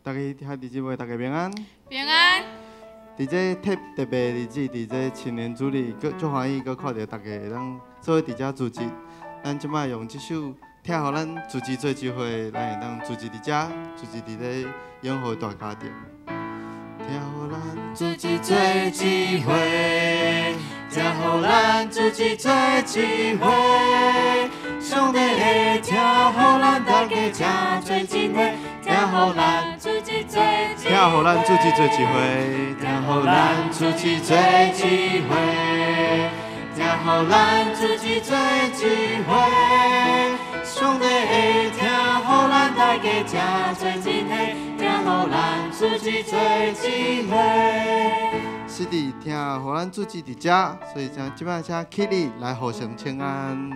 大家兄弟姊妹，大家平安。平安。佇這特別日子，佇這青年主日，閣足歡喜，閣看著大家會當做伙佇遮聚集。咱這擺用這首《疼予咱組織做一伙》，咱會當聚集佇遮，聚集佇這永和大家庭。疼予咱組織做一伙，疼予咱組織做一伙，上帝的疼予咱大家這做一伙，疼予咱組織做一疼予咱組織做一伙，疼予咱組織做一伙，疼予咱組織做一伙，上帝的疼予咱大家這做一体，疼予咱組織做一伙。是的，疼予咱組織佇遮，所以請這擺請起立來互相請安。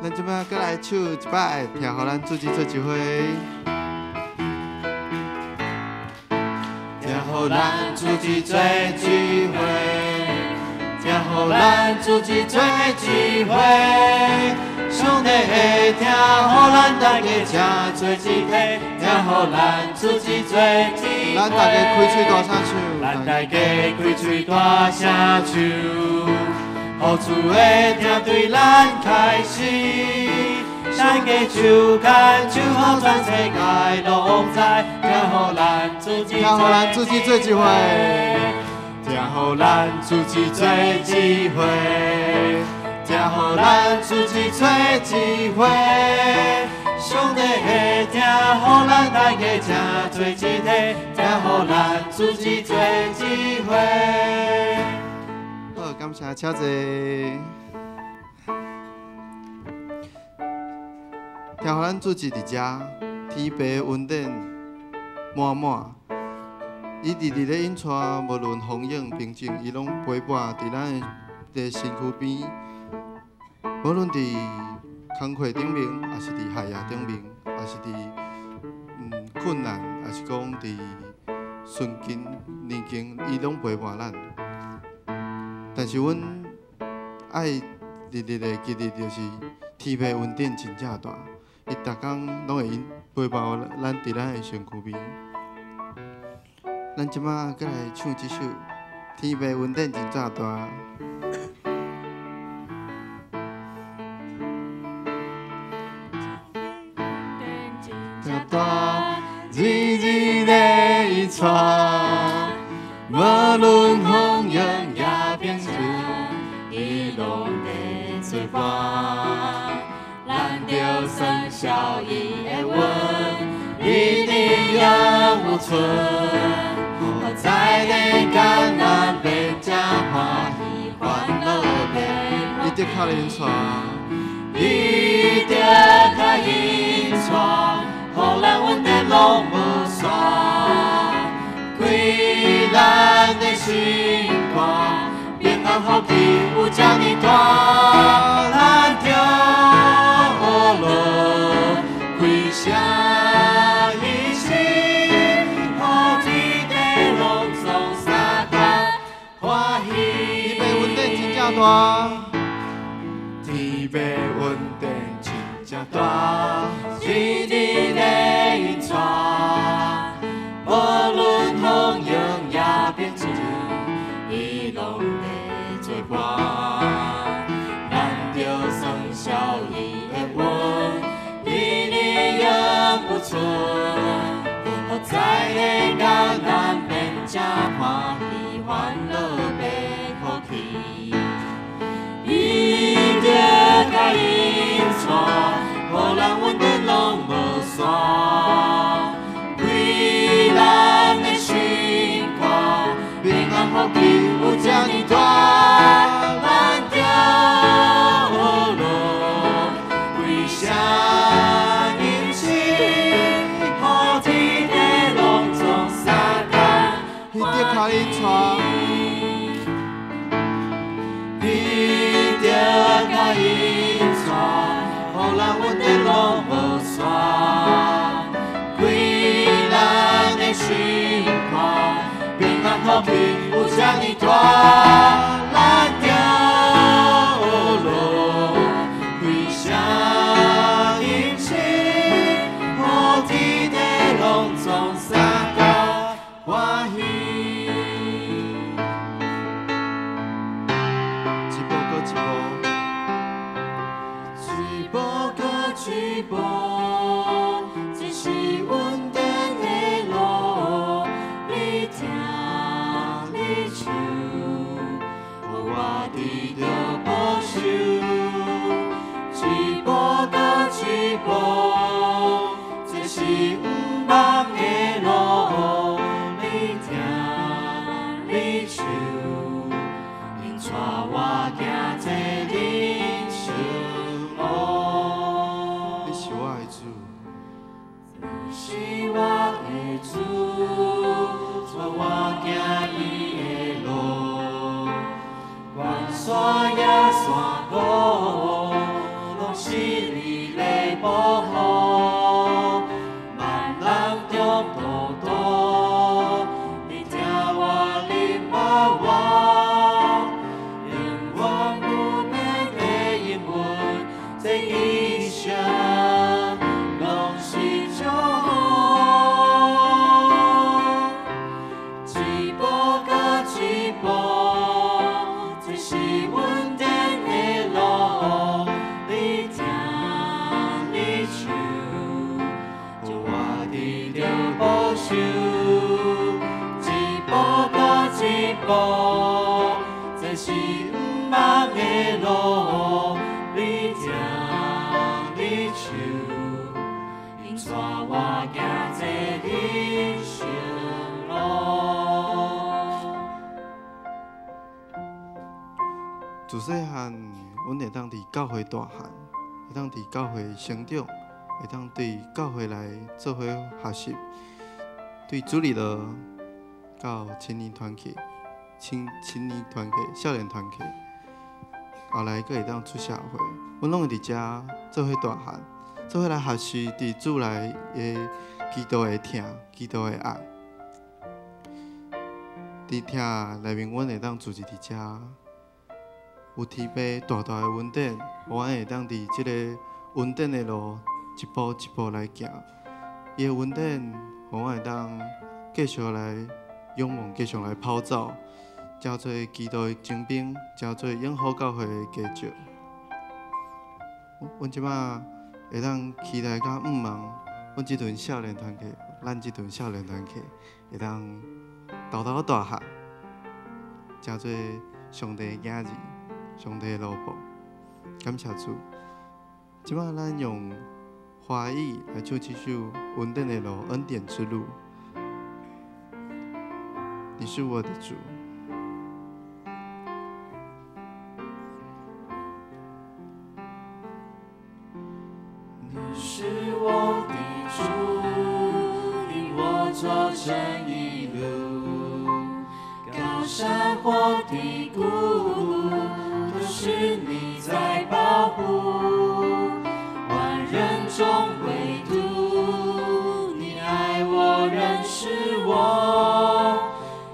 咱這擺閣來唱一擺，疼予咱組織做一伙。疼予咱組織做一伙，疼予咱組織做一伙，上帝的疼予咱大家這做一體，疼予咱組織做一伙。咱大家開喙大聲唱，咱大家開喙大聲唱。予主的疼對咱開始，大家手牽手，予全世界攏知，疼予咱組織疼予咱組織做一伙，疼予咱組織做一伙，疼予咱組織做一伙，上帝的疼予咱大家這做一體，疼予咱組織做一伙。好，感謝，請坐。疼予咱組織佇遮，天父恩典滿滿，伊直直咧引帶，無論風雨平靜，伊攏陪伴佇咱的身軀邊。無論佇工課頂面，抑是佇學業頂面，抑是佇困難，抑是講佇順境逆境，伊攏陪伴咱。但是阮愛日日的記得，就是天父恩典真正大，伊逐工攏會陪伴咱佇咱的身軀邊。咱這擺閣來唱這首《天父恩典真正大》。真大，日日咧引帶，無論風雨也平靜，伊攏咧做伴。咱著算笑伊的恩，日日永有存。在的艰難變這歡喜歡樂變。伊的跤引帶，伊的跤引帶，予咱恩典攏無散。開咱的心肝，平安福氣有這呢大，咱著學開聲伊心，予天地攏總相共歡喜。天父恩典真正大，天父恩典真正大，日日咧引帶，無論風雨也平靜，伊攏咧做伴。咱著算笑伊的恩，日日永有存。予在的艰難變這歡喜歡樂變福氣。伊的跤引帶，予咱恩典攏無散。氣有這呢大，咱著路，歸聲引起，予天地攏總相共彼得跤引帶，彼得跤引帶，予咱恩典攏無散，開咱的心肝，平安福氣有這呢大，咱著路，歸聲引起，予天地攏總相共歡喜。一步閣一步，一步閣一步，這是恩典的路。你聽，你唱，予我得著保守。一步閣一步，這是毋茫的路。你聽，你唱，引帶我行這人生路。你是我的主，你是我的主，帶我行伊的路，悬山也山谷，攏是你的保護。萬難中途途，你疼我，你保我，永遠不變的應允，這一生攏是祝福。一步閣一步，這是恩典的路。你聽，你唱，予我得著保守。一步閣一步，這是毋茫的路。你聽，你唱，引帶我行這人生路。自細漢，阮會當佇教會大漢，會當佇教會成長，會當對教會來做伙學習，對主日學到青年團契、青年團契、少年團契，後來閣會當出社會，阮攏會佇遮做伙大漢，做伙來學習佇主內的基督的疼、基督的愛。佇疼內面，阮會當住佇遮。有天父大大的恩典，予阮會當佇這個恩典的路一步一步來行。伊的恩典，予阮會當繼續來勇猛，繼續來跑走，成做基督的精兵，成做永和教會的家族。阮這擺會當期待佮向望，阮這陣少年團契，咱這陣少年團契會當沓沓大漢，成做上帝的囝兒。上帝的奴僕，感謝主。這擺咱用華語來唱這首《恩典的路》，恩典之路。你是我的主。你是我的主，引我走正義路，高山或低谷，都是你在保護。萬人中唯獨你愛我，認識我，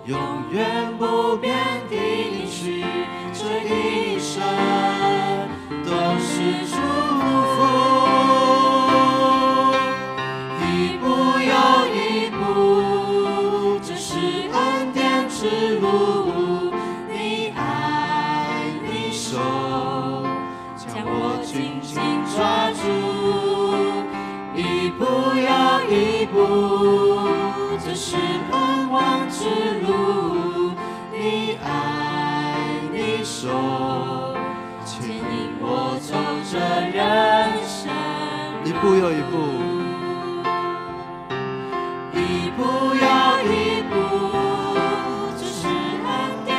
永遠不變的應許，這一生都是祝福。一步又一步，這是恩典之路。你愛你手將我緊緊抓住，一步又一步，這是盼望之路。你愛你手牽引我走這人生一步又一步，一步又一步，這是恩典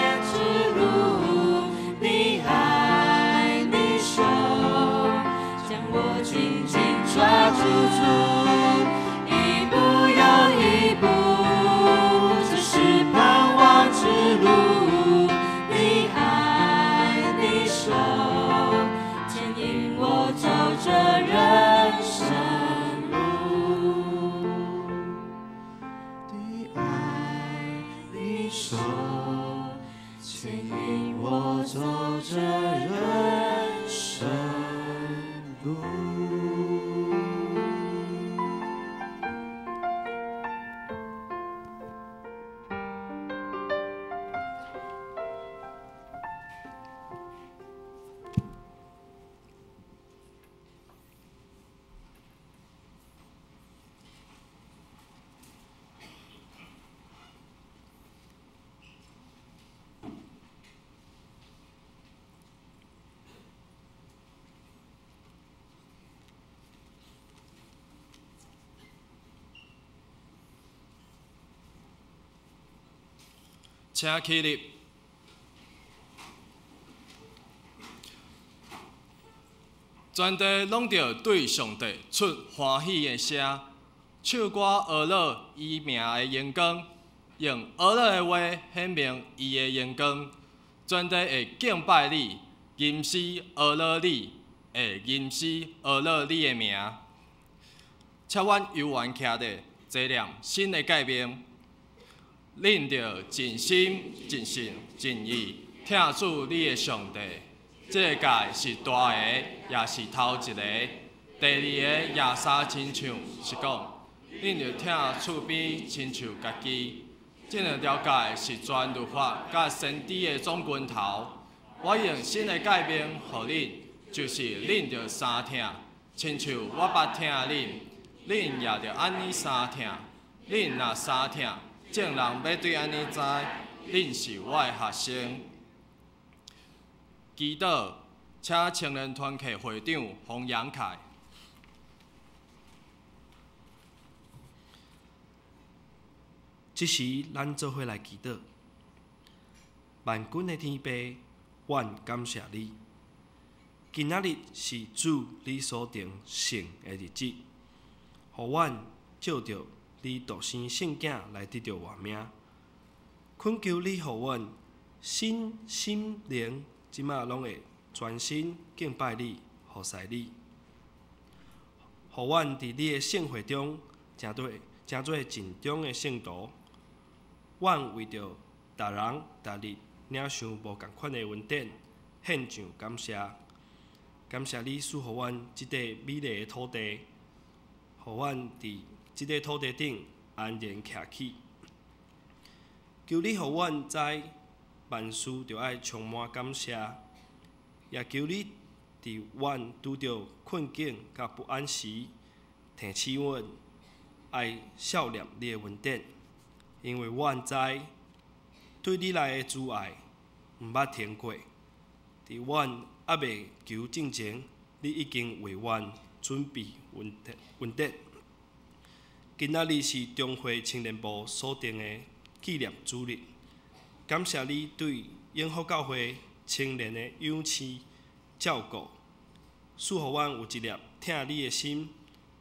牵引我走這人生路。請起立。全地攏著對上帝出歡喜的聲，唱歌呵咾伊名的榮光，用呵咾的話顯明伊的榮光。全地會敬拜你，吟詩呵咾你，會吟詩呵咾你的名。請阮猶原徛咧，坐念新的誡命。恁著盡心、盡性、盡意疼主你的上帝。這個誡是大个，也是頭一个。第二个也相親像是講，恁著疼厝邊親像家己。這兩條誡是全律法佮先知的總根頭。我用新的誡命予恁，就是恁著相疼，親像我捌疼恁，恁也著按呢相疼。恁若相疼，眾人欲對按呢知，恁是我的學生。祈禱，請青年團契會長洪楊凱。這時，咱做伙來祈禱。萬軍的天父，阮感謝你。今仔日是主你所定聖的日子，予阮藉著你獨生聖囝來得著活命。懇求你予阮身心靈這馬攏會專心敬拜你、服侍你，予阮佇你的聖會中成做盡忠的聖徒。阮為著逐人逐日領受無仝款的恩典，獻上感謝。感謝你賜予阮這塊美麗的土地，予阮佇這塊土地頂安然徛起。求你予阮知萬事著愛充滿感謝，也求你佇阮拄著困境佮不安時，提醒阮愛數念你的恩典，因為阮知對你來的慈愛毋捌停過。佇阮猶未求進前，你已經為阮準備恩典。今仔日是中會青年部所定的紀念主日，感謝你對永福教會青年的養飼照顧，賜予阮有一粒疼你的心，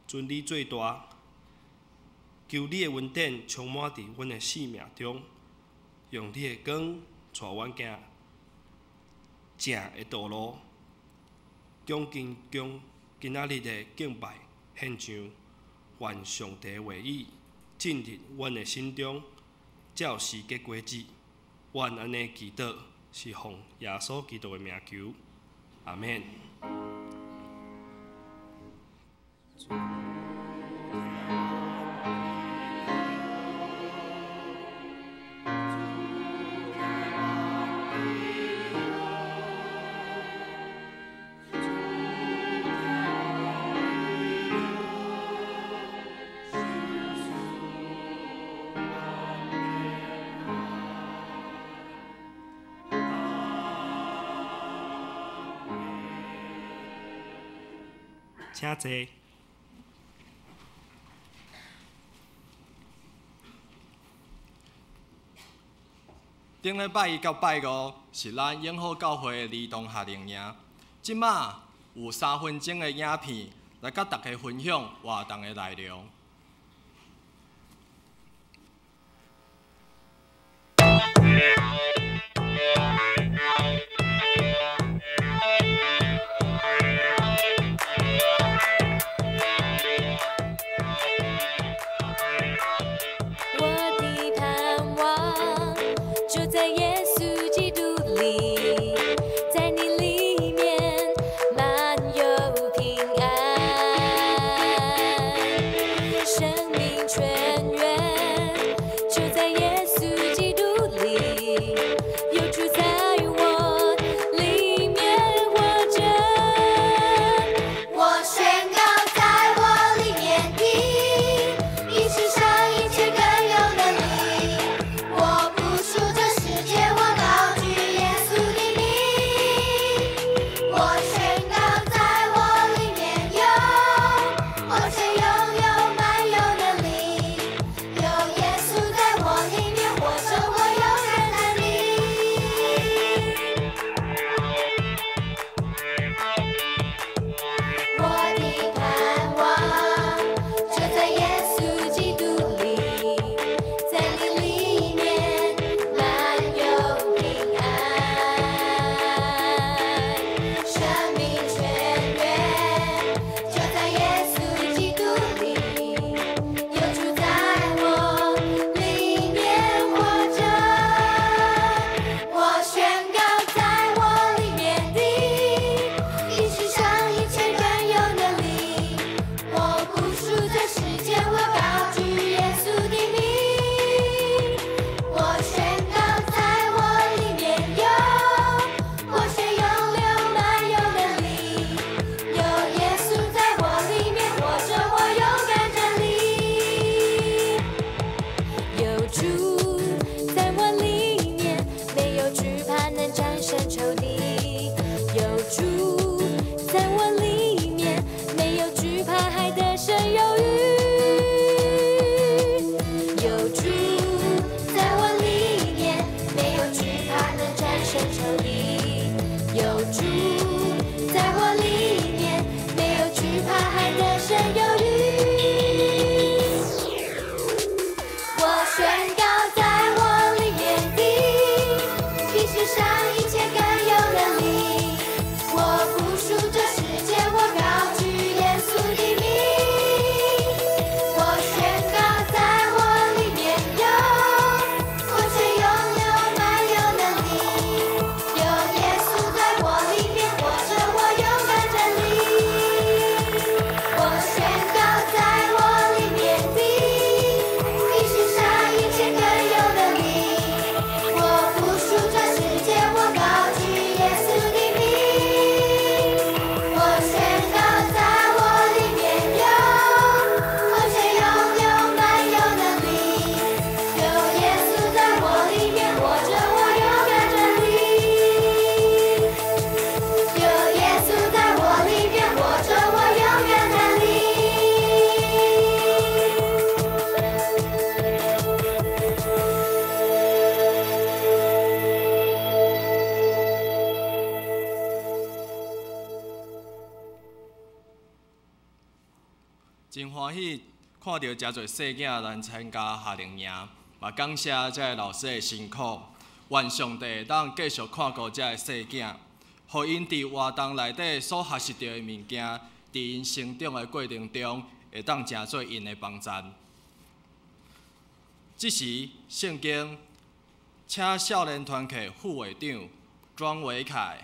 尊你做大。求你的恩典充滿佇阮的生命中，用你的光帶阮行正的道路，恭敬將今仔日的敬拜獻上，願上帝的話語進入阮的心中，照時結果子。阮按呢祈禱，是奉耶穌基督的名求，阿們。請坐。頂禮拜一到拜五是咱永好教會的兒童夏令營。這馬有3分鐘的影片來佮大家分享活動的內容。我的盼望就在耶穌基督世上一切更有能力。我不屬這世界，我高舉耶穌的名。我宣告在我裡面有活水湧流，滿有能力。有耶穌在我裡面活著，我勇敢站立。我宣告在我裡面的，比世上一切更有能力。我不屬這世界，我高舉耶穌的名。我宣告在我裡面有活水湧流，滿有能力。有耶穌在我裡面活著，我勇敢站立。有耶穌在我裡面活著，我勇敢站立。真歡喜看著誠濟細囝來參加夏令營，嘛感謝這个老師的辛苦。願上帝會當繼續看顧這个細囝，予𪜶佇活動內底所學習著的物件，佇𪜶成長的過程中，會當成做𪜶的幫贊。這時，聖經，請少年團契副會長莊維凱。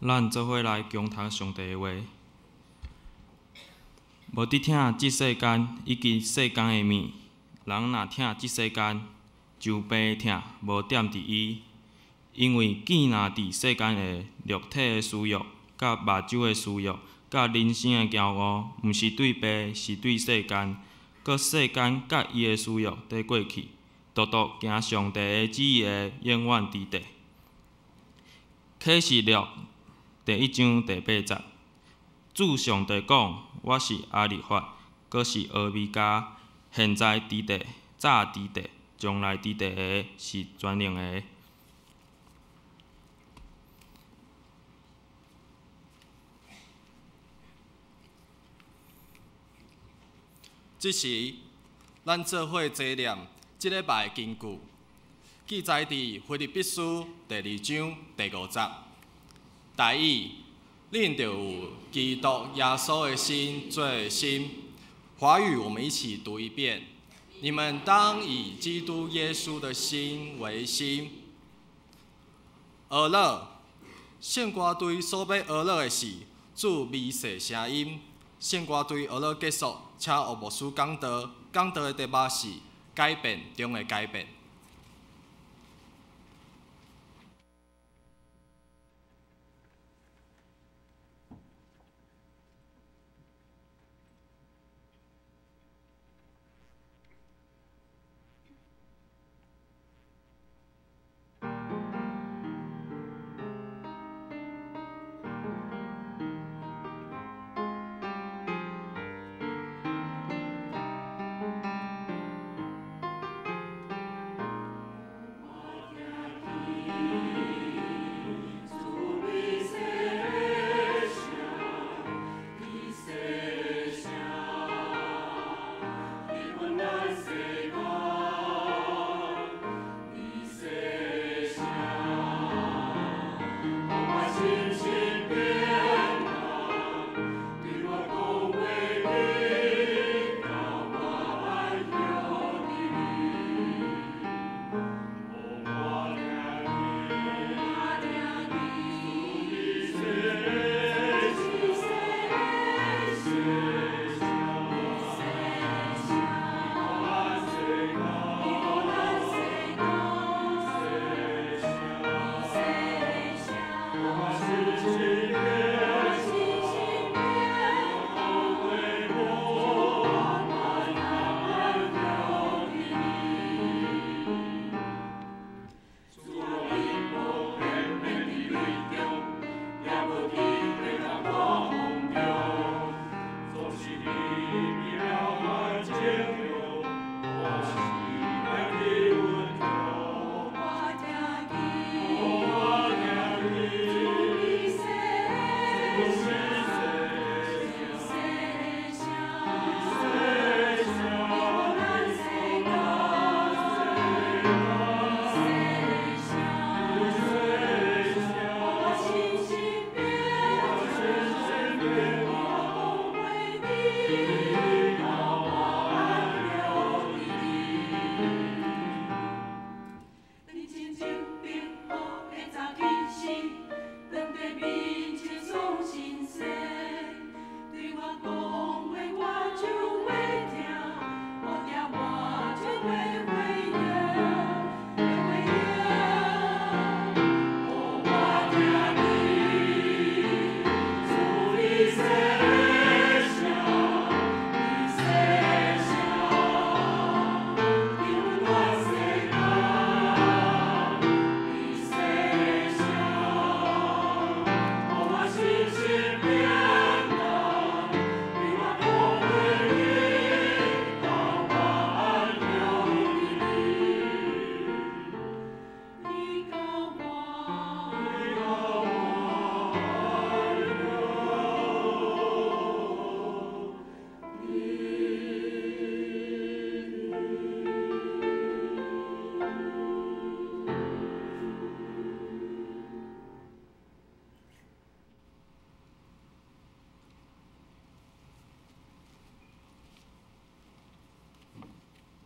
咱做伙來共讀上帝的話。無得疼這世間以及世間的物，人若疼這世間，就父的疼無踮佇伊。因為見若佇世間的肉體的私欲、佮目睭的私欲、佮人生的驕傲，毋是對父，是對世間。閣世間佮伊的私欲綴過去，獨獨行上帝的旨意的，永遠佇地。啟示錄第一章第八節，主上帝講：我是阿力法，閣是俄米迦，現在佇地，早佇地，將來佇地的，是全能的。這時，咱做伙齊念這禮拜的金句，記載佇腓立比書第二章第五節。台語，恁著有基督耶穌的心做心。華語，我們一起讀一遍：你們當以基督耶穌的心為心。學樂，聖歌隊所欲學樂的是主微細聲音。聖歌隊學樂結束，請岳牧師講道，講道的題目是改變中的改變。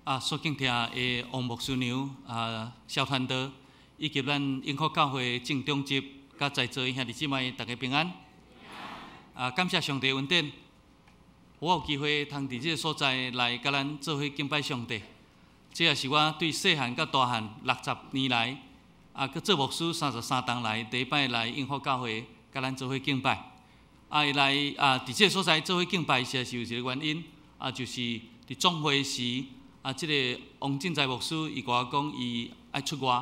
啊，所敬聽的王牧師娘啊，蕭傳道，以及咱永福教會鄭長執佮在座兄弟姊妹，大家平安。啊，感謝上帝恩典，我有機會通佇這个所在來佮咱做伙敬拜上帝。這也是我對細漢到大漢60年來，啊，閣做牧師33冬來第一擺來永福教會佮咱做伙敬拜。啊，會來啊，佇這个所在做伙敬拜，實在是有一个原因，啊，就是佇總會時，啊，這个王進財牧師伊共我講，伊愛出外，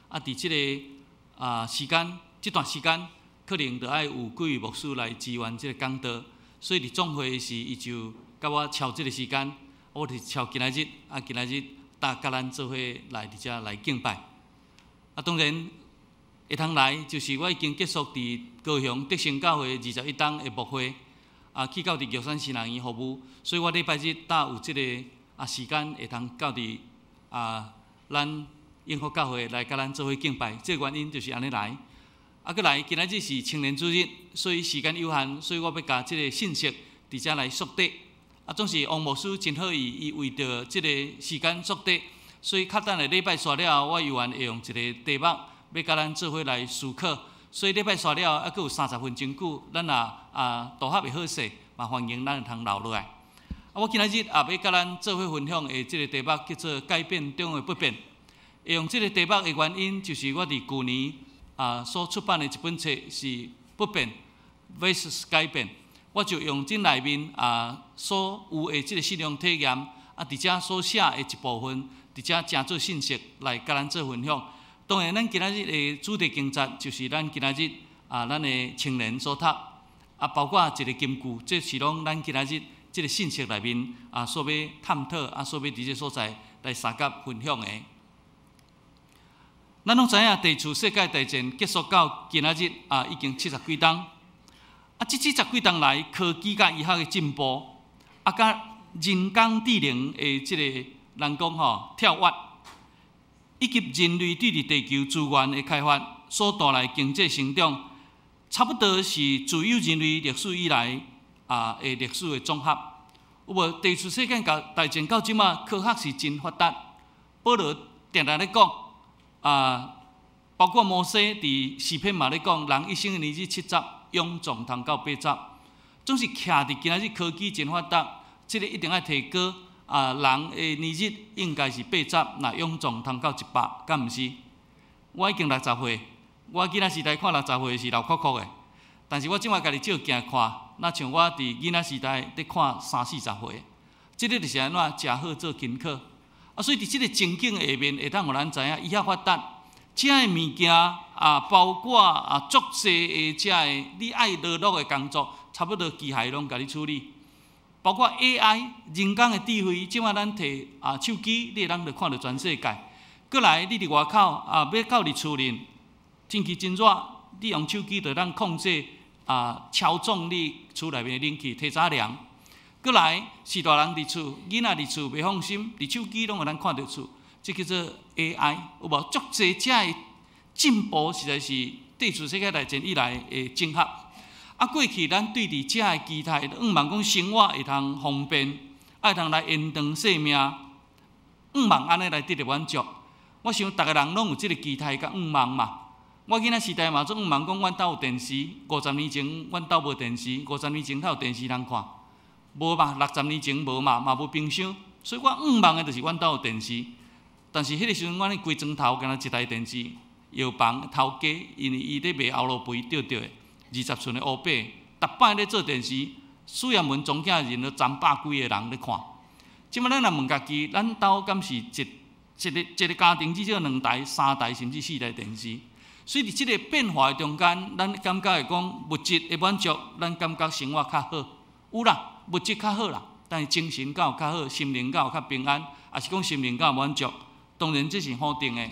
啊，佇這个啊時間，這段時間可能著愛有幾位牧師來支援這个講道，所以佇總會時，伊就共我敲這个時間，我就敲今仔日，啊，今仔日搭佮咱做伙來佇遮來敬拜。啊，當然會通來，就是我已經結束佇高雄德成教會21冬的牧會，啊，去到佇玉山神學院服務，所以我禮拜日搭有這个啊時間會通到佇啊咱永福教會來佮咱做伙敬拜，這个原因就是按呢來。啊，閣來今仔日是青年主日，所以時間有限，所以我欲共這个信息佇遮來速遞。啊，總是王牧師真好意，伊為著這个時間速遞，所以較等下禮拜煞了後，我猶原會用一个題目欲佮咱做伙來思考。所以禮拜煞了後，猶閣有30分鐘久，咱若啊渡合會好勢，嘛歡迎咱會通留落來。啊，我今仔日也欲佮咱做伙分享的這个題目叫做改變中的不變。會用這个題目的原因，就是我佇舊年啊所出版的一本冊是不變 vs 改變，我就用這內面啊所有的這个信仰體驗，啊，佇遮所寫的一部分，佇遮成做信息來佮咱做分享。當然，咱今仔日的主題經節就是咱今仔日啊，咱的青年所讀，啊，包括一个金句，這是攏咱今仔日這个信息內面啊所欲探討啊，所欲佇這个所在來相佮分享的。咱攏知影，第二次世界大戰結束到今仔日啊，已經七十幾冬。啊，這七十幾冬來，科技佮醫學的進步，啊，佮人工智能的這个人講吼跳躍，以及人類對佇地球資源的開發所帶來經濟成長，差不多是自有人類歷史以來啊的歷史的總和。有無？第二次世界大戰到這馬，科學是真發達。保羅定定咧講啊，包括摩西佇詩篇嘛咧講，人一生的年日七十，勇壯通到八十，總是徛佇今仔日科技真發達，這个一定愛提高啊，人的年日應該是八十，若勇壯通到100，敢毋是？我已經60歲，我囡仔時代看60歲是老摳摳的，但是我這馬家己照鏡看，若像我佇囡仔時代佇看三四十歲，這个就是按怎食好做勤苦。啊，所以佇這个情景下面，會當予咱知影醫學發達，這个物件啊，包括啊，足濟的這个你愛勞碌的工作，差不多機械攏共你處理。包括 AI 人工的智慧，這馬咱提啊手機，你會當就看著全世界。閣來，你佇外口啊，欲到佇厝裡，天氣真熱，你用手機就當控制啊，操縱你厝內面的冷氣，提早涼。閣來是大人佇厝，囡仔佇厝袂放心，佇手機攏會當看著厝，這叫做 AI 有無？足濟這个進步，實在是第二次世界大戰以來的整合。啊，過去咱對佇這个期待，向望講生活會通方便，會通來延長壽命，向望按呢來得著滿足。我想逐个人攏有這个期待佮向望嘛。我囡仔時代嘛總向望講，阮兜有電視。50年前，阮兜無電視；50年前，較有電視通看。無嘛，60年前無嘛，嘛無冰箱，所以我向望的就是阮兜有電視。但是彼个時陣，阮規莊頭敢若一台電視，藥房頭家，因為伊咧賣牛肉肥釣著的，20寸的烏白，逐擺咧做電視，書葉門總囝人都300幾个人咧看。這馬咱若問家己，咱兜敢是一一个一个家庭至少兩台、三台甚至四台電視？所以佇這个變化的中間，咱感覺會講物質的滿足，咱感覺生活較好。有啦，物質較好啦，但是精神敢有較好，心靈敢有較平安，抑是講心靈敢有滿足？當然這是否定的。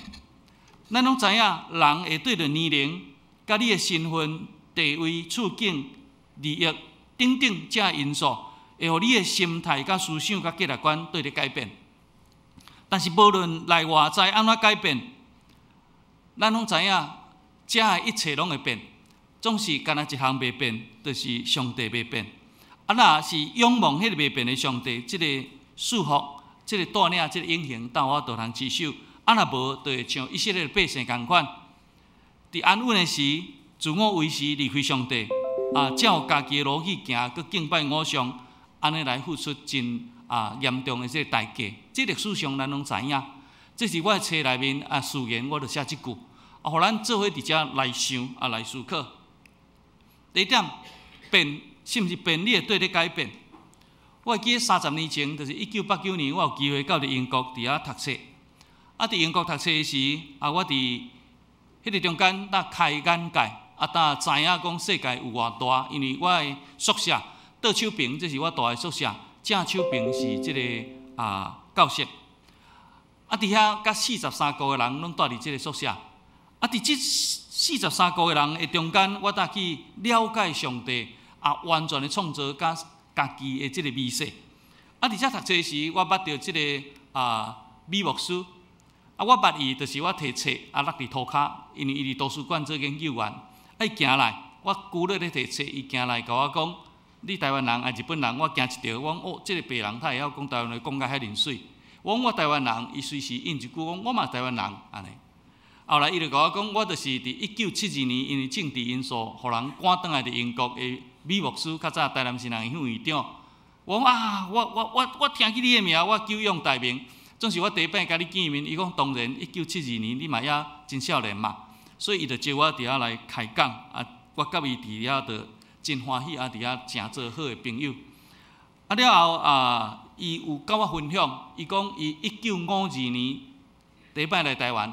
咱攏知影，人會對著年齡、佮你的身份、地位、處境、利益等等這因素，會予你的心態、佮思想、佮價值觀對咧改變。但是無論內外在按怎改變，咱攏知影，這个一切攏會變，總是干焦一項袂變，就是上帝袂變。啊，若是仰望彼个袂變的上帝，這个祝福，這個帶領這個隱形鬥我就通持守，啊若無，就會像以色列百姓仝款，佇安穩的時，自我維持離開上帝，啊，照家己的邏輯行，閣敬拜偶像，按呢來付出真嚴重的這個代價。這歷史上咱攏知影。這是我的冊內面啊，序言我就寫這句，啊，予咱做伙佇遮來想啊，來思考。第一點，變是毋是變？你會綴咧改變？我會記得30年前，就是1989年，我有機會到佇英國佇遐讀冊。啊，佇英國讀冊的時，啊，我佇彼個中間，才開眼界，啊，才知影講世界有偌大。因為我的宿舍倒手邊，這是我蹛的宿舍，正手邊是這个教室。啊，佇遐佮43國的人攏蹛佇這个宿舍。啊，佇這四十三國的人的中間，我才去了解上帝啊，完全的創造佮家己的這个微細。啊，佇遮讀冊時，我捌著這个美牧師。啊，我捌伊，就是我提冊啊落佇塗跤，因為伊佇圖書館做研究員。啊，伊行來，我拄咧咧提冊，伊行來共我講：你台灣人抑日本人？我驚一跳，我講哦，這个白人他會曉講台灣話，講甲遐爾媠。我講我台灣人，伊隨時應一句講我嘛台灣人，按呢。後來伊就共我講，我就是佇1972年因為政治因素，予人趕轉來佇英國的美牧師，較早台南新人院院長。我講啊，我聽起你的名，我久仰大名。總是我第一擺共你見面，伊講當然，1972年你嘛猶真少年嘛，所以伊就招我佇遐來開講啊，我佮伊佇遐就真歡喜啊，佇遐誠做好的朋友。啊了後啊，伊有佮我分享，伊講伊1952年第一擺來台灣，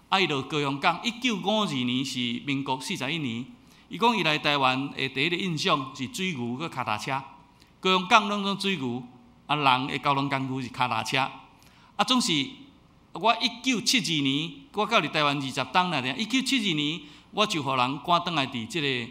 啊伊就高雄港，一九五二年是民國41年，伊講伊來台灣的第一个印象是水牛佮跤踏車，高雄港攏總水牛，啊人的交通工具是跤踏車。啊，總是我一九七二年，我到佇台灣20冬爾爾。一九七二年，我就予人趕轉來佇這个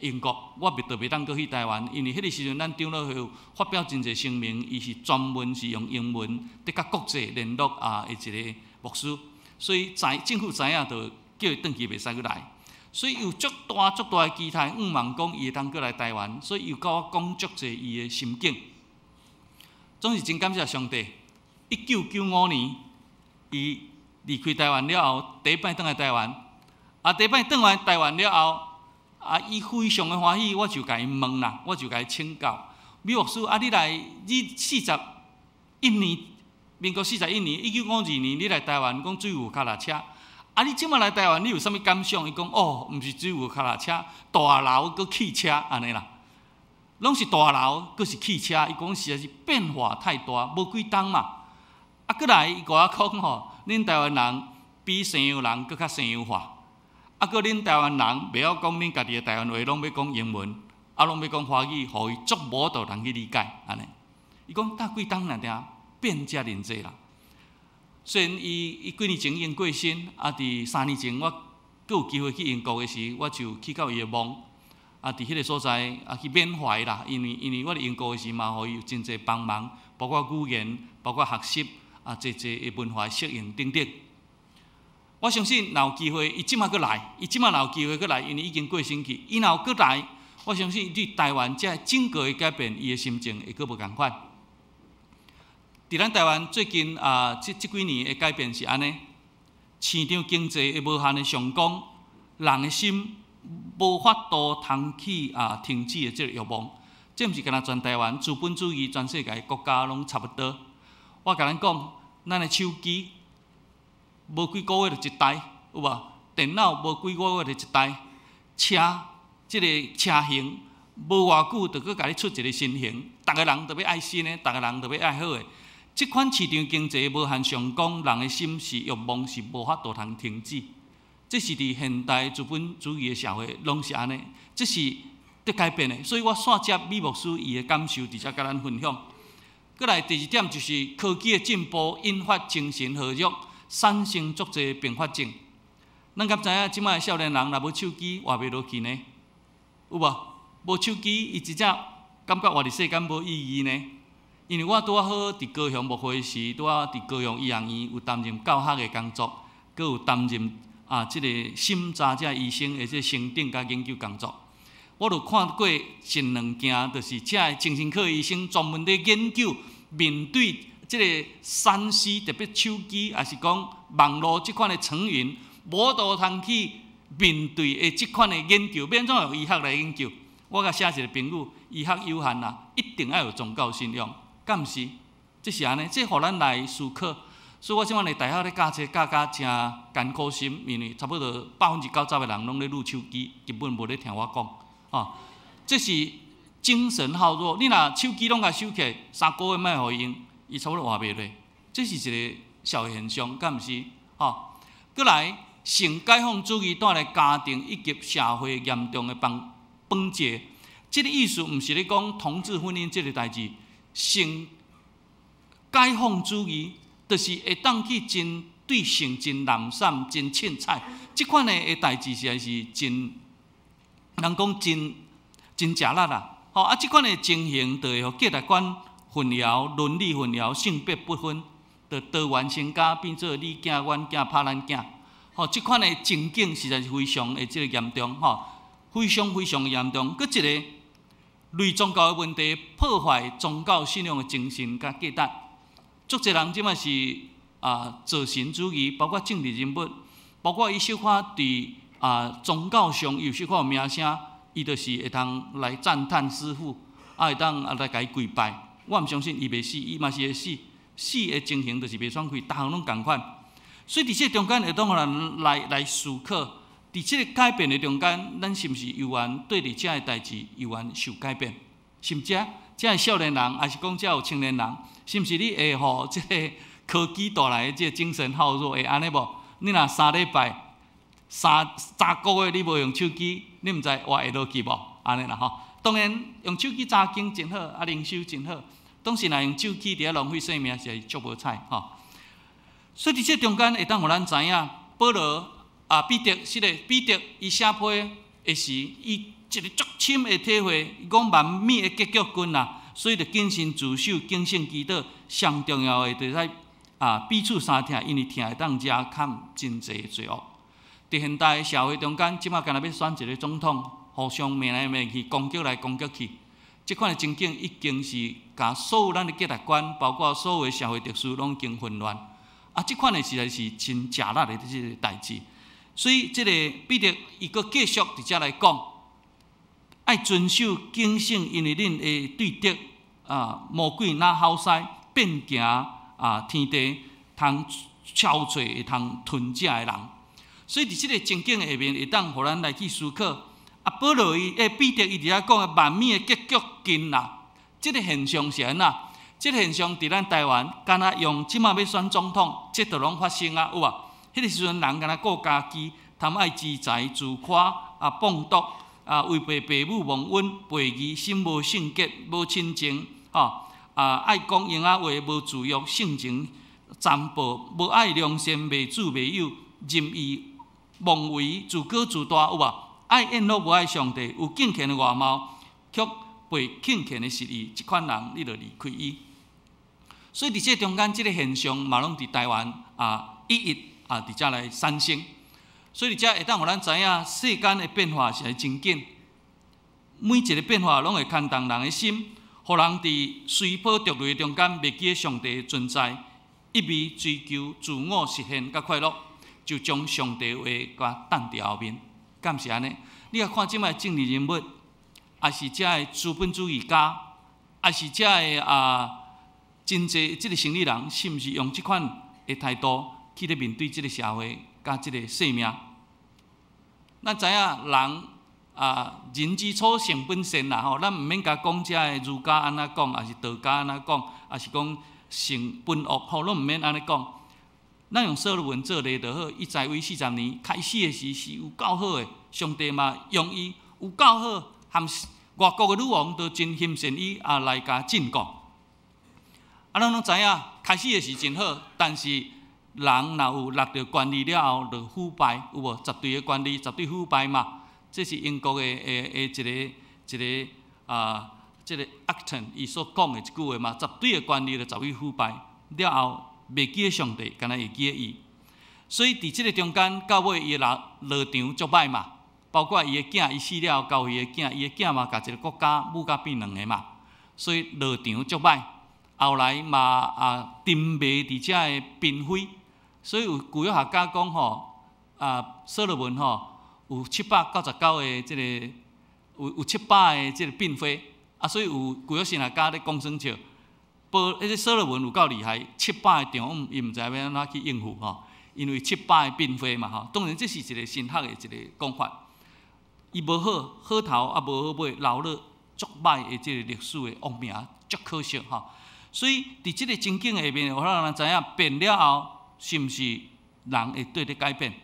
英國，我袂就袂當閣去台灣，因為彼个時陣咱長老會有發表真濟聲明，伊是專門是用英文佇佮國際聯絡啊的一个牧師，所以知政府知影就叫伊轉去袂使閣來，所以有足大足大的期待，向望講伊會當閣來台灣，所以伊有佮我講足濟伊的心境，總是真感謝上帝。1995年，伊離開台灣了後，第一擺轉來台灣。啊，第一擺轉來台灣了後，啊，伊非常的歡喜，我就共伊問啦，我就共伊請教，美牧師啊，你來你四十一年，民國四十一年，1952年，你來台灣講水牛跤踏車，啊，你這馬來台灣，你有啥物感想？伊講哦，毋是水牛跤踏車，大樓閣汽車按呢啦。攏是大樓，閣是汽車，伊講實在是變化太大，無幾冬嘛。啊，閣來伊共我講吼，恁台灣人比西洋人閣較西洋化。啊，閣恁台灣人袂曉講恁家己的台灣話，攏欲講英文，啊，攏欲講華語，予伊足無法度通去理解，按呢。伊講搭幾冬爾爾變遮爾濟啦。雖然伊幾年前已經過身，啊，佇3年前我閣有機會去英國的時，我就去到伊的墓。啊，佇彼个所在啊去緬懷啦，因為我佇英國的時嘛，予伊有真濟幫忙，包括語言，包括學習，啊，濟濟的文化適應等等。我相信若有機會，伊這馬閣來，伊這馬若有機會閣來，因為已經過身去，伊若有閣來，我相信對台灣這整個的改變，伊的心情會閣無仝款。佇咱台灣最近啊，這幾年的改變是按呢，市場經濟的無限的上攻，人的心無法度通去啊停止的這個欲望，這毋是干焦全台灣，資本主義全世界國家攏差不多。我共咱講，咱的手機無幾個月就一台，有無？電腦無幾個月就一台，車這个車型無偌久就閣共你出一个新型，逐个人都欲愛新的，逐个人都欲愛好的。這款市場經濟無限上攻，人的心是欲望是無法度通停止。這是佇現代資本主義的社會，攏是按呢，這是得改變的。所以我煞接美牧師伊的感受，佇遮佮咱分享。閣來第二點就是科技的進步引發精神耗弱，產生足濟併發症。咱敢知影，這擺的少年人若無手機活袂落去呢？有無？無手機，伊真正感覺活佇世間無意義呢？因為我拄仔好佇高雄牧會時，拄仔佇高雄醫學院有擔任教學的工作，閣有擔任啊這个審查這醫生的這個申請佮研究工作。我就看過一兩件，就是這个精神科醫生專門佇研究面對這个3C，特別手機，抑是講網路這款的成癮，無法度通去面對的這款的研究，欲按怎用醫學來研究？我共寫一个朋友，醫學有限啦，一定愛有宗教信仰，敢毋是？這是按呢，這予咱來思考。所以我這擺佇大學咧教冊教甲誠艱苦心，因為差不多90%的人攏咧擼手機，根本無咧聽我講。吼，這是精神耗弱。你若手機攏共收起來，3個月莫予伊用，伊差不多活袂落。這是一個社會現象，敢毋是？吼，閣來性解放主義帶來家庭以及社會嚴重的崩崩解。這个意思毋是咧講同志婚姻這个代誌，性解放主義就是會當去真對性真濫散、真凊彩，這款的代誌實在是真，人講真真食力啦。吼啊，這款的情形就會予價值觀混淆、倫理混淆、性別不分，就多元成家變做你囝、阮囝拍咱囝。吼，這款的情景實在是非常的這个嚴重，吼，非常非常嚴重。閣一个類宗教的問題，破壞宗教信仰的精神佮價值。足濟人這擺是啊，造神主義，包括政治人物，包括伊小可佇啊宗教上有小可有名聲，伊就是會通來讚嘆師父，啊會當啊來共伊跪拜。我毋相信伊袂死，伊嘛是會死，死的情形就是袂爽快，逐項攏仝款。所以佇這个中間會當予咱來思考，佇這个改變的中間，咱是毋是猶原對佇這个代誌猶原受改變？是毋是？這个少年人，抑是講這有青年人，是毋是你會予這个科技帶來的這个精神耗弱，會按呢無？你若3禮拜三三個月你無用手機，你毋知活會落去無？按呢啦吼。當然用手機查經真好，啊靈修真好。當時若用手機佇遐浪費生命，實在是足無彩吼。所以佇這中間會當予咱知影，保羅啊彼得，是的，彼得伊寫批的時，伊一个足深的體會，伊講萬物的結局近啦，所以著謹慎自守，警醒祈禱。上重要的就是啊彼此相疼，因為疼會當遮冚真濟罪惡。佇現代社會中間，這擺敢若欲選一个總統，互相罵來罵去，攻擊來攻擊去，這款的情景已經是共所有咱的價值觀，包括所有的社會秩序，攏已經混亂。啊，這款的實在是真食力的這个代誌。所以，這个彼得伊閣繼續佇遮來講，愛遵守警醒，因為恁的對敵啊魔鬼若吼獅遍行啊天地，通搜揣會通吞食的人。所以佇這个情景下面，會當予咱來去思考。啊，保羅伊欸彼得伊佇遐講的萬物的結局近啦，這个現象是按怎？這个現象佇咱台灣，敢若用這擺欲選總統，這都攏發生啊，有無？彼个時陣人敢若顧家己，貪愛資財、自誇啊、放毒啊、違背父母忘恩、背義、心無聖潔、無親情，吼啊，愛講閒仔話、無自約、性情殘暴、無愛良善、賣主賣友、任意妄為、自高自大，有無？愛宴樂無愛上帝，有敬虔的外貌，卻背敬虔的實意，這款人你著離開伊。所以佇這中間，這个現象嘛，攏佇台灣啊，一一啊佇遮來產生。所以佇遮會當予咱知影，世間的變化是真緊，每一个變化攏會牽動人的心，予人佇隨波逐流的中間，袂記得上帝的存在，一味追求自我實現佮快樂，就將上帝話共擋佇後面，敢是按呢？你若看這擺政治人物，抑是遮的資本主義家，抑是遮的啊，真濟這个生意人，是毋是用這款的態度去咧面對這个社會佮這个生命？咱知影人啊，人之初性本善啦吼，咱毋免共講遮的儒家按怎講，抑是道家按怎講，抑是講性本惡吼，攏毋免按呢講。咱用所羅門做例就好，伊在位40年，開始的時是有夠好的，上帝嘛用伊有夠好，含外國的女王都真欣羨伊啊來共進貢。啊，咱攏知影，開始的時真好，但是人若有落著權力了後，就腐敗，有無？絕對的權力，絕對腐敗嘛。這是英國的一個啊，這个 Acton 伊所講的一句話嘛，絕對的權力就絕對腐敗了後，袂記得上帝，干焦會記得伊。所以佇這个中間，到尾伊的落場足歹嘛。包括伊的囝，伊死了後交予伊的囝，伊的囝嘛，共一个國家舞甲變兩个嘛。所以落場足歹。後來嘛啊沉迷佇遮的嬪妃，所以有舊約學家講吼，啊所羅門吼有799个這個有700个這個嬪妃，啊所以有舊約神學家咧講耍笑，保彼個所羅門有夠厲害，七百個丈夫伊毋知欲按怎去應付吼，因為七百个嬪妃嘛吼，當然這是一個神學的一個講法，伊無好好頭啊無好尾，留落足歹的這個歷史的惡名，足可惜吼。所以佇這個情景下面，有讓人知影變了後，是毋是人會對咧改變？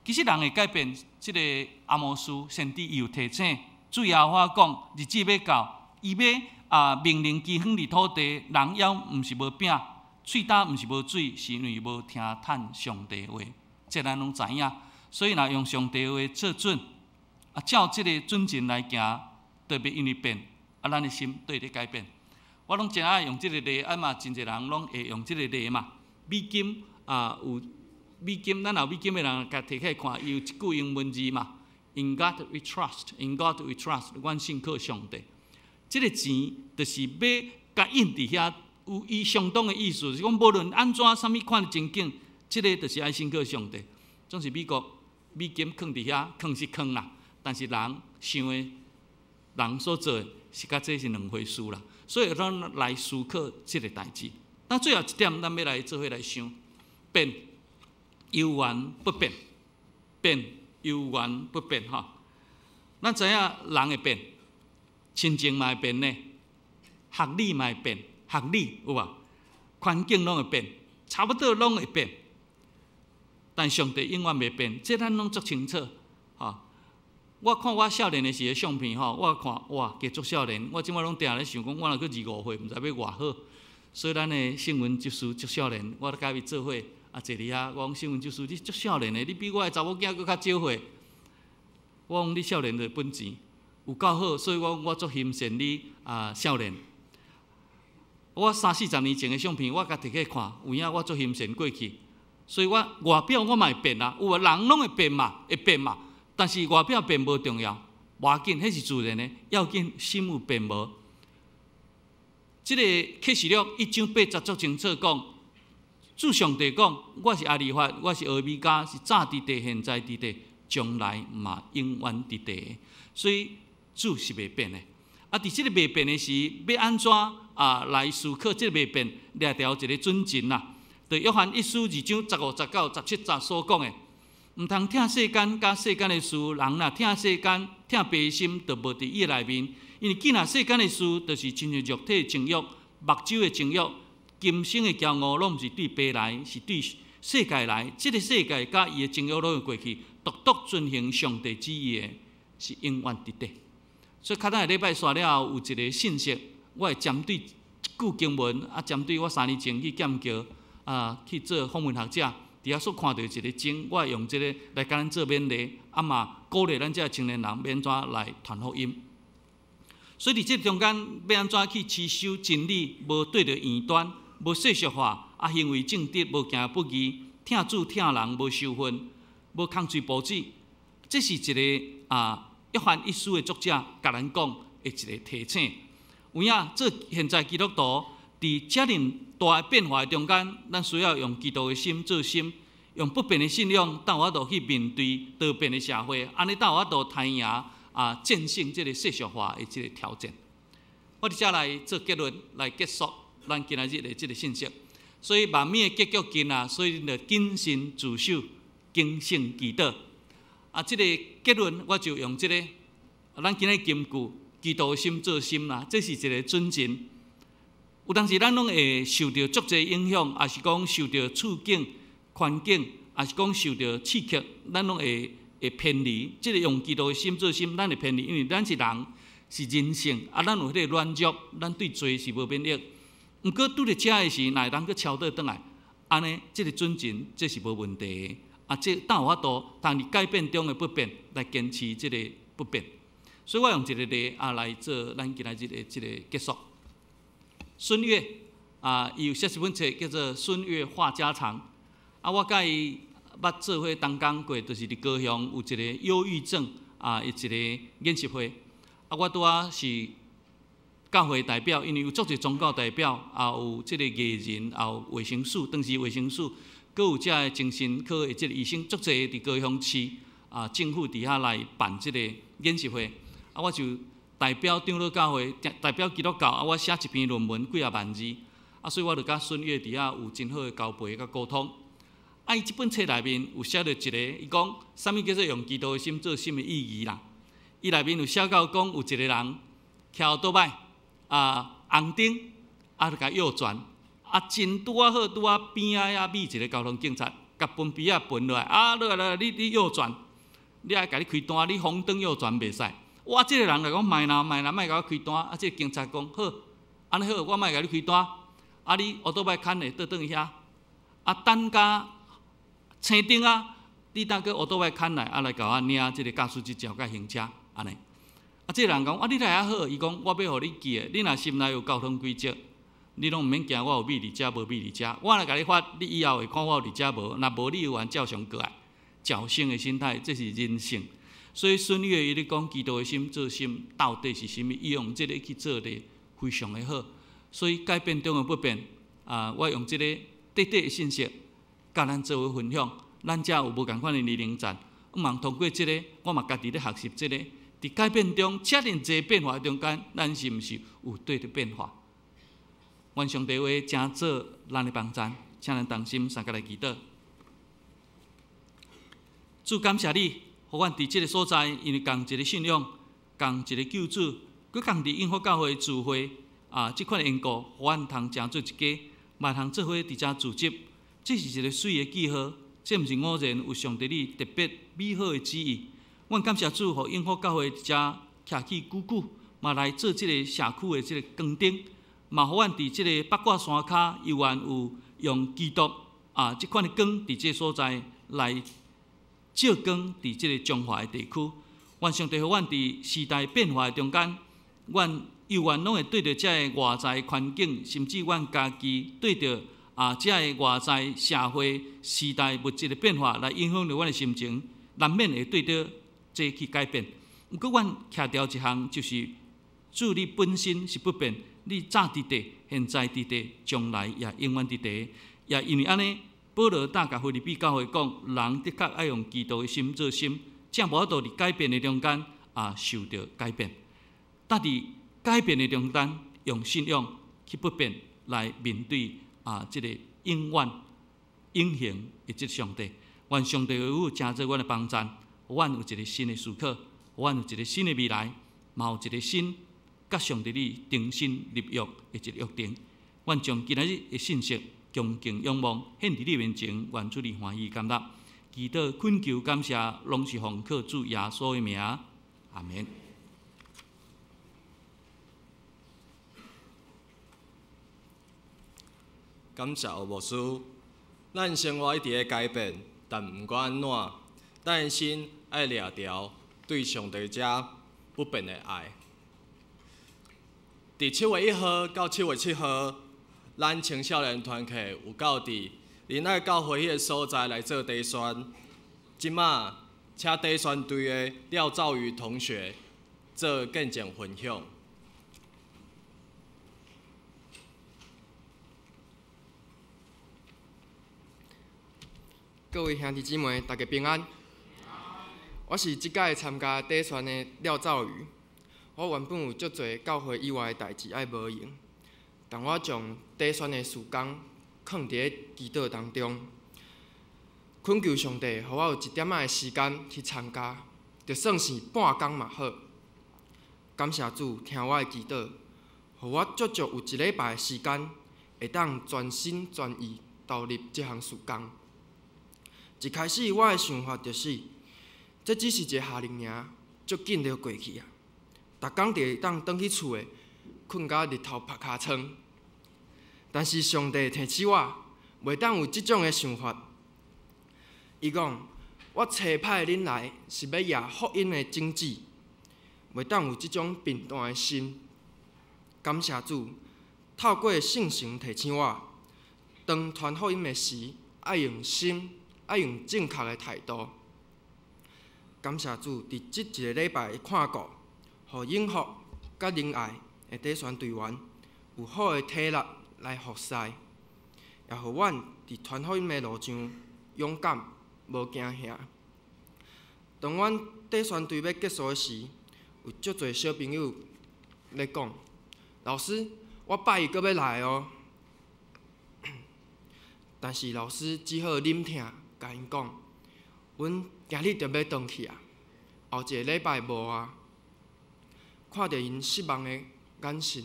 其實人會改變，這個阿摩司先知伊有提醒，主耶和華講，日子欲到，伊欲啊命令饑荒佇土地，人枵毋是無餅，喙焦毋是無水，是因為無聽趁上帝話。這咱攏知影。所以若用上帝話做準，啊照這個準繩來行，特別因為變，啊咱的心對咧改變。我攏真愛用這個例，啊嘛真濟人攏會用這個例嘛。美金啊有美金，咱若有美金的人，共提起來看，伊有一句英文字嘛，In God we trust, In God we trust，阮信靠上帝。這個錢就是欲共印佇遐，有伊相當的意思，是講無論按怎啥物款的情景，這個就是愛信靠上帝。總是美國美金囥佇遐，囥是囥啦，但是人想的，人所做的，是佮這是兩回事啦。所以咱來思考這個代誌。那最後一點，咱欲來做伙來想，變猶原不變，變猶原不變吼。咱知影人會變，親情嘛會變呢，學理嘛會變，學理有無？環境攏會變，差不多攏會變。但上帝永遠袂變，這咱攏足清楚，吼。我看我少年的時的相片吼，我看哇，加足少年。我這擺攏定咧想講，我若閣25歲，毋知欲偌好。所以咱的新聞執事足少年，我咧佮伊做伙啊，坐佇遐，我講新聞執事，你足少年的，你比我的查某囝閣較少歲。我講你少年就本錢有夠好，所以我我足欣羨你啊少年。我三四十年前的相片，我共提起來看，有影我足欣羨過去。所以我外表我嘛會變啊，有啊，人攏會變嘛，會變嘛。但是外表變無重要，無要緊，彼是自然的，要緊心有變無。這個啟示錄一章八節足清楚講，主上帝講，我是阿利法，我是歐米伽，是早佇地，現在佇地，將來嘛永遠佇地。所以主是袂變的。啊，佇這個袂變的時，欲按怎啊來思考這個袂變，掠著一個準繩啦。佇約翰一書二章15、19、17節所講的。毋通疼世間佮世間的事，人若疼世間、疼爸的心，就無佇伊內面。因為既若世間的事，就是親像肉體的情欲、目睭的情欲、今生的驕傲，攏毋是對爸來，是對世界來。這個世界佮伊的情欲攏會過去，獨獨遵行上帝旨意的，是永遠佇咧。所以，較等下禮拜煞了後，有一個信息，我會針對這句經文，啊，針對我三年前去劍橋啊去做訪問學者。佇遐所看著一个經，我會用這個來共咱做勉勵，啊嘛鼓勵咱這青年人欲按怎來傳福音。所以佇這中間，欲按怎去持守真理，無對著異端，無世俗化，啊行為正直，無行不義，疼主疼人，無羞恨，無空喙哺子。這是一個啊，約翰一書的作者共咱講的一個提醒。有影做現在基督徒。佇遮爾大的變化的中間，咱需要用基督的心做心，用不變的信仰，才有法度去面對多變的社會，按呢才有法度刣贏啊戰勝這个世俗化的這个挑戰。我佇遮來做結論，來結束咱今仔日的這个信息。所以萬物的結局近啊，所以著謹慎自守，警醒祈禱。啊，這个結論我就用這个，咱今仔日金句，基督的心做心啦，這是一个準繩。有當時咱攏會受著足濟影響，抑是講受著處境、環境，抑是講受著刺激，咱攏會會偏離。這个用基督的心做心，咱會偏離，因為咱是人，是人性，啊，咱有彼个軟弱，咱對罪是無免疫。毋過拄著遮的時，若會當閣超倒轉來，按呢，這个準繩，這是無問題的。啊，這才有法度，當佇改變中的不變，來堅持這个不變。所以我用一個例啊來做咱今仔日的這个結束。孫越啊，伊有寫一本冊叫做《孫越話家常》。啊，我佮伊捌做伙同工過，就是佇高雄有一个憂鬱症啊，一個研習會。啊，我拄仔是佮教會代表，因為有足濟宗教代表，也有這個藝人，也有衛生署，當時衛生署，閣有遮个精神科的這個醫生，足濟佇高雄市啊政府佇遐來辦這個研習會。啊，我就代表長老教會，代表基督教，啊，我寫一篇論文幾仔萬字，啊，所以我就佮孫岳佇遐有真好的交陪佮溝通。啊，伊這本冊內面有寫著一个，伊講啥物叫做用基督的心做心的意義啦。伊內面有寫到講有一个人騎歐多擺啊紅燈，啊就共右轉，啊真拄仔好拄仔邊仔遐覕一个交通警察，共歕鞭仔歕落來，啊落來落來，你右轉，你愛共你開單，你紅燈右轉袂使。哇，這个人就講莫啦莫啦，莫共我開單。啊，這个警察講好，按呢好，我莫共你開單。啊，你烏多擺牽的倒轉去遐，啊等甲青燈啊，你等閣烏多擺牽來，啊來共我領這个駕駛執照佮行車，按呢。啊，這个人講啊，你來遐好，伊講我欲予你記的，你若心內有交通規則，你攏毋免驚我有米佇遮無米佇遮，我若共你罰，你以後會看我有佇遮無？若無，你猶原照常過來。侥幸的心態，這是人性。所以孫岳伊咧講基督的心做心到底是啥物？伊用這个去做咧，非常的好。所以改變中的不變啊！我用這个短短的信息，佮咱做伙分享。咱遮有無仝款的年齡層，毋茫通過這个，我嘛家己咧學習這个。佇改變中，遮爾濟變化中間，咱是毋是有對著變化？願上帝話成做咱的幫贊，請咱同心相共來祈禱。主感謝你，予阮佇這个所在，因為仝一个信仰，仝一个救主，閣仝佇永福教會聚會啊，這款的緣故，予阮通成做一家，嘛通做伙佇遮聚集。這是一个媠的記號，這毋是偶然，有上帝你特別美好的旨意。阮感謝主，予永福教會佇遮徛起久久，嘛來做這个社區的這个光燈，嘛予阮佇這个八卦山跤，猶原有用基督啊這款的光佇這个所在來照光佇這个中華的地區。願上帝予阮佇時代變化的中間，阮猶原攏會對著這个外在環境，甚至阮家己對著啊這个外在社會時代物質的變化來影響著阮的心情，難免會對著這去改變。毋過，阮徛牢一項，就是主你本身是不變，你早佇地，現在佇地，將來也永遠佇地。也因為按呢，保羅早共腓立比教會講，人的確愛用基督的心做心，才無法度佇改變的中間啊受著改變。但佇改變的中間，用信仰去不變來面對啊這个永遠永恆的這个上帝。願上帝的話成做阮的幫贊，阮有一个新的思考，阮有一个新的未來，嘛有一个新佮上帝你重新立約的一個約定。阮將今仔日的信息恭敬仰望，獻佇你面前，願主你歡喜感納。祈禱懇求感謝，攏是奉靠主耶穌的名，阿們。感謝吳牧師，咱生活一直咧改變，但毋管按怎，咱的心愛掠牢對上帝這不變的愛。佇7月1號到7月7號，咱青少年團契有到佇仁愛教會彼个所在來做短宣。這馬請短宣隊的廖兆宇同學做見證分享。各位兄弟姊妹，大家平安。我是這屆參加短宣的廖兆宇。我原本有足濟教會以外的代誌愛無閒，但我將短宣的時間囥佇咧祈禱當中，懇求上帝，予我有一點仔的時間去參加，就算是半工嘛好。感謝主聽我的祈禱，予我足足有一禮拜的時間，會當全心全意投入這項事工。一開始我的想法就是，這只是一个夏令營，足緊就過去啊。逐工就會當轉去厝的，睏到日頭曝尻川。但是上帝提醒我，袂當有這種的想法。伊講，我差派恁來是欲掖福音的種子，袂當有這種貧惰的心。感謝主，透過聖神提醒我，當傳福音的時，愛用心，愛用正確的態度。感謝主，佇這一个禮拜的看顧，予永福佮仁愛的短宣队员有好的体力来服侍，也予阮伫传福音的路上勇敢，无惊吓。当阮短宣队欲结束的时，有足济小朋友咧讲：“老师，我拜一阁欲来哦。”但是老师只好忍疼，共𪜶讲：“阮今日就欲转去啊，后一个礼拜无啊。”看著𪜶失望的眼神，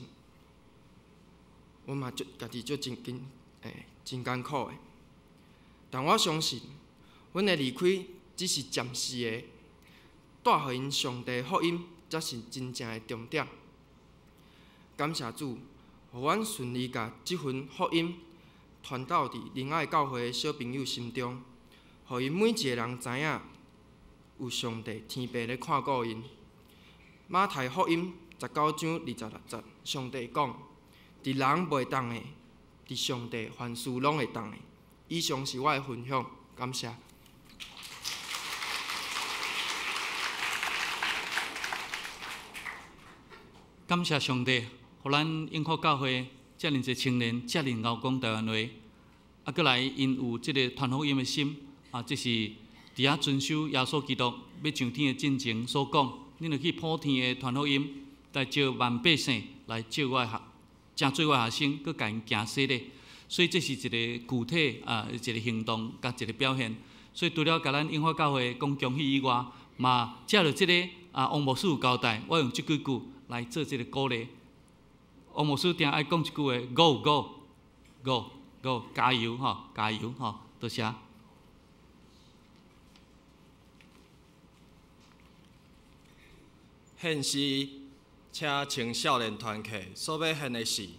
我嘛足家己足真紧，真艰苦的。但我相信，阮的离开只是暂时的，带予𪜶上帝福音才是真正的重点。感谢主，予阮顺利共这份福音传到伫仁爱教会的小朋友心中，予𪜶每一个人知影有上帝天父咧看顾𪜶。马太福音19章26节，上帝讲：伫人袂当的，伫上帝凡事拢会当的。以上是我的分享，感谢。感谢上帝，予咱永福教会遮尔济青年，遮尔𠢕讲台湾话，啊，阁来𪜶有这个传福音的心，啊，这是伫遐遵守耶稣基督欲上天的进前所讲，恁著去普天的传福音，来召万百姓来召我学，成做我学生，阁共𪜶行洗礼。所以这是一个具体啊，一个行动佮一个表现。所以除了共咱永福教会讲恭喜以外，嘛藉著这个啊，王牧师有交代，我用这几句来做这个鼓励。王牧师定爱讲一句话：Go go go go，加油吼，加油吼，多谢。献诗，请青少年团契所欲献的是，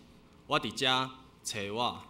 我伫遮揣我。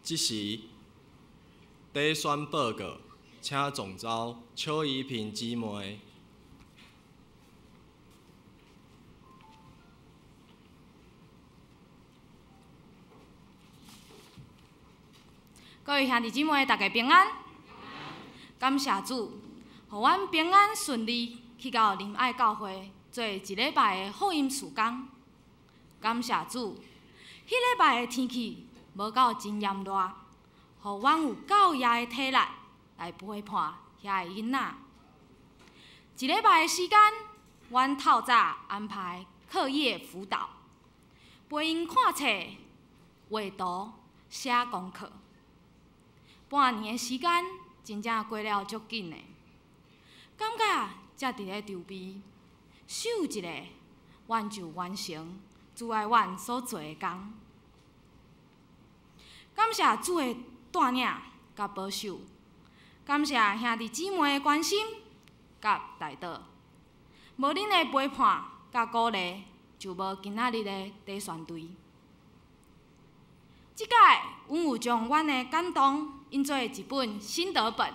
这时，底选报告，请总召邱怡萍姊妹。各位兄弟姊妹，大家平安。感谢主，予阮平安顺利去到仁爱教会做一礼拜的福音事工。感谢主，彼礼拜的天气无够真炎热，予阮有够额的体力来陪伴遐个囡仔。一礼拜的时间，阮透早安排课业辅导，陪𪜶看册、画图、写功课。半年的时间真正过了足紧的，感觉才伫咧筹备，想一下，阮就完成主爱阮所做的工。感谢主的带领佮保守，感谢兄弟姊妹的关心佮代祷。无恁的陪伴佮鼓励，就无今仔日的底选队。这届，阮有将阮的感动印做一本心得本，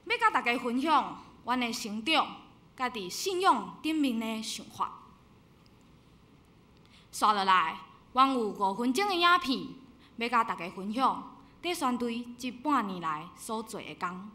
欲佮大家分享阮的成长，佮伫信仰顶面的想法。紲落来，阮有5分钟的影片，欲佮大家分享底选队这半年来所做的工。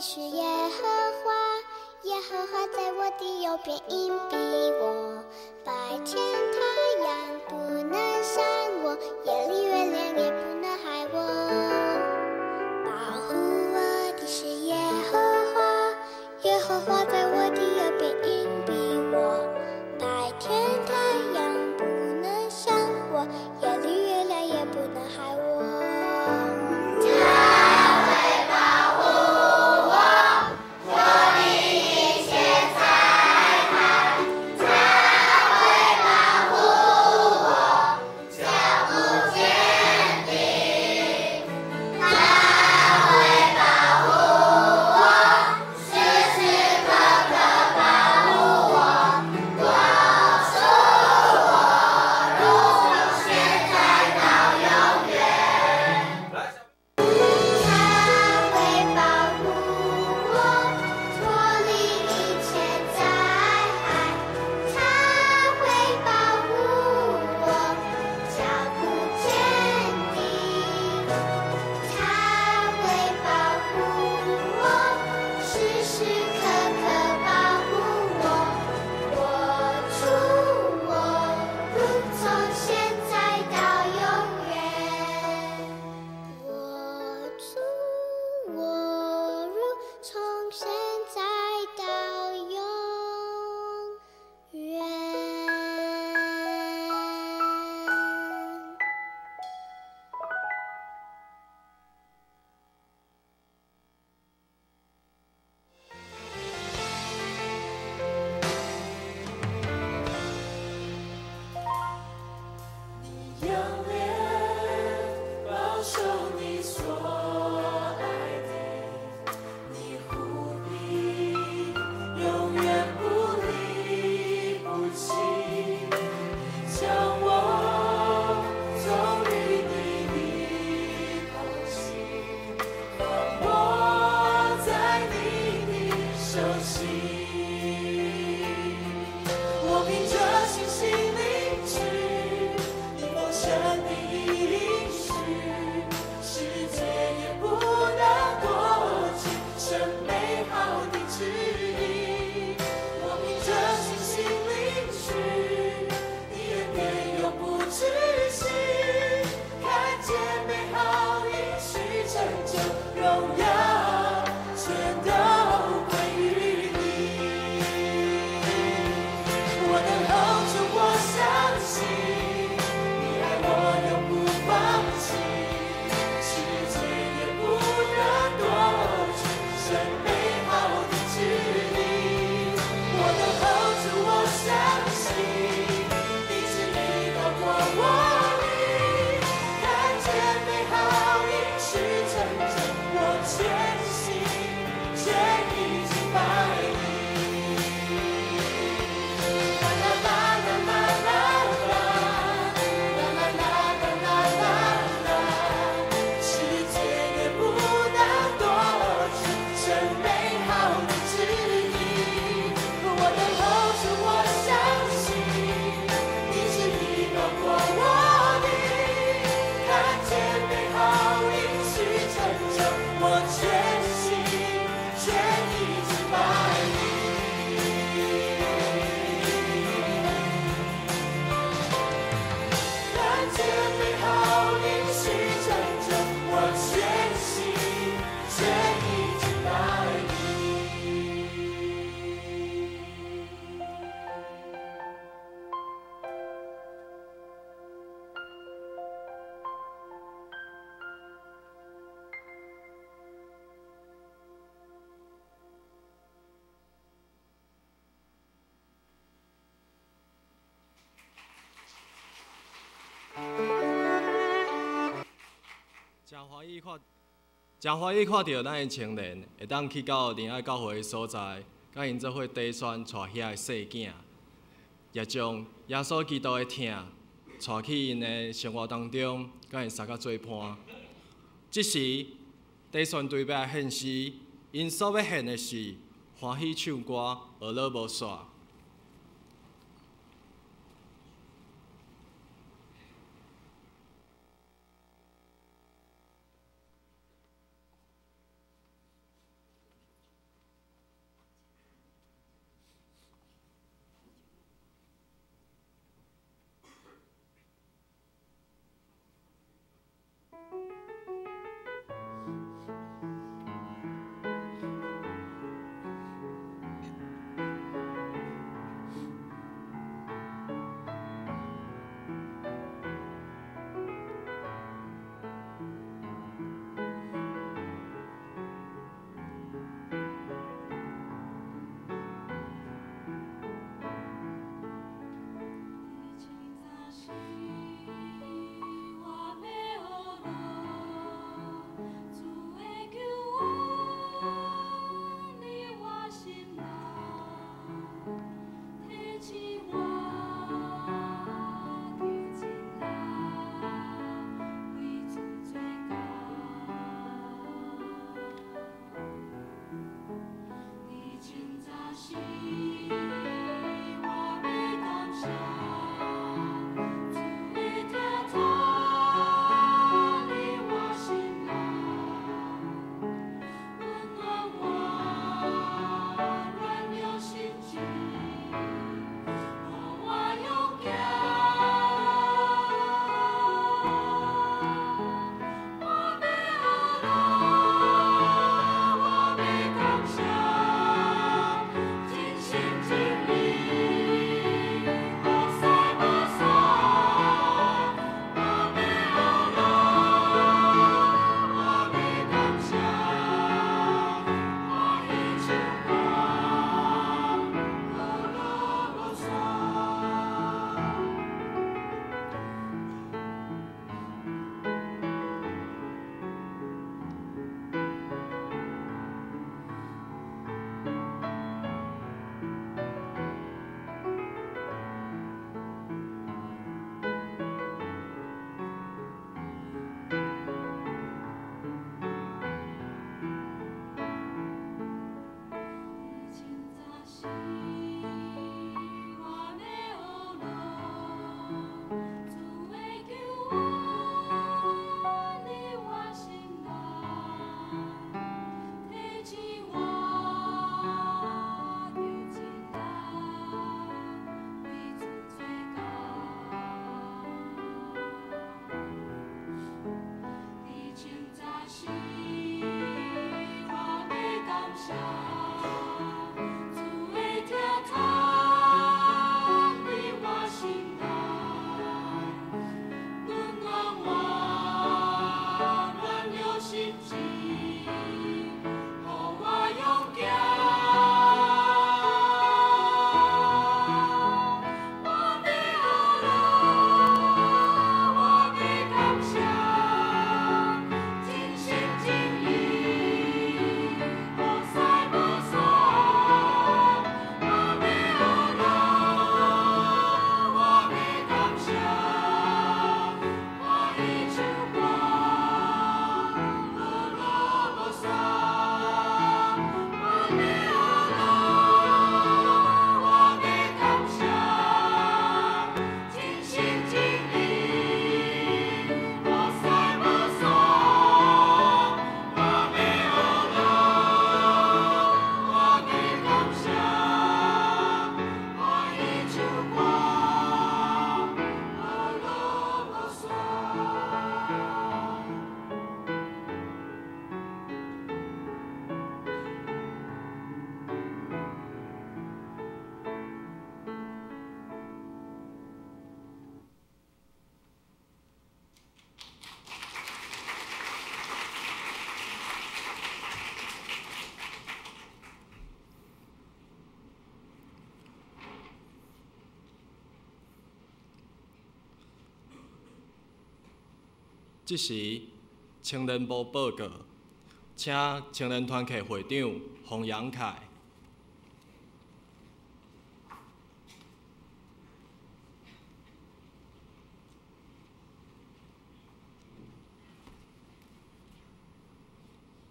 是耶和华，耶和华在我的右边荫庇我。白天太阳不能伤我，夜里月亮也不能害我。保护我的是耶和华，耶和华在我的右边荫庇我。白天太阳不能伤我，夜里月亮也不能害我。是美好应许成真，我全心全意敬拜你。真欢喜看著咱的青年會當去到仁愛教會的所在，佮𪜶做伙短宣帶遐的細囝，也將耶穌基督的疼帶去𪜶的生活當中，佮𪜶相佮做伴。這時，短宣隊欲來獻詩，𪜶所欲獻的是歡喜唱歌，學樂無煞。這時青年部報告，請青年團契會長洪楊凱。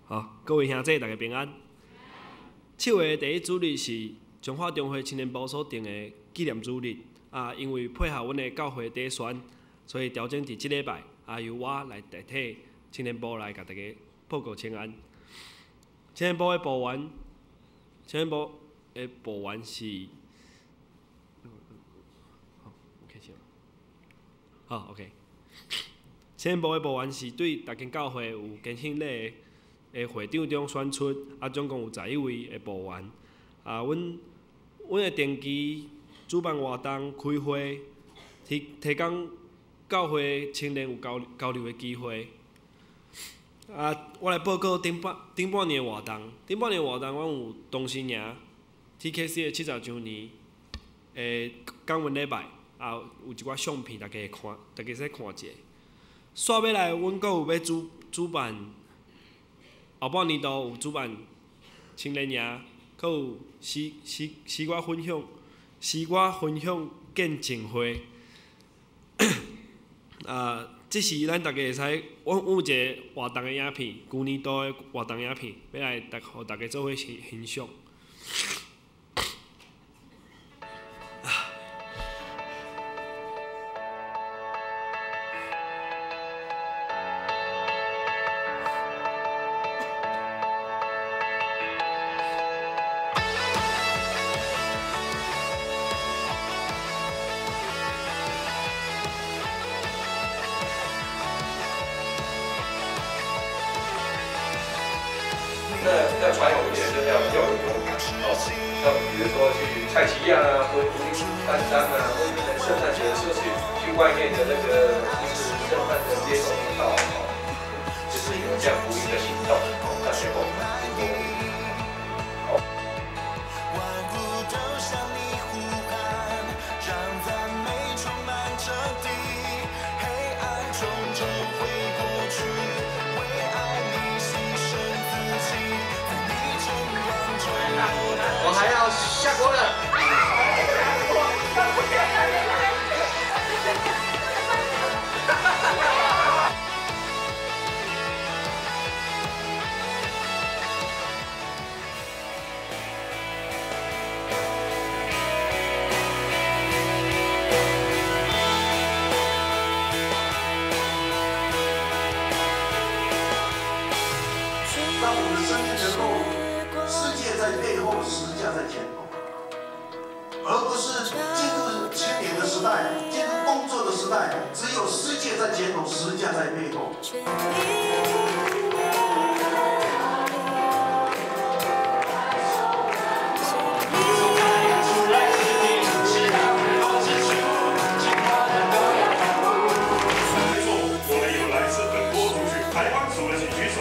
好，各位兄弟，大家平安。7月第一主日是彰化中会青年部所定的纪念主日。啊，因为配合阮的教会底选，所以调整伫这礼拜，啊，由我来代替青年部来共大家报告请安。青年部的部员，青年部的部员是，好，开始。好，OK。青年部的部员是对逐间教会有坚信礼的会长中选出，啊，总共有11位的部员。啊，阮会定期主办活动、开会，提供教会青年有交流的机会。啊，我来报告顶半年的活动。顶半年活动，阮有同心营 TKC 的70周年的感恩礼拜，啊，有一寡相片，大家会看，大家使看者。煞尾来，阮阁有欲主办后半年度有主办青年营，阁有诗歌分享见证会。啊，这时咱逐家会使，阮有一个活动的影片，旧年度的活动影片，欲来予大家做伙欣赏。那要传统一点，就是要比较有勇敢哦。那比如说去菜市仔啊，或者搬山啊，或者圣诞节的时候去外面的那个就是圣诞的街头布道哦，就是有这样福音的行动哦，那结果很多。我还要下锅了。当我们的生命能够世界在背后，十字架在前头，而不是进入青年的时代，进入工作的时代，只有世界在前头，十字架在背后。我们有来自很多族群，台湾族的请举手。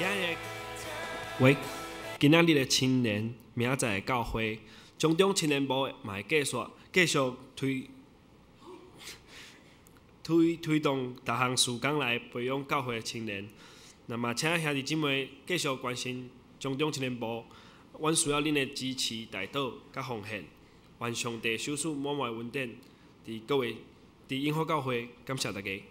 今日，喂，今仔日的青年，明仔载的教会，中中青年部嘛会继续推动逐项事工来培养教会的青年。那么，请兄弟姊妹继续关心中中青年部，阮需要恁的支持、代祷佮奉献。愿上帝赏赐满满的恩典，伫各位伫永福教会，感谢大家。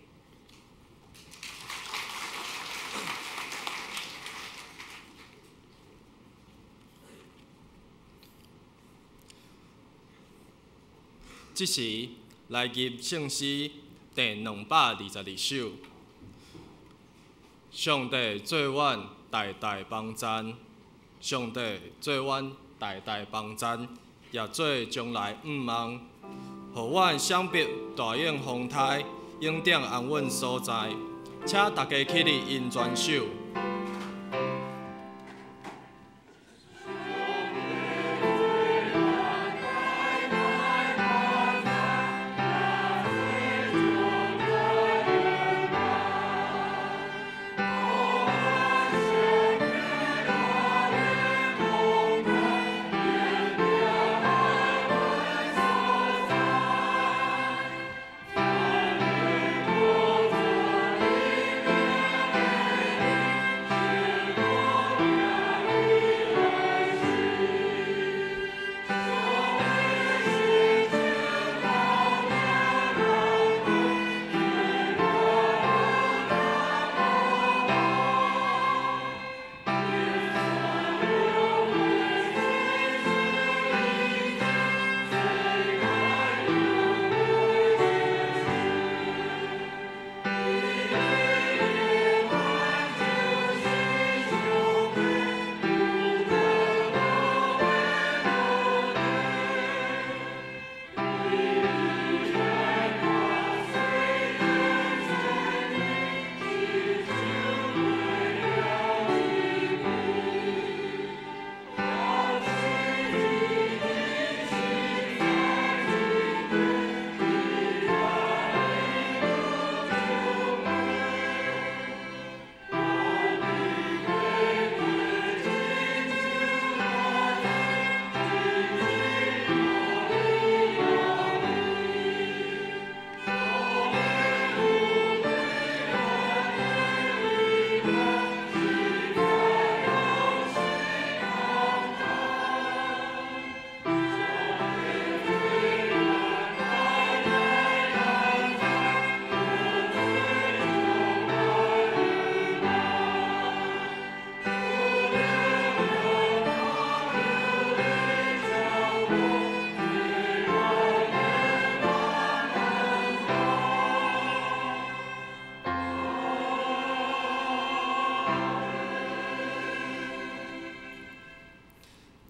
这时来吟圣诗第222首。上帝做阮代代帮赞，上帝做阮代代帮赞，也做将来向望，予阮想必大应风台，永定安稳所在。请大家起立吟全首。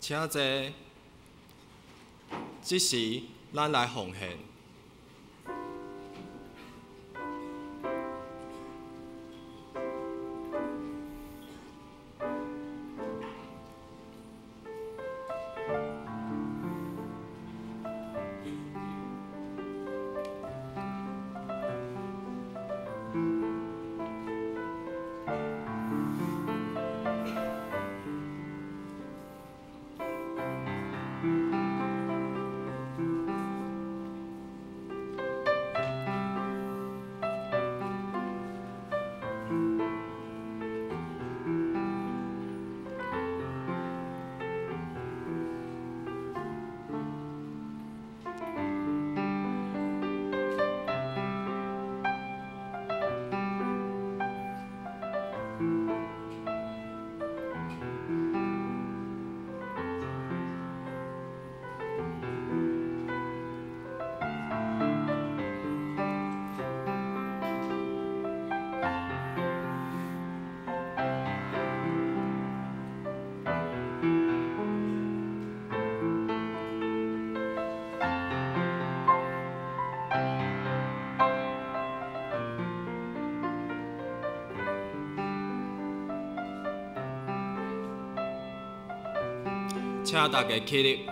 请坐。这时，咱来奉献。请大家起立。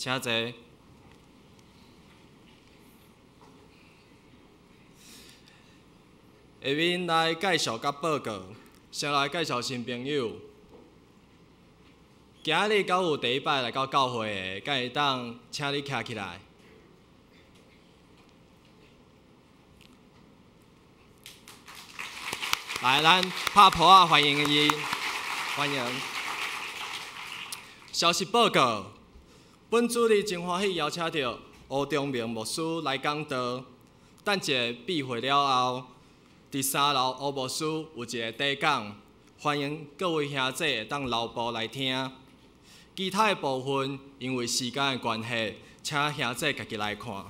請坐。下面來介紹佮報告，先來介紹新朋友。今仔日敢有第一擺來到教會的，敢會當請你徛起來？來，咱拍噗仔歡迎伊，歡迎。消息報告，本主日真歡喜邀請著吳忠明牧師來講道。等一下閉會了後，佇三樓吳牧師有一个短講，歡迎各位兄弟會當留步來聽。其他的部分因為時間的關係，請兄弟家己來看。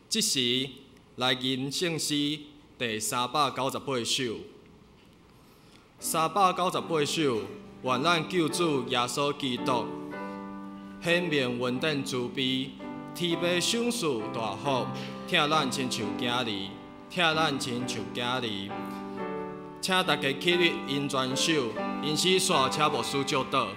這時來吟聖詩第398首，398首，願咱救主耶穌基督顯明恩典慈悲，天父賞賜大福，疼咱親像囝兒，疼咱親像囝兒。請大家起立，引全首，吟詩煞，請牧師祝禱。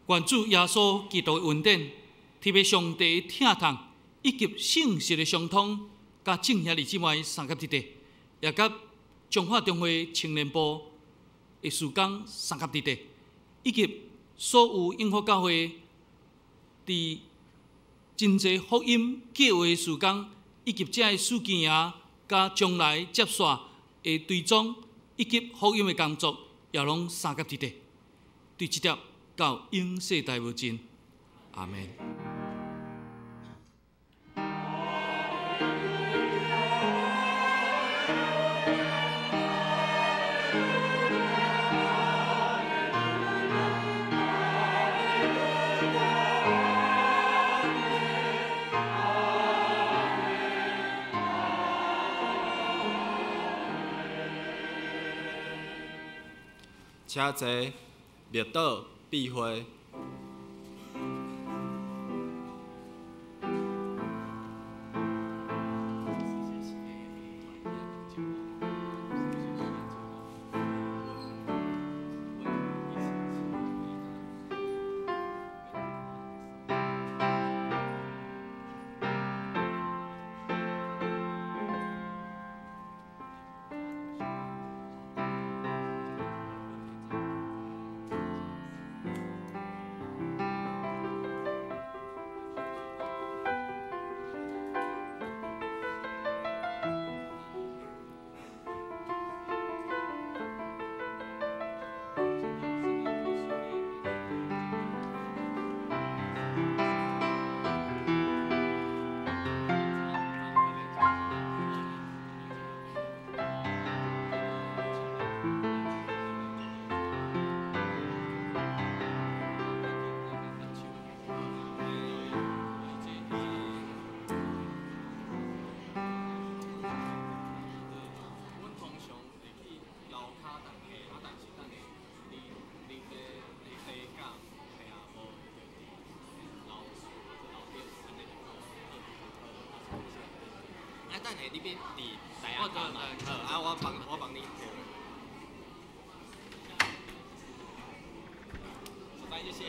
願主耶穌基督的恩典，天父上帝的疼痛，以及聖神的相通，佮眾兄弟姊妹相佮佇底，也佮彰化中會青年部的事工相佮佇底，以及所有永福教會佇真濟福音計劃的事工，以及這个暑假營佮將來接續的追蹤，以及福音的工作，也攏相佮佇底。對這粒到永世代無盡，阿們。請坐，默禱。閉會。等下你别伫台下嘛，好，啊，我帮你。谢谢。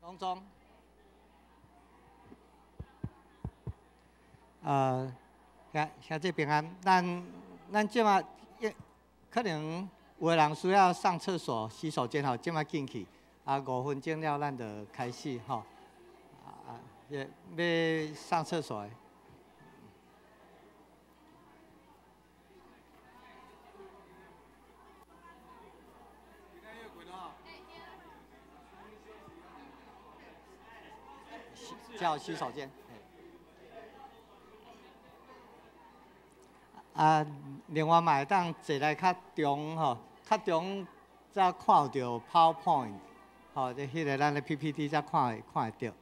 拢总。兄弟平安，咱这马可能有的人需要上厕所、洗手间吼，这马进去，啊，5分钟了，咱就开始吼。啊，要上厕所的。叫洗手间。啊，另外嘛会当坐来较中吼，较中才看著 PowerPoint，吼，这彼个咱的 PPT 才看会著。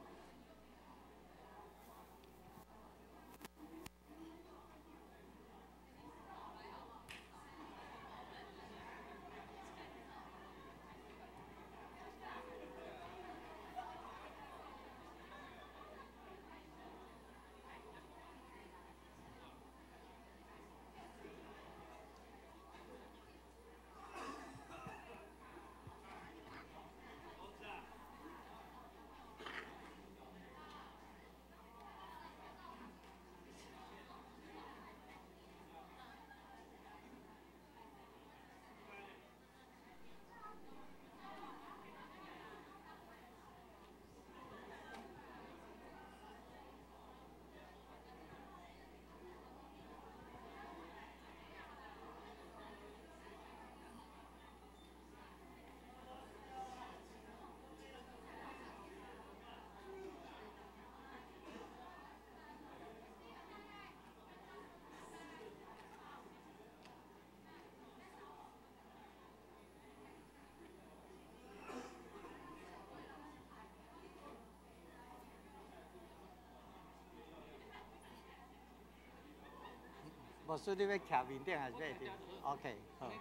牧师，你欲徛面顶还是欲伫？OK，好。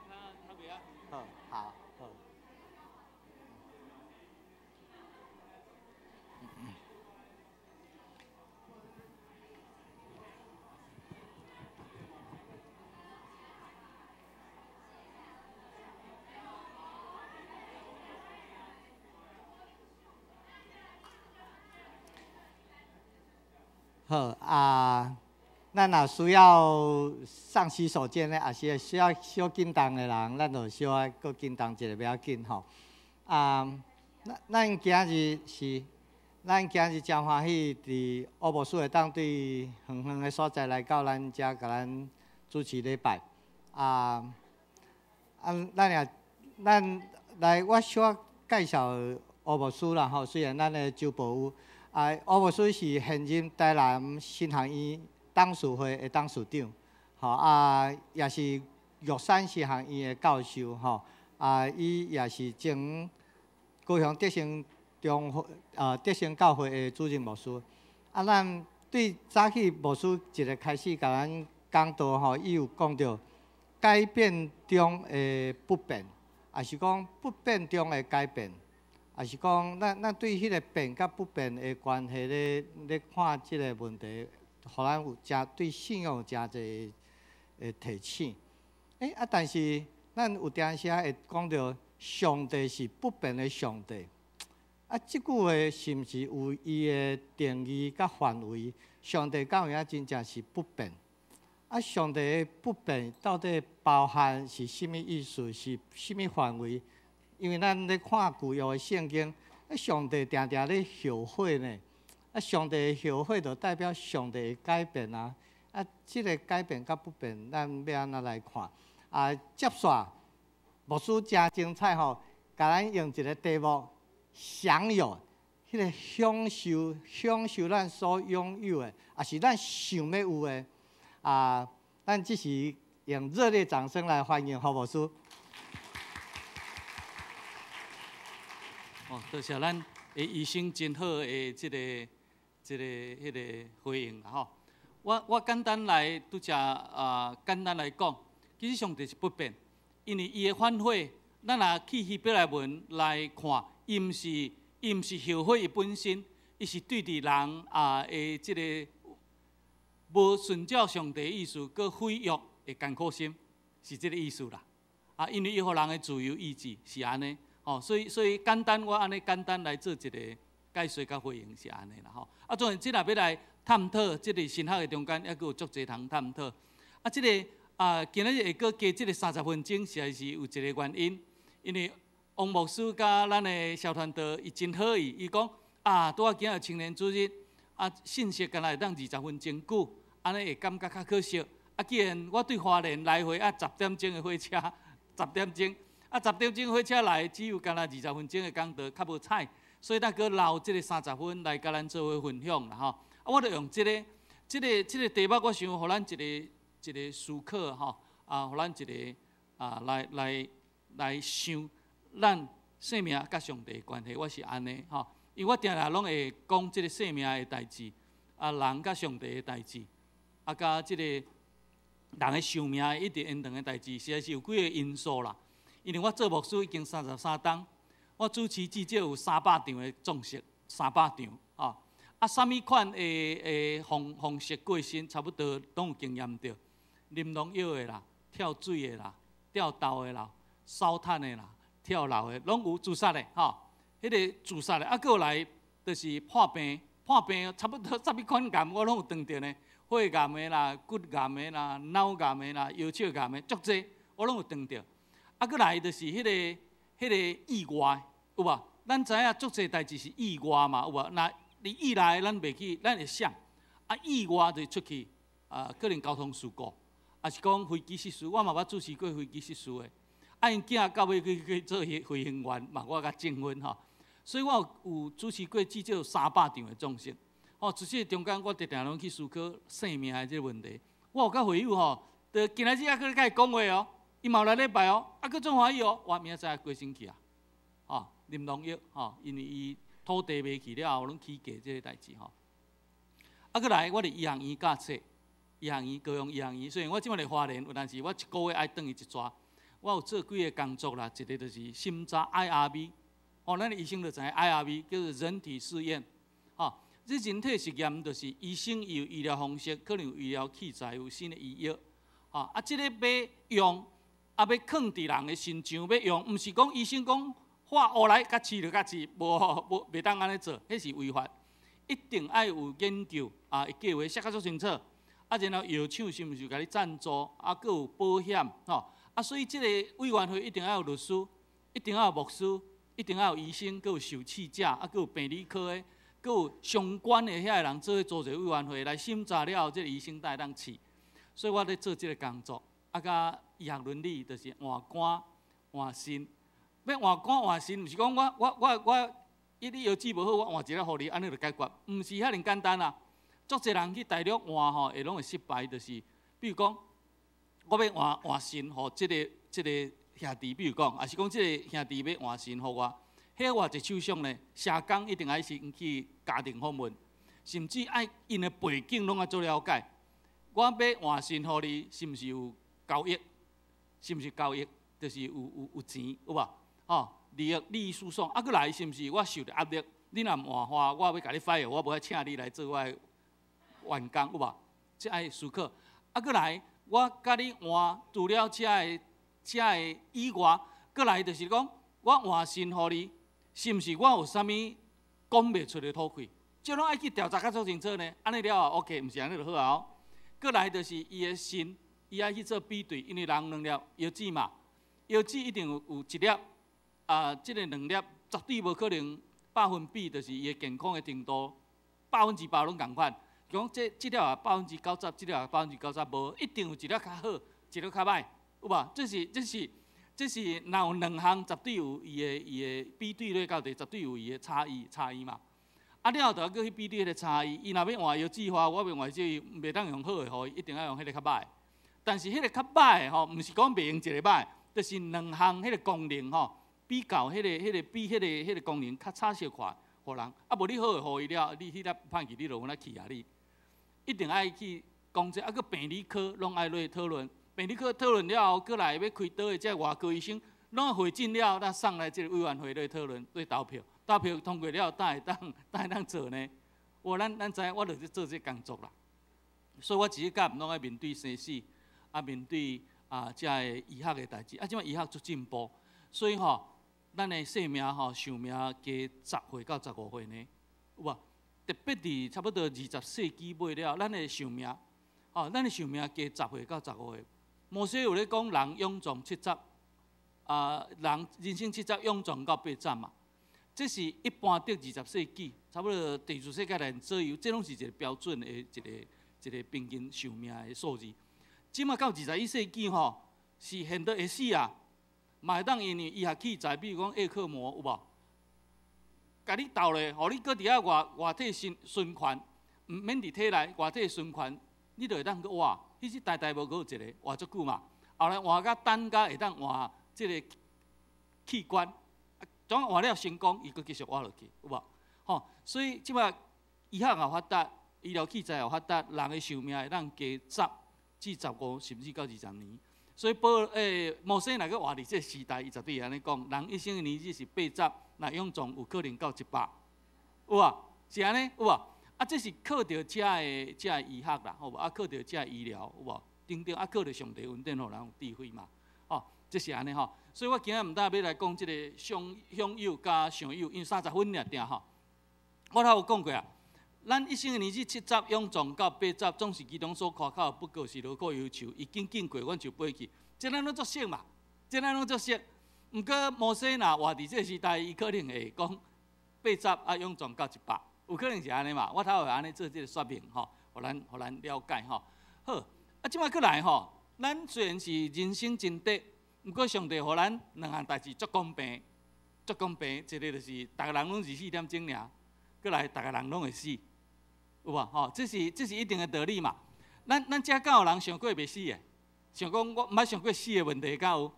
好，好，好。好啊。咱若需要上洗手间的，抑是需要小紧动的人，咱就小可阁紧动一下，袂要紧吼。啊，咱今日真欢喜，伫乌牧师会当对远远的所在来到咱遮，共咱主持礼拜。咱也咱来，我小介绍乌牧师啦吼。虽然咱的周保有，啊，乌牧师是现任台南神学院董事会的董事长，吼啊，也是玉山神学院的教授，吼啊，伊也是前高雄德胜中会德胜教会的主任牧师。啊，咱对早起牧师一个开始共咱讲道吼，伊有讲著改变中的不变，抑是讲不变中的改变，抑是讲咱对彼个变佮不变的关系咧看这个问题。予咱有诚对信仰有诚济的提醒。但是咱有定时会讲著上帝是不变的上帝。啊，这句话是毋是有伊的定义佮范围？上帝敢有影真正是不变？啊，上帝的不变到底包含是啥物意思？是啥物范围？因为咱咧看旧约的圣经，上帝定定咧后悔呢。啊，上帝的后悔就代表上帝的改变啊！啊，这个改变佮不变，咱欲按怎来看？啊，接续牧师诚精彩吼，共咱用一个题目：享有，彼个享受，享受咱所拥有的，抑是咱想欲有的。啊，咱这时用热烈掌声来欢迎何牧师。哦，多谢咱的医生真好的这个回应啦吼。我简单来拄才啊，简单来讲，其实上帝是不变，因为伊的反悔，咱若去希伯来文来看，伊毋是后悔伊本身，伊是对伫人啊的这个无顺照上帝意思，阁毁约的艰苦心，是这个意思啦。啊，因为伊予人的自由意志是按呢，吼，所以简单我按呢简单来做一个解说佮回应是按呢啦吼。啊，当然，这若欲来探讨这个神学的中间，犹阁有足济通探讨。啊，这个啊，今仔日会阁加这个30分钟，实在是有一个原因，因为王牧师佮咱的萧传道伊真好意，伊讲啊，拄仔今仔青年主日啊，信息敢若会当20分钟久，按呢会感觉较可惜。啊，既然我对花莲来回啊十点钟的火车，十点钟，啊十点钟火车来，只有敢若二十分钟的讲道，较无彩，所以才阁留这个三十分来佮咱做伙分享啦吼。啊，我就用這個題目，我想予咱一個一個思考吼，啊，予咱一個啊來想咱生命佮上帝的關係，我是按呢吼，因為我定定攏會講這個生命的代誌，啊，人佮上帝的代誌，啊，佮這個人的壽命一直延長的代誌，實在是有幾個因素啦。因為我做牧師已經33冬，我主持至少有300場的葬式，三百場吼。啊，啥物款的方式過身，差不多攏有經驗著。啉農藥的啦，跳水的啦，吊豆的啦，燒炭的啦，跳樓的，攏有自殺的吼。彼個自殺的，啊，閣來就是破病，破病差不多啥物款癌我攏有碰著呢。血癌的啦，骨癌的啦，腦癌的啦，腰尺癌的，足濟，我攏有碰著。啊，閣來就是彼個意外，有無？咱知影足濟代誌是意外嘛，有無？若佇意內咱袂去，咱會想。啊，意外就出去，啊，可能交通事故，抑是講飛機失事，我嘛捌主持過飛機失事的。啊，𪜶囝到尾去做飛行員，嘛我共證婚吼。所以我有主持過至少300場的葬式。吼，其實中間我定定攏去思考生命的這個問題。我有佮會友吼，就今仔日猶閣共伊講話哦，伊嘛有來禮拜哦，啊，閣足歡喜哦，我明仔載過身去啊，吼，啉農藥吼，因為伊土地賣去了後，攏起價這個代誌吼。啊，閣來我佇醫學院教冊，醫學院高雄醫學院，雖然我這擺佇花蓮，有但是我一個月愛轉去一逝。我有做幾个工作啦，一個就是審查 IRB，吼，咱的醫生就知影 IRB 叫做人體試驗，吼，這人體實驗就是醫生伊有醫療方式，可能有醫療器材，有新的醫藥，吼，啊，這個欲用，啊，欲囥佇人的身上欲用，毋是講醫生講化烏來共試就共試，無無袂當按呢做，彼是違法，一定愛有研究啊，計劃寫較足清楚，啊，然後藥廠是毋是共你贊助，啊，閣有保險，吼。啊，所以這個委員會一定愛有律師，一定愛有牧師，一定愛有醫生，閣有受試者，啊，閣有病理科的，閣有相關的遐个人做伙組一個委員會來審查了後，這個醫生才會當試。所以我咧做這個工作，啊，佮醫學倫理就是換肝換腎。欲換肝換腎，毋是講我，伊你藥劑無好，我換一个予你，按呢就解決，毋是遐爾簡單啊。足濟人去大陸換吼，會攏會失敗，就是比如講，我欲換換腎予這個兄弟，比如講，抑是講這個兄弟欲換腎予我，彼偌濟手續呢？社工一定愛先去家庭訪問，甚至愛𪜶的背景攏愛做了解。我欲換腎予你，是毋是有交易？是毋是交易？就是有錢，有無？吼，利益輸送，啊，閣來是毋是我受著壓力？你若毋換，我欲共你 fire，我無愛請你來做我的員工，有無？這愛思考。啊，閣來。我共你換，除了這个以外，閣來就是講，我換腎予你，是毋是我有啥物講袂出的土氣？這攏愛去調查較足清楚呢。按呢了後，OK，毋是按呢就好啊。哦，閣來就是伊的腎，伊愛去做比對，因為人兩粒藥劑嘛，藥劑一定有一粒啊，這个兩粒絕對無可能百分比，就是伊的健康的程度100%攏仝款。講這粒啊90%，這粒啊90%，無一定有一粒較好，一粒較䆀，有無？這是若有兩項，絕對有伊的比對咧，到底絕對有伊的差異嘛。啊了後，就閣去比對彼个差異。伊若欲換藥劑花，我欲換這袂當用好的予伊，一定愛用彼个較䆀。但是彼个較䆀的吼，毋是講袂用一个䆀，就是兩項彼个功能吼，比較彼个比彼个功能較差小可，予人。啊，無你好的予伊了，你彼粒歹去，你就有哪氣啊你。一定愛去講這，啊，閣病理科攏愛落討論，病理科討論了後，閣來欲開刀的這外科醫生，攏會診了後，才送來這個委員會來討論，來投票，投票通過了後，才會當做呢。我咱知影，我就是做這工作啦。所以我一日到晚攏愛面對生死，啊面對啊這个醫學的代誌，啊這擺醫學足進步，所以吼，咱的生命吼壽命加10歲到15歲呢。有無？特別佇差不多20世紀尾了，咱的壽命，吼，咱的壽命加十歲到15歲。摩西有咧講，人勇壯七十，啊，人人生七十，勇壯到80嘛。這是一般佇20世紀，差不多第二次世界大戰左右，這攏是一個標準的一個平均壽命的數字。這馬到21世紀吼，是現在會死啊，嘛會當因為醫學器材，比如講葉克膜有無？共你鬥咧，予你閣佇遐外外體循環，毋免佇體內外體循環，你就會當閣活。彼時代代無閣有一個活足久嘛。後來換甲等甲會當換這個器官，總換了成功，伊閣繼續活落去，有無？吼，所以這馬醫學也發達，醫療器材也發達，人的壽命會當加10至15，甚至到20年。所以保摩西若閣活佇這個時代，伊絕對會按呢講：人一生的年日是80，若勇壯有可能到100，有無？是按呢？有無？啊，這是靠著遮的遮的醫學啦，好無？啊，靠著遮的醫療，有無？等等，啊，靠著上帝恩典，予人有智慧嘛。哦，這是按呢吼。所以我今仔毋但欲來講這個享有佮尚有，因為30分爾定吼。我頭有講過啊，咱一生的年日七十，勇壯到八十，總是其中所誇口，不過是勞苦憂愁。伊緊緊過，阮就飛去。這咱攏足熟嘛，這咱攏足熟。毋過摩西若活佇這個時代，伊可能會講八十啊，勇壯到100，有可能是按呢嘛。我頭會按呢做這個說明吼，予咱了解吼。好，啊，這馬閣來吼，咱雖然是人生真短，毋過上帝予咱兩項代誌足公平，足公平。一個就是逐个人攏24點鐘爾，閣來逐个人攏會死，有無？吼，這是一定的道理嘛。咱遮敢有人想過袂死的？想講我毋捌想過死的問題，敢有？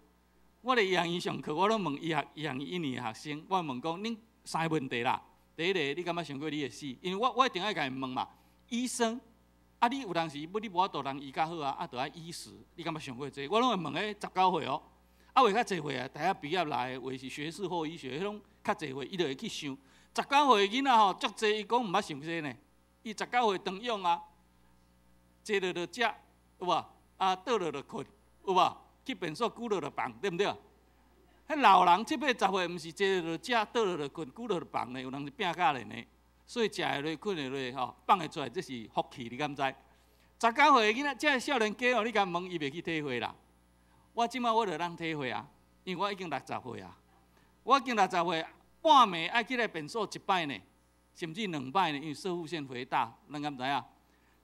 我佇醫學院上課，我攏問醫學院一年的學生，我問講恁三個問題啦。第一個，你敢捌想過你會死？因為我一定愛共𪜶問嘛。醫生，啊，你有當時要你無法度人醫較好啊，啊，著愛醫死。你敢捌想過這個？我攏會問彼19歲哦，啊，有較濟歲啊，大學畢業來，有的是學士或醫學，彼種較濟歲，伊就會去想。19歲囡仔吼，足濟伊講毋捌想這個呢。伊19歲當勇啊，坐落就食，有無？啊，倒落就睏，有無？去便所久落就放，對毋對？彼老人七八十歲，毋是坐落就食，倒落就睏，久落就放呢，有人是拚甲咧呢。所以食會落，睏會落，吼，放會出來，這是福氣，你敢知？19歲囡仔，這个少年家哦，你共問伊袂去體會啦。我這馬我就通體會啊，因為我已經60歲啊。我已經60歲，半暝愛起來便所一擺呢，甚至兩擺呢，因為攝護腺肥大，咱敢知影？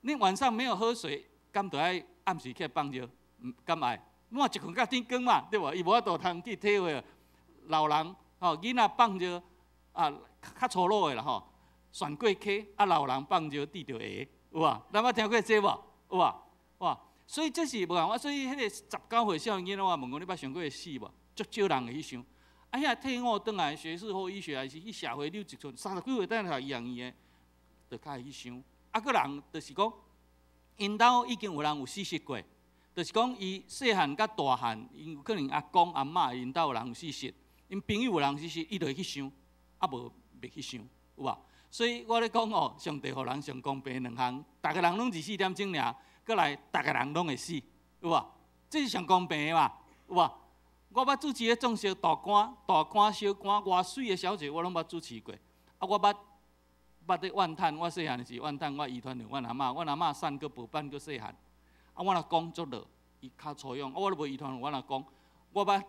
你晚上沒有喝水，敢著愛暗時起來放尿？敢愛？我一睏到天光嘛，對無？伊無法度通去體會老人吼，囡仔放尿啊，較粗魯的啦吼，旋過溪啊，老人放尿滴著鞋，有無？咱捌聽過這無？有無？哇！所以這是無仝，我所以彼個19歲少年囡仔，我問講你捌想過會死無？足少人會去想。啊，遐退伍轉來學士或醫學，還是去社會溜一陣，30幾歲等下讀醫學院的，就較會去想。啊，閣人就是講，𪜶兜已經有人有死實過。就是講，伊細漢佮大漢，𪜶有可能阿公阿嬤𪜶兜有人有死實，𪜶朋友有人死實，伊就會去想，啊無袂去想，有無？所以我咧講哦，上帝予人上公平兩項，逐个人攏24點鐘爾，閣來逐个人攏會死，有無？這是上公平的嘛，有無？我捌主持咧眾席大官、大官、小官，偌媠的小姐我攏捌主持過。啊，我捌咧怨嘆，我細漢時怨嘆，我遺傳著阮阿嬤，阮阿嬤瘦閣無板閣細漢。啊，我若講足落，伊較粗勇。啊，我都無遺傳，我若講，我捌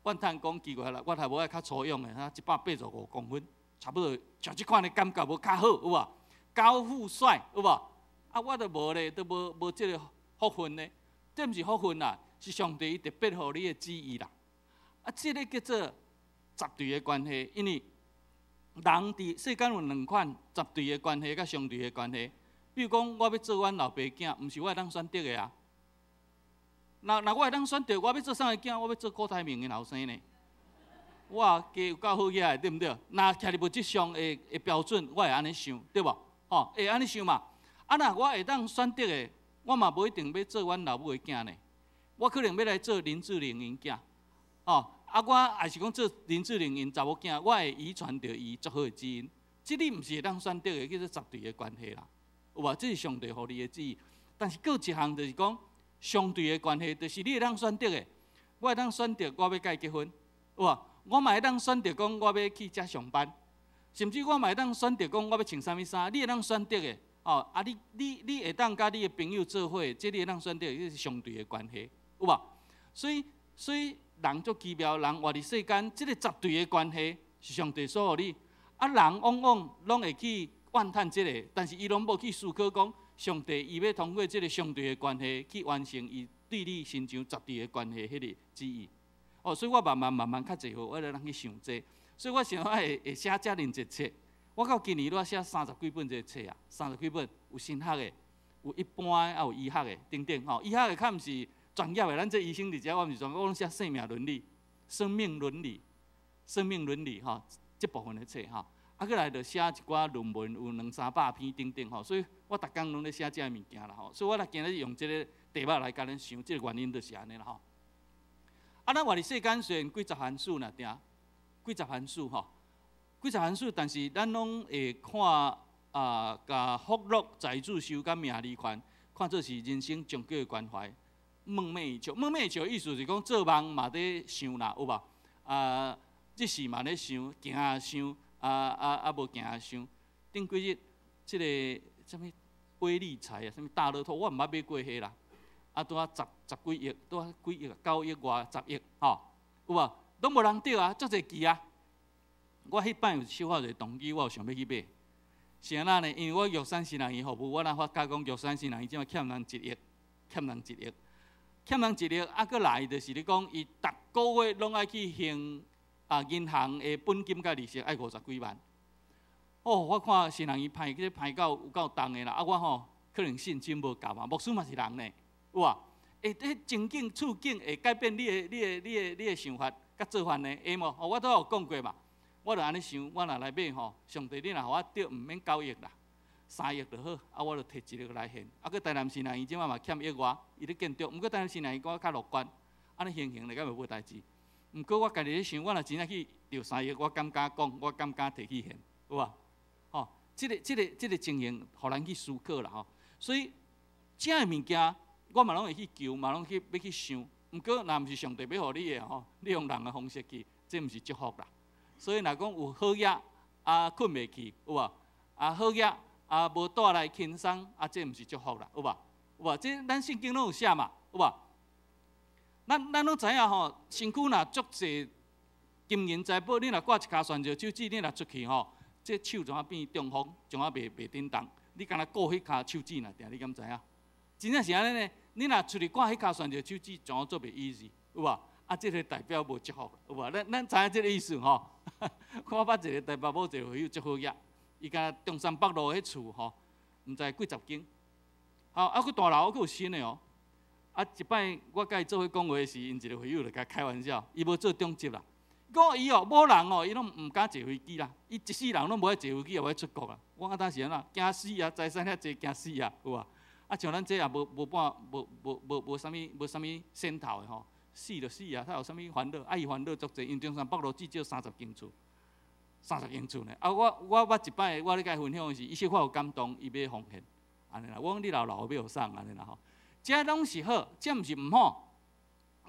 怨嘆講奇怪啦，我頭母愛較粗勇的，哈，185公分，差不多像這款的感覺無較好，有無？高富帥，有無？啊，我都無咧，都無這个福分咧。這毋是福分啦，是上帝伊特別予你的旨意啦。啊，這个叫做雜對的關係，因為人佇世間有兩款雜對的關係，佮相對的關係。比如講，我欲做阮老爸囝，毋是我會當選擇的啊。若我會當選擇，我欲做啥个囝？我欲做郭台銘的後生呢？我家有夠好起來，對毋對？若徛佇物質上的標準，我會按呢想，對無？吼，會按呢想嘛？啊，若我會當選擇的，我嘛無一定欲做阮老母的囝呢。我可能欲來做林志玲𪜶囝，哦，啊，我也是講做林志玲𪜶查某囝，我會遺傳著伊足好的基因。這你毋是會當選擇的，叫做雜對的關係啦。有無？這是上帝予你的旨意。但是閣有一項就是講相對的關係，就是你會當選擇的。我會當選擇我欲佮伊結婚，有無？我嘛會當選擇講我欲去遮上班。甚至我嘛會當選擇講我欲穿啥物衫，你會當選擇的，哦，啊你會當佮你的朋友做伙，這你會當選擇，這是相對的關係，有無？所以人足奇妙，人活佇世間，這个絕對的關係是上帝所予你，啊，人往往攏會去怨嘆這个，但是伊攏無去思考講，上帝伊欲通過這个相對的關係去完成伊對你身上絕對的關係彼个旨意。哦，所以我慢慢慢慢較濟歲，我咧通去想這個，所以我想會寫遮爾濟冊，我到今年都寫三十幾本這个冊啊，三十幾本有神學的，有一般的，啊有醫學的等等吼。醫學的較毋是專業的，咱這醫生佇遮我毋是專業，我攏寫生命倫理、生命倫理、生命倫理吼，這部分的冊吼。啊，閣來就寫一寡論文，有兩三百篇等等吼。所以我逐工攏咧寫這个物件啦吼。所以我來今日用這个題目來共恁想，這个原因就是按呢啦吼。啊，咱活佇世間雖然幾十番事爾定，幾十番事吼，幾十番事，但是咱攏會看啊，共福祿財主收佮名利權，看做是人生終極的關懷。夢寐以求，夢寐以求意思是講做夢嘛佇想啦，有無？啊，日時嘛咧想，行也想，啊無行也想。頂幾日，這个啥物威力彩啊，啥物大樂透，我毋捌買過彼啦。啊，拄仔十幾億，拄仔幾億啊，9億外十億，吼，有無？攏無人著啊，足濟期啊。我彼擺有小可一个動機，我有想欲去買。是按怎呢？因為我玉山新人醫服務，我若發覺講玉山新人醫這擺欠人一億，欠人一億，欠人一億，啊，閣來就是咧講，伊逐個月攏愛去還啊銀行的本金佮利息愛50幾萬。哦，我看新人醫歹，這歹到有夠重的啦。啊，我吼可能信心無夠嘛，牧師嘛是人呢。有啊，會彼情境處境會改變你的、你的、你的、你的想法佮做法呢？會無？哦，我拄有講過嘛。我就按呢想，我若來買吼，上帝你若予我著毋免9億啦，3億就好，啊，我就提一億來獻。啊，閣台南新人醫這擺嘛欠億外，伊咧建築，毋過台南新人醫我較樂觀，按呢形形咧敢會無代誌。毋過我家己咧想，我若真正去著3億，我敢敢講，我敢敢提去獻，有無？吼，這个情形，予咱去思考啦吼。所以，這个物件。我嘛攏會去求，嘛攏去欲去想。毋過，若毋是上帝欲予你的吼，你用人的方式去，這毋是祝福啦。所以，若講有好額啊，睏袂去，有無？啊，好額啊，無帶來輕鬆，啊，這毋是祝福啦，有無？有無？這咱聖經攏有寫嘛，有無？咱攏知影吼，身軀若足濟金銀財寶，你若掛一跤旋石手指，你若出去吼，這手怎啊變中風，怎啊袂振動？你干焦顧彼跤手指爾定，你敢知影？真正是按呢呢？你若出去掛彼跤旋石手指，怎啊做袂 easy，有無？啊，這个代表無祝福，有無？咱知影這个意思吼。我捌一个台北某一个會友足好額，伊共中山北路彼厝吼，毋知幾十間，吼啊，閣大樓閣有新的哦。啊，一擺我佮伊做伙講話時，𪜶一个會友就共開玩笑，伊無做長執啦，講伊哦，某人哦，伊攏毋敢坐飛機啦，伊一世人攏無愛坐飛機，也無愛出國啊。我講啊，當時按怎？驚死啊！財產遐濟，驚死啊！有無？啊，像咱這也無無半無無無無啥物無啥物先頭的吼，死就死啊！他有啥物煩惱？啊，伊煩惱足濟，因中山北路至少三十間厝，三十間厝呢。啊，我捌一擺，我咧共伊分享的是，伊小可有感動，伊欲奉獻，按呢啦。我講你留留欲予送按呢啦吼。這攏是好，這毋是毋好。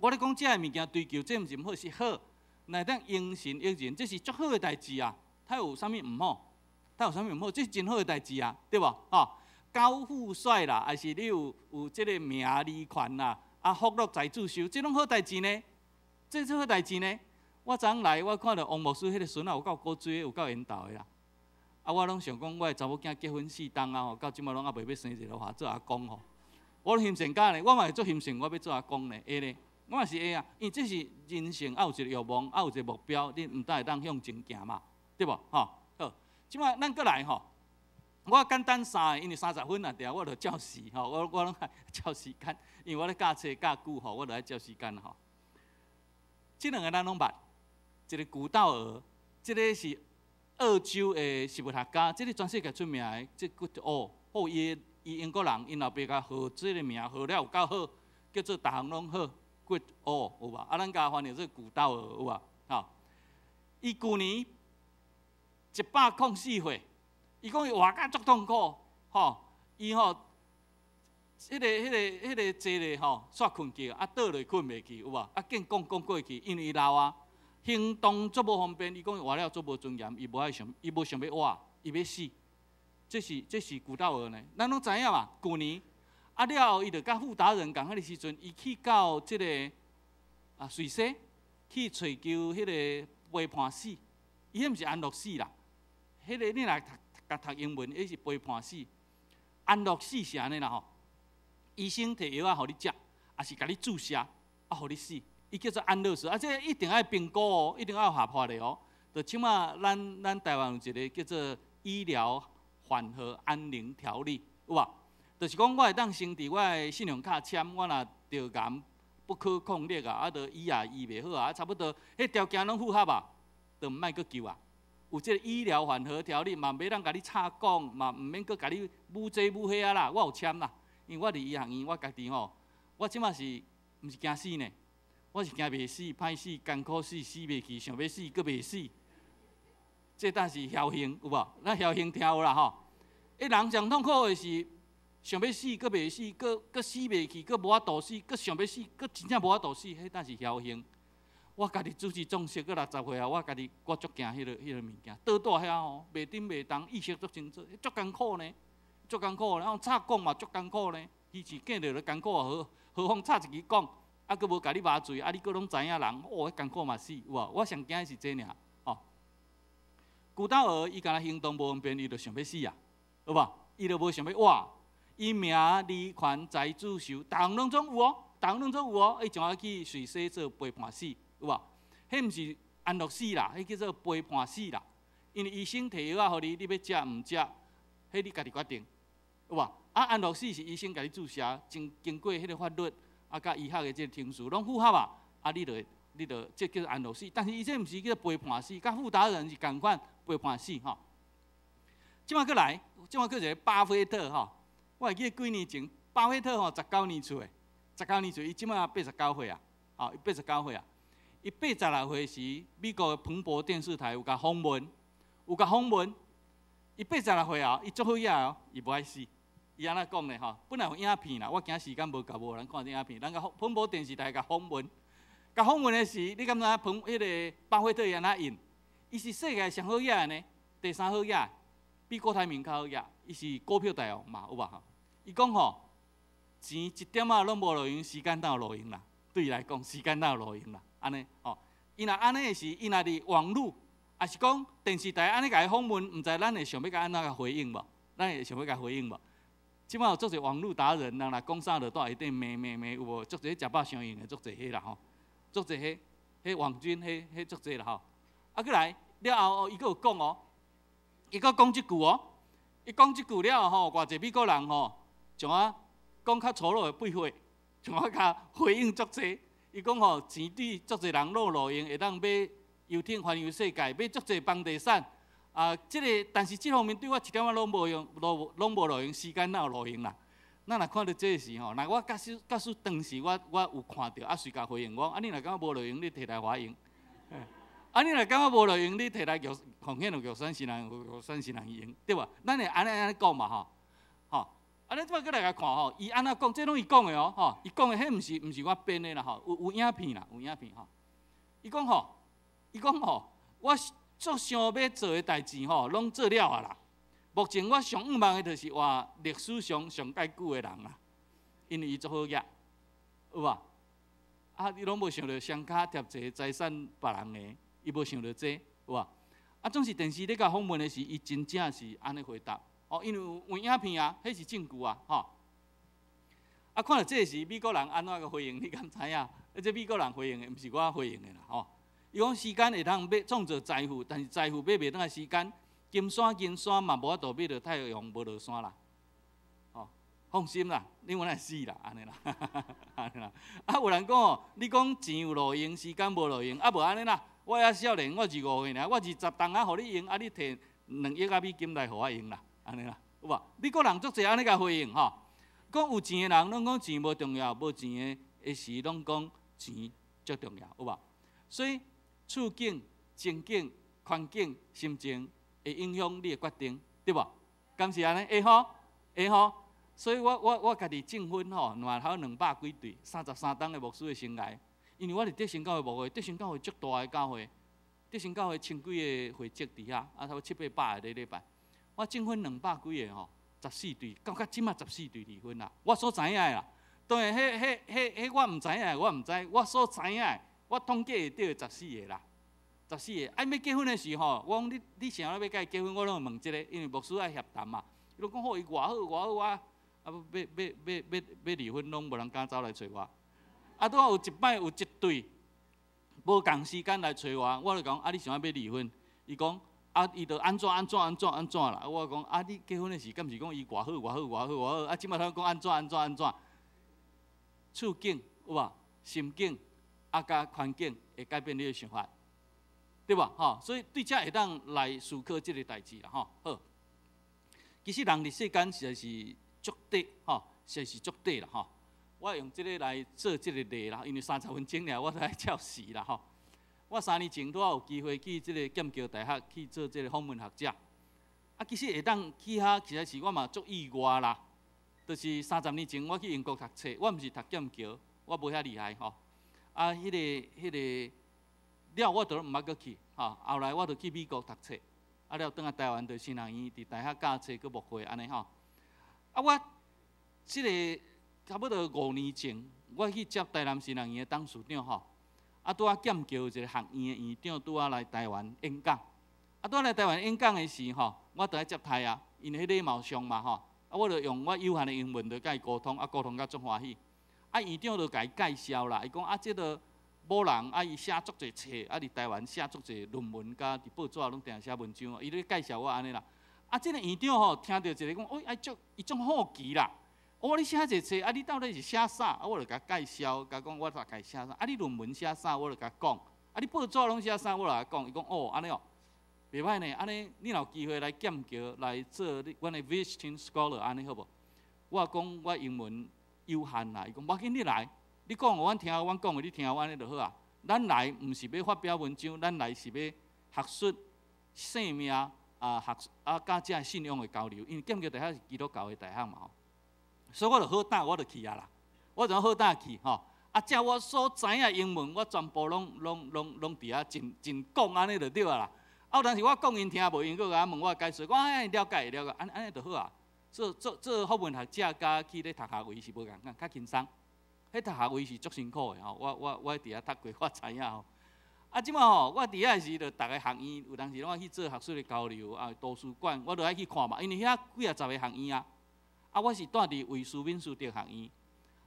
我咧講這个物件追求，這毋是毋好，是好。若當榮神益人，這是足好的代誌啊！他有啥物毋好？他有啥物毋好？這是真好的代誌啊，對無？吼，高富帥啦，還是你有這个名利權啦，啊，福祿財主壽，這攏好代誌呢。這做好代誌呢。我昨昏來，我看著王牧師彼个孫仔有夠古錐，有夠緣投的啦。啊，我攏想講，我的查某囝結婚四冬啊吼，到這擺攏猶未欲生一个，予做阿公吼。我攏欣羨甲呢，我嘛會足欣羨，我欲做阿公呢，會呢，我嘛是會啊，因為這是人生愛有一个欲望，愛有一個目標，你毋但會當向前行嘛，對無？吼，好，這擺咱閣來吼，我簡單三个，因為30分啊，定我就照時吼，我攏愛照時間，因為我咧教冊教久吼，我就愛照時間吼。這兩個咱攏捌，一个古道爾，這个是澳洲的植物學家，這个全世界出名的，這個哦，好伊伊英國人，𪜶老爸共號這个名號了有夠好，叫做逐項攏好，Goodall 有無？啊，咱共翻譯做古道爾有無？吼，伊舊年104歲，伊講伊活甲足痛苦，吼，伊吼，彼个坐咧吼，煞睏去，啊倒落睏袂去，有無？啊，見講講過去，因為伊老啊，行動足無方便，伊講伊活了足無尊嚴，伊無愛想，伊無想欲活，伊欲死。這是古道爾呢，咱攏知影嘛？舊年啊了後，伊就佮傅達仁仝款的時陣，伊去到這个瑞士去揣求彼个陪伴死，伊彼毋是安樂死啦。彼个你若讀讀英文，彼是陪伴死。安樂死是按呢啦吼，醫生提藥仔予你食，抑是共你注射，啊，予你死，伊叫做安樂死。啊，這个一定愛評估哦，一定愛合法的哦。就這馬咱台灣有一个叫做醫療緩和安寧條例，有無？就是講我會當先佇我的信用卡簽，我若著癌不可抗力啊，啊，著醫也醫袂好啊，差不多，彼條件攏符合啊，就毋愛閣救啊。有這个醫療緩和條例嘛，袂當共你插管，嘛毋免閣共你舞這舞彼啊啦。我有簽啦，因為我佇醫學院，我家己吼，我這馬是毋是驚死呢？我是驚袂死、歹死、艱苦死、死袂去、想欲死，閣袂死。這當是僥倖有無？咱僥倖聽有啦吼。欸，人上痛苦的是想欲死，閣袂死，閣死袂去，閣無法度死，閣想欲死，閣真正無法度死，彼當是僥倖。我家己主持總攝閣60歲啊，我家己我足驚彼个物件，倒蹛遐吼，袂振袂動，意識足清楚，足艱苦呢，足艱苦。然後插管嘛足艱苦呢，彼是見著就艱苦啊，何況插一支管，啊，閣無共你麻醉，啊，你閣攏知影人，哦，彼艱苦嘛死，有無？我上驚的是這爾，吼。古道爾伊敢若行動無方便，伊就想欲死啊，有無？伊就無想欲活，伊名利權財子仇，逐項攏總有哦，逐項攏總有哦，伊就愛去瑞士做陪伴死。有無？彼毋是安樂死啦，彼叫做陪伴死啦。因為醫生提藥仔予你，你欲食毋食，彼你家己決定，有無？啊，安樂死是醫生共你注射，經過彼个法律啊，佮醫學的這个程序攏符合啊，啊，你就這叫做安樂死。但是伊這毋是叫做陪伴死，佮傅達仁是仝款陪伴死吼。這馬閣來，這馬閣一个巴菲特吼，我會記得幾年前，巴菲特吼十九年出的，十九年出，伊這馬89歲啊，吼，伊八十九歲啊。伊86歲時，美國的彭博電視台有共訪問，有共訪問。伊八十六歲啊，伊足好額哦，伊無愛死。伊按怎講呢？吼，本來有影片啦，我驚時間無夠，無人看這影片。咱共彭博電視台共訪問，共訪問的時，你敢知影彭彼个巴菲特伊按怎應？伊是世界上好額的呢，第三好額，比郭台銘較好額。伊是股票大王嘛，有無吼？伊講吼，錢一點仔攏無路用，時間哪有路用啦？對伊來講，時間哪有路用啦？按呢吼，伊若按呢的時，伊若佇網路，抑是講電視台按呢共伊訪問，毋知咱會想欲共按怎共回應無？咱會想欲共回應無？這馬有足濟網路達人，人若講啥就蹛下底罵罵罵，有無？足濟食飽傷閒的足濟彼啦吼，足濟彼彼網軍彼彼足濟啦吼。啊，閣來了後，伊閣有講哦，伊閣講這句哦，伊講這句了後吼，偌濟美國人吼，像我講較粗魯的廢話，像我共回應足濟。伊講吼，錢對足濟人攏有路用，會當買遊艇環遊世界，買足濟房地產。啊，這个但是這方面對我一點仔攏無用，攏無路用，時間哪有路用啦？咱若看著這時吼，若我假使當時我有看著，啊，隨共回應我，啊，你若感覺無路用，你提來我用。啊，你若感覺無路用，你提來玉奉獻予玉山神人，玉山神人用，對無？咱會按呢按呢講嘛吼，吼。啊，你這擺閣來共看吼，伊按怎講？這攏伊講的哦，吼，伊講的彼毋是我編的啦吼，有影片啦，有影片吼。伊講吼，我足想欲做的代誌吼，攏做了啊啦。目前我上向望的就是活歷史上上蓋久的人啦，因為伊足好額，有無？啊，你攏無想著雙跤貼一个財產別人的，伊無想著這，有無？啊，總是電視咧共訪問的時，伊真正是按呢回答。哦，因為有影片啊，彼是證據啊，吼。啊，看著這時美國人按怎個回應，你敢知影？這美國人回應的，毋是我回應的啦，吼。伊講時間會當買創造財富，但是財富買袂轉來時間。金山銀山嘛無法度買著太陽無落山啦，吼，放心啦，你阮會死啦，按呢啦，按呢啦。啊，有人講哦，你講錢有路用，時間無路用，啊無按呢啦，我猶少年，我25歲爾，我20冬仔予你用，啊你提2億仔美金來予我用啦，按呢啦，有無？美國人足濟按呢共回應吼，講有錢的人攏講錢無重要，無錢的的時攏講錢足重要，有無？所以處境、情境、環境、心情會影響你的決定，對無？敢是按呢？會吼，會吼。所以我家己證婚吼，爛頭200幾對，33冬的牧師的生涯，因為我佇德興教會牧會，德興教會足大个教會，德興教會千幾个會籍佇遐，啊，差不多七八百个咧禮拜。我證婚200幾个吼，十四對，到到這馬十四對離婚啦。我所知影的啦，當然，彼、彼、彼、彼我毋知影，我毋知，我所知影的，我統計會著十四個啦，十四個。啊，欲結婚的時吼，我講你你想欲共伊結婚，我攏會問這個，因為牧師愛協談嘛。伊攏講好，伊偌好偌好啊，啊欲欲欲欲欲離婚，攏無人敢走來揣我。啊，拄仔有一擺有一對無仝時間來揣我，我就講啊，你想欲離婚？伊講啊，伊就按怎按怎按怎按怎啦。我講啊，你結婚的時敢毋是講伊偌好偌好偌好偌好？啊，這馬通講按怎按怎按怎？處境有無？心境啊，佮環境會改變你的想法，對無？吼，所以對這會當來思考這个代誌啦，吼。好，其實人佇世間實在是足短，吼，實在是足短啦，吼。我用這个來做這个例啦，因為30分鐘爾，我都愛照時啦，吼。我3年前拄仔有機會去這个劍橋大學去做這个訪問學者，啊，其實會當去遐，實在是我嘛足意外啦。就是30年前我去英國讀冊，我毋是讀劍橋，我無遐厲害吼。啊，彼个彼个了，我都毋捌閣去，吼。後來我就去美國讀冊，啊了轉來台灣，就神學院佇大學教冊閣牧會按呢吼。啊，我這个差不多5年前，我去接台南神學院的董事長吼。啊，拄仔劍橋一個學院的院長拄仔來台灣演講。啊，拄仔來台灣演講的時吼，我就愛接待啊，因為彼禮貌上嘛吼。啊，我就用我有限的英文就共伊溝通，啊，溝通甲足歡喜。啊，院長就共伊介紹啦，伊講啊，這个某人啊，伊寫足濟冊，啊，佇台灣寫足濟論文，佮佇報紙攏定寫文章，伊咧介紹我按呢啦。啊，這个院長吼，聽著一个講，哦，啊足伊足好奇啦。哦，你寫這冊，啊，你到底是寫啥？啊，我就共介紹，共講我大概寫啥。啊，你論文寫啥？我就共講。啊，你報紙攏寫啥？我就共講。伊講哦，按呢哦，袂歹呢。按呢，你若有機會來劍橋來做你阮的 visiting scholar，按呢好無？我講我英文有限啦。伊講無要緊，你來，你講予阮聽，阮講予你聽，按呢就好啊。咱來毋是欲發表文章，咱來是欲學術、生命啊學啊佮這信仰的交流。因為劍橋大學是基督教的大學嘛吼。所以我就好膽，我就去啊啦。我就好膽去吼。啊，照我所知影英文，我全部攏攏攏攏佇遐盡盡講按呢就對啊啦。啊，有當時我講𪜶聽無，𪜶閣共我問我解說，我按呢了解了解，按按呢就好啊。做做做訪問學者，佮去咧讀學位是無仝款，較輕鬆。彼讀學位是足辛苦的吼，我我我佇遐讀過，我知影吼。啊，這馬吼，我佇遐時就逐个學院有當時攏愛去做學術的交流啊，圖書館我都愛去看嘛，因為遐幾仔十个學院啊。啊，我是蹛佇威斯敏斯特學院。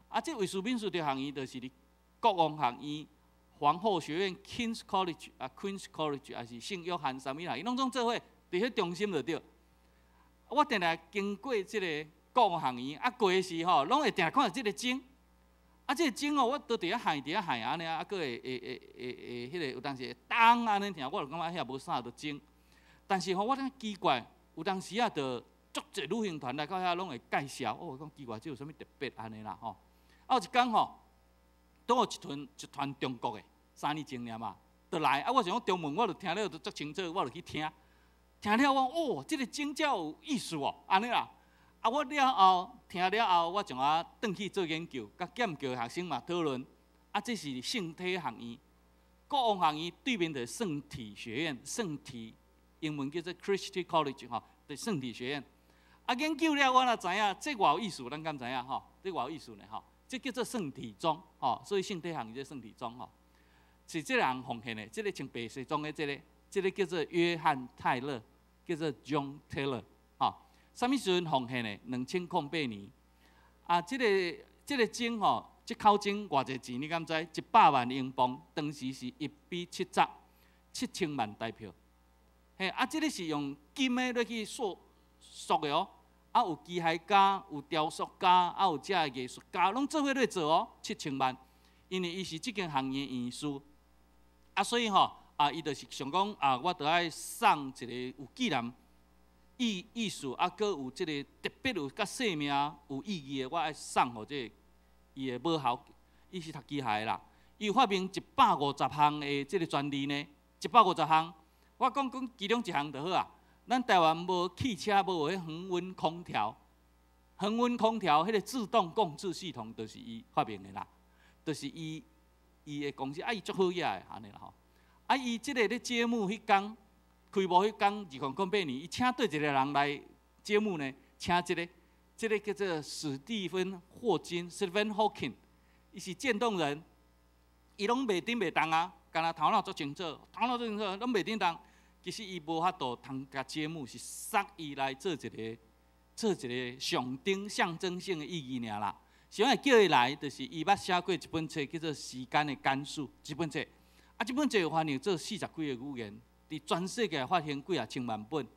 啊，這威斯敏斯特學院就是佇國王學院、皇后學院（King's College）啊，Queen's College，抑是聖約翰啥物啦，伊攏總做伙佇彼中心就對。我定定經過這个國王學院，啊過的時吼，攏會定看著這个鐘。啊，這个鐘哦，我都佇遐喊，佇遐喊按呢，啊，閣會會會會會彼个有當時會當按呢聽，我就感覺遐無啥著鐘。但是吼，我感覺奇怪，有當時啊，就足濟旅行團來到遐，攏會介紹。哦，我講奇怪，這有啥物特別按呢啦吼？啊，有一工吼，拄好一團一團中國的，3年前爾嘛，就來。啊，我想講中文，我就聽了就足清楚，我就去聽。聽了我講，哦，這个鐘遮有意思哦，按呢啦。啊，我了後聽了後，我將啊轉去做研究，佮劍橋學生嘛討論。啊，這是聖體學院，國王學院對面的聖體學院，聖體英文叫做 Christie College 吼，佇聖體學院。啊，研究了我若知影，這偌有意思，咱敢知影吼？這偌有意思呢吼？這叫做聖體鐘吼，所以聖體學院叫聖體鐘吼，是這个人奉獻的，這个穿白西裝的這个，這个叫做約翰泰勒，叫做 John Taylor 吼。啥物時陣奉獻的？2008年。啊，這个這个鐘吼，這口鐘偌濟錢？你敢知？100萬英鎊，當時是一比七十，7000萬台票。嘿，啊，這个是用金的落去塑塑的哦。啊，有機械家，有雕塑家，啊，有這个藝術家，攏做伙咧做哦，七千萬。因為伊是這間學院的院士，啊，所以吼，啊，伊就是想講啊，我著愛送一个有紀念意意思，啊，閣有這个特別有佮生命有意義的，我愛送予這个伊的母校。伊是讀機械的啦，伊有發明150項的這个專利呢，一百五十項。我講講其中一項就好啊。咱台灣無汽車無彼恆溫空調，恆溫空調彼个自動控制系統就是伊發明的啦，就是伊伊的公司，啊，伊足好額的按呢啦吼。啊，伊這个咧揭幕彼工，開幕彼工，2008年，伊請佗一个人來揭幕呢？請這个，這个叫做史蒂芬霍金（Stephen Hawking），伊是漸凍人，伊攏袂振袂動啊，敢若頭腦足清楚，頭腦足清楚，攏袂振動。其實伊無法度通共揭幕，是捒伊來做一个，做一个象徵、象徵性的意義爾啦。想欲叫伊來，就是伊捌寫過一本冊，叫做《時間的簡史》這本冊。啊，這本冊有翻譯做四十幾個語言，佇全世界發行幾仔千萬本。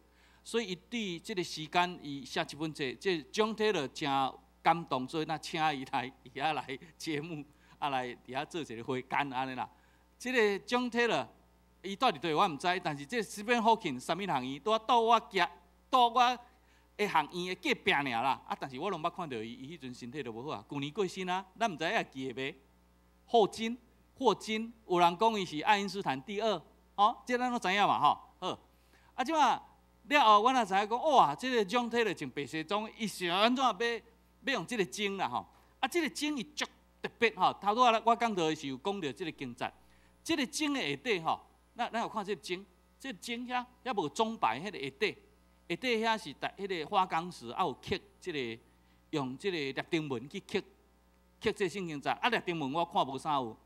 所以伊對這个時間，伊寫這本冊，這 John Taylor 誠感動，所以若請伊來伊遐來揭幕，啊來佇遐做一個會間按呢啦。這个 John Taylor 伊蹛佇佗我毋知，但是這 Stephen Hawking 啥物學院，拄仔倒我行，倒我的學院的隔壁爾啦。啊，但是我攏捌看著伊，伊彼陣身體都無好啊，舊年過身啊，咱毋知影會記得袂？霍金，霍金，有人講伊是愛因斯坦第二，吼，這咱攏知影嘛，吼。好，啊，這馬了後，阮也知影講，哇，這个 John Taylor 穿白西裝，伊想按怎欲用這个鐘啦，吼。啊，這个鐘伊足特別吼，頭拄仔我講到的是有講著這个經節，這个鐘的下底吼，咱有看這个鐘，這个鐘遐遐無鐘擺，彼个下底，下底遐是逐彼个花崗石，啊有刻這个用這个拉丁文去刻刻這个聖經節，啊拉丁文我看無啥有，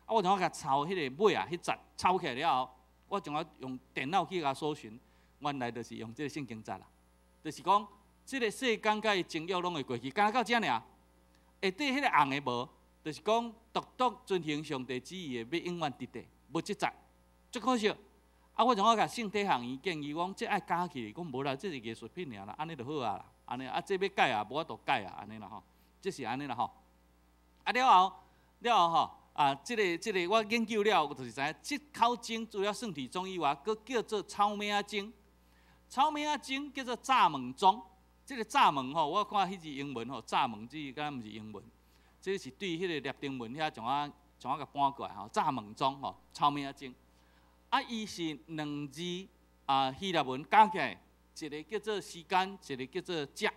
啊我怎啊共抄彼个尾啊，彼節抄起來了後，我怎啊用電腦去共搜尋，原來就是用這个聖經節啦，就是講這个世間佮伊情欲攏會過去，敢若到遮爾，下底彼个紅的無，就是講獨獨遵行上帝旨意的，欲永遠佇地，無這節，足可惜。啊，我怎啊共聖體學院建議講，這愛加起來，講無啦，這是藝術品爾啦，按呢就好啊啦，按呢啊，這欲改啊，無法度改啊，按呢啦吼，這是按呢啦吼。啊了後，了後吼，啊，這个我研究了後，就是知影，這口鐘除了算時鐘以外，閣叫做草莓仔鐘。草莓仔鐘叫做閘門鐘。這个閘門吼，我看彼字英文吼，閘門這敢若毋是英文，這是對彼个拉丁文遐怎啊怎啊共搬過來吼，閘門鐘吼，草莓仔鐘。啊，伊是兩字啊，希臘文加起來，一个叫做時間，一个叫做食，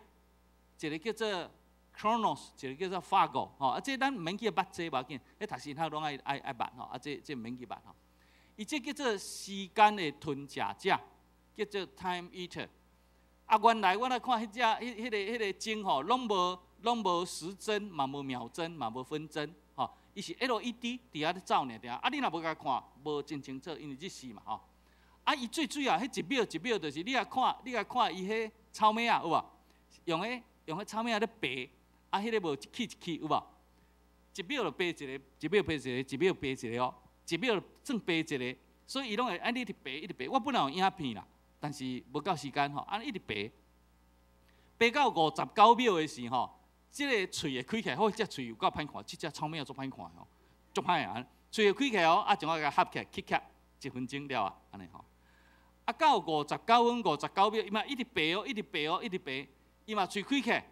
一個叫做 chronos，一個叫做 phago 吼。啊，這咱毋免去捌這無要緊，彼讀神學攏愛捌吼。啊，這毋免去捌吼。伊這叫做時間的吞食者，叫做 time eater。啊，原來我來看彼隻彼個鐘吼，攏無時針，嘛無秒針，嘛無分針，吼。伊是 LED 佇遐咧走爾爾。啊，你若無共看，無真清楚，因為日時嘛吼。啊，伊最主要彼一秒一秒，就是你若看，你共看伊彼草莓仔有無？用彼草莓仔咧爬，啊，彼个無一起一起有無？一秒就爬一个，一秒爬一个，一秒爬一个哦，一秒算爬一个，所以伊攏會按呢一直爬，一直爬。我本來有影片啦，但是無夠時間吼，按呢一直爬，爬到59秒的時吼，這个喙會開起來，好，這喙有夠歹看，這隻草莓仔足歹看吼，足歹啊！喙會開起來哦，啊，將我共合起來，起起，一分鐘了啊，按呢吼。啊，到59分59秒，伊嘛一直爬哦，一直爬哦，一直爬，伊嘛喙開起來，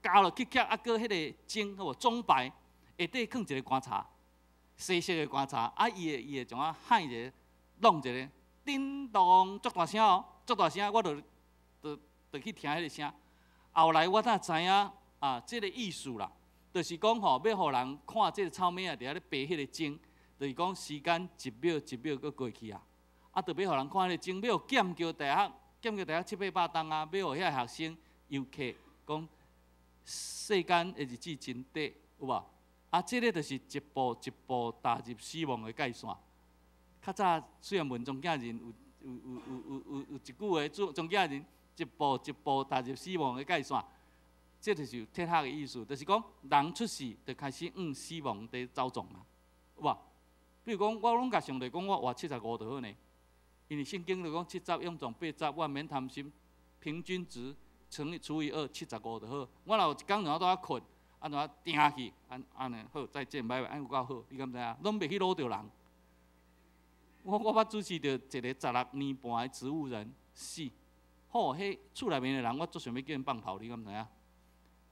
咬落去起，啊，閣彼个鐘好無鐘擺下底囥一个棺材，西式的棺材，啊，伊會怎啊喊一个，弄一个，叮咚，足大聲哦，足大聲，我就去聽彼个聲。後來我才知影啊，這个意思啦，就是講吼，欲予人看這个草莓仔佇遐咧爬彼个鐘，就是講時間一秒一秒閣過去啊。啊，就欲予人看彼个鐘，欲予劍橋大學，劍橋大學七八百棟啊，欲予遐學生遊客講世間的日子真短，有無？啊，這个就是一步一步踏入死亡的界線。較早雖然問莊敬仁有一句話，莊敬仁一步一步踏入死亡的界線，這就是有哲學的意思，就是講人出世就開始往死亡佇走撞啊，有無？比如講，我攏共上帝講，我活75就好呢。因為聖經就講70勇壯80，我免貪心，平均值乘以除以二，75就好。我若有一工怎拄仔睏，按怎定去，按呢好，再見，拜拜，按呢有夠好，你敢知影？攏袂去惱著人。我捌主持著一个16年半的植物人死，吼，彼厝內面的人，我足想欲叫𪜶放炮，你敢知影？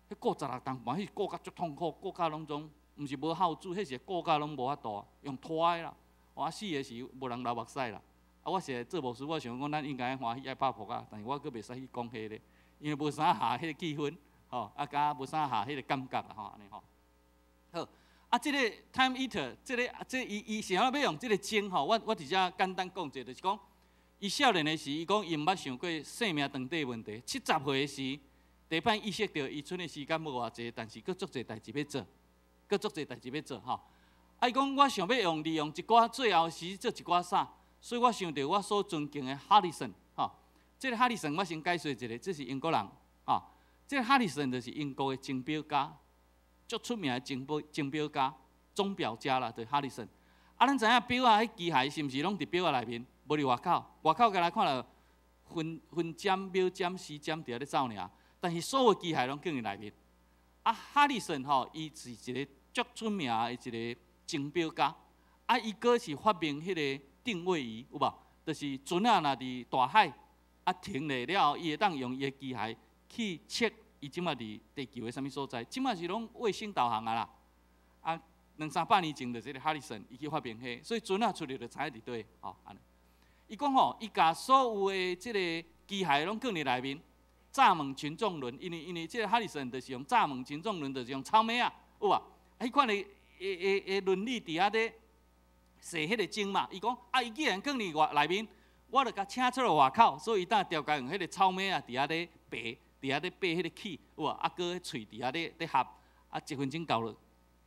彼顧16冬半，彼是顧甲足痛苦，顧甲攏總，毋是無孝子，彼是顧甲攏無法度，用拖的啦。我死的時無人流目屎啦。啊，我是做牧師，我想講咱應該歡喜愛拍撲啊，但是我閣袂使去講彼个，因為無啥合彼个氣氛，吼，啊，佮無啥合彼个感覺啦，吼，按呢吼。好，啊，這個 Time Eater，這個這伊伊想要用這個鐘吼，我佇遮簡單講者，就是講，伊少年的時，伊講伊毋捌想過生命長短問題。70歲的時，第擺意識著伊賰的時間無偌濟，但是閣足濟代誌欲做，閣足濟代誌欲做吼。啊，伊講我想欲用利用一寡最後時做一寡啥，所以我想著我所尊敬的哈里森吼，這個哈里森我先解說一下，這是英國人吼，這個哈里森就是英國的鐘錶家。足出名的鐘錶鐘錶家、鐘錶家啦，就是哈里森。啊，咱知影錶仔，彼機械是毋是攏佇錶仔內面？無佇外口，外口敢若看著分分針、秒針、時針佇遐咧走爾。但是所有機械攏放佇內面。啊，哈里森吼，伊是一個足出名的一個鐘錶家。啊，伊閣是發明彼個定位儀，有無？就是船仔若佇大海啊停咧了後，伊會當用伊的機械去測。伊這馬佇地球的啥物所在？這馬是攏衛星導航啊啦！啊，兩三百年前就這個哈里森伊去發明彼，所以船仔出去就知影佇佗吼按呢。伊講吼，伊共所有的這個機械攏囥佇內面，蚱蜢擒縱輪，因為這個哈里森就是用蚱蜢擒縱輪，就是用草蜢仔，有無？彼款的倫理佇遐咧踅彼個鐘嘛。伊講啊，伊既然囥佇外內面，我就共請出來外口，所以伊當調共用彼個草蜢仔佇遐咧爬。佇遐咧爬彼個氣，有無？啊，閣彼喙佇遐咧合，啊，一分鐘到了，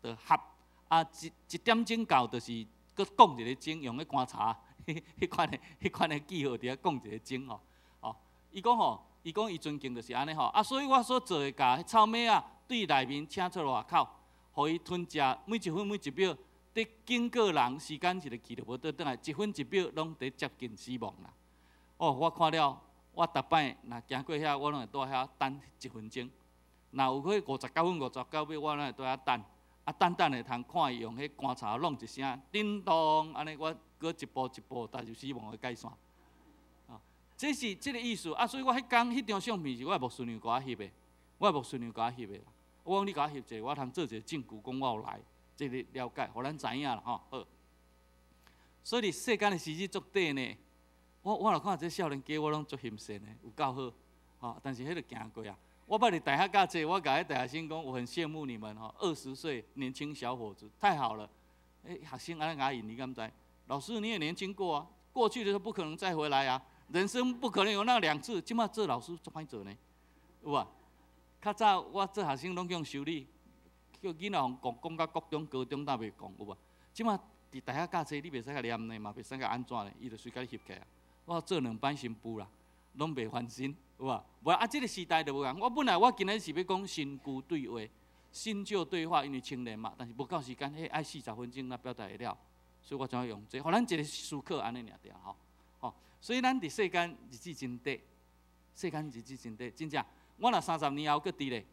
就合，啊，一點鐘到就是閣摃一个鐘，用彼觀察，彼款的記號佇遐摃一个鐘吼，哦，伊講吼，伊講伊尊敬就是按呢吼，啊，所以我所做的，共草蜢仔對內面請出來外口，予伊吞食，每一分每一秒，佇警告人時間一个去就無倒轉來，一分一秒攏佇接近死亡啦。哦，我看了。我逐擺若行過遐，我攏會蹛遐等一分鐘。若有彼59分59秒，我攏會蹛遐等。啊，等等會通看伊用彼棺材弄一聲，叮當，按呢我閣一步一步踏入死亡的界線。啊，這是這个意思。啊，所以我彼工彼張相片是我的牧師娘共我翕的，我的牧師娘共我翕的。我講你共我翕一下，我通做一个證據，講我有來，這个了解，予咱知影啦吼。好。所以世間的時日足短呢。我若看這少年家，我攏足欣羨的，有夠好，吼！但是彼个行過啊，我捌佇大學教冊，我共彼大學生講，我很羨慕你們吼，20歲年輕小伙子，太好了。欸，學生按呢𠊎應，你敢知？老師你也年輕過啊，過去的時候不可能再回來啊，人生不可能有那兩次。這馬做老師足歹做呢，有無？較早我做學生攏叫修理，叫囡仔予講講到國中、高中都袂講，有無？這馬佇大學教冊，你袂使共念呢，嘛袂使共按怎呢，伊就隨共你翕起來。我做兩擺新婦啦，攏袂翻身，有無？無啊，這个時代就無仝。我本來我今日是欲講新舊對話，新舊對話，因為青年嘛，但是無夠時間，彼愛40分鐘才表達會了，所以我怎樣用這個，予咱一个思考按呢爾對吼，吼。所以咱佇世間日子真短，世間日子真短，真正。我若30年後閣佇咧，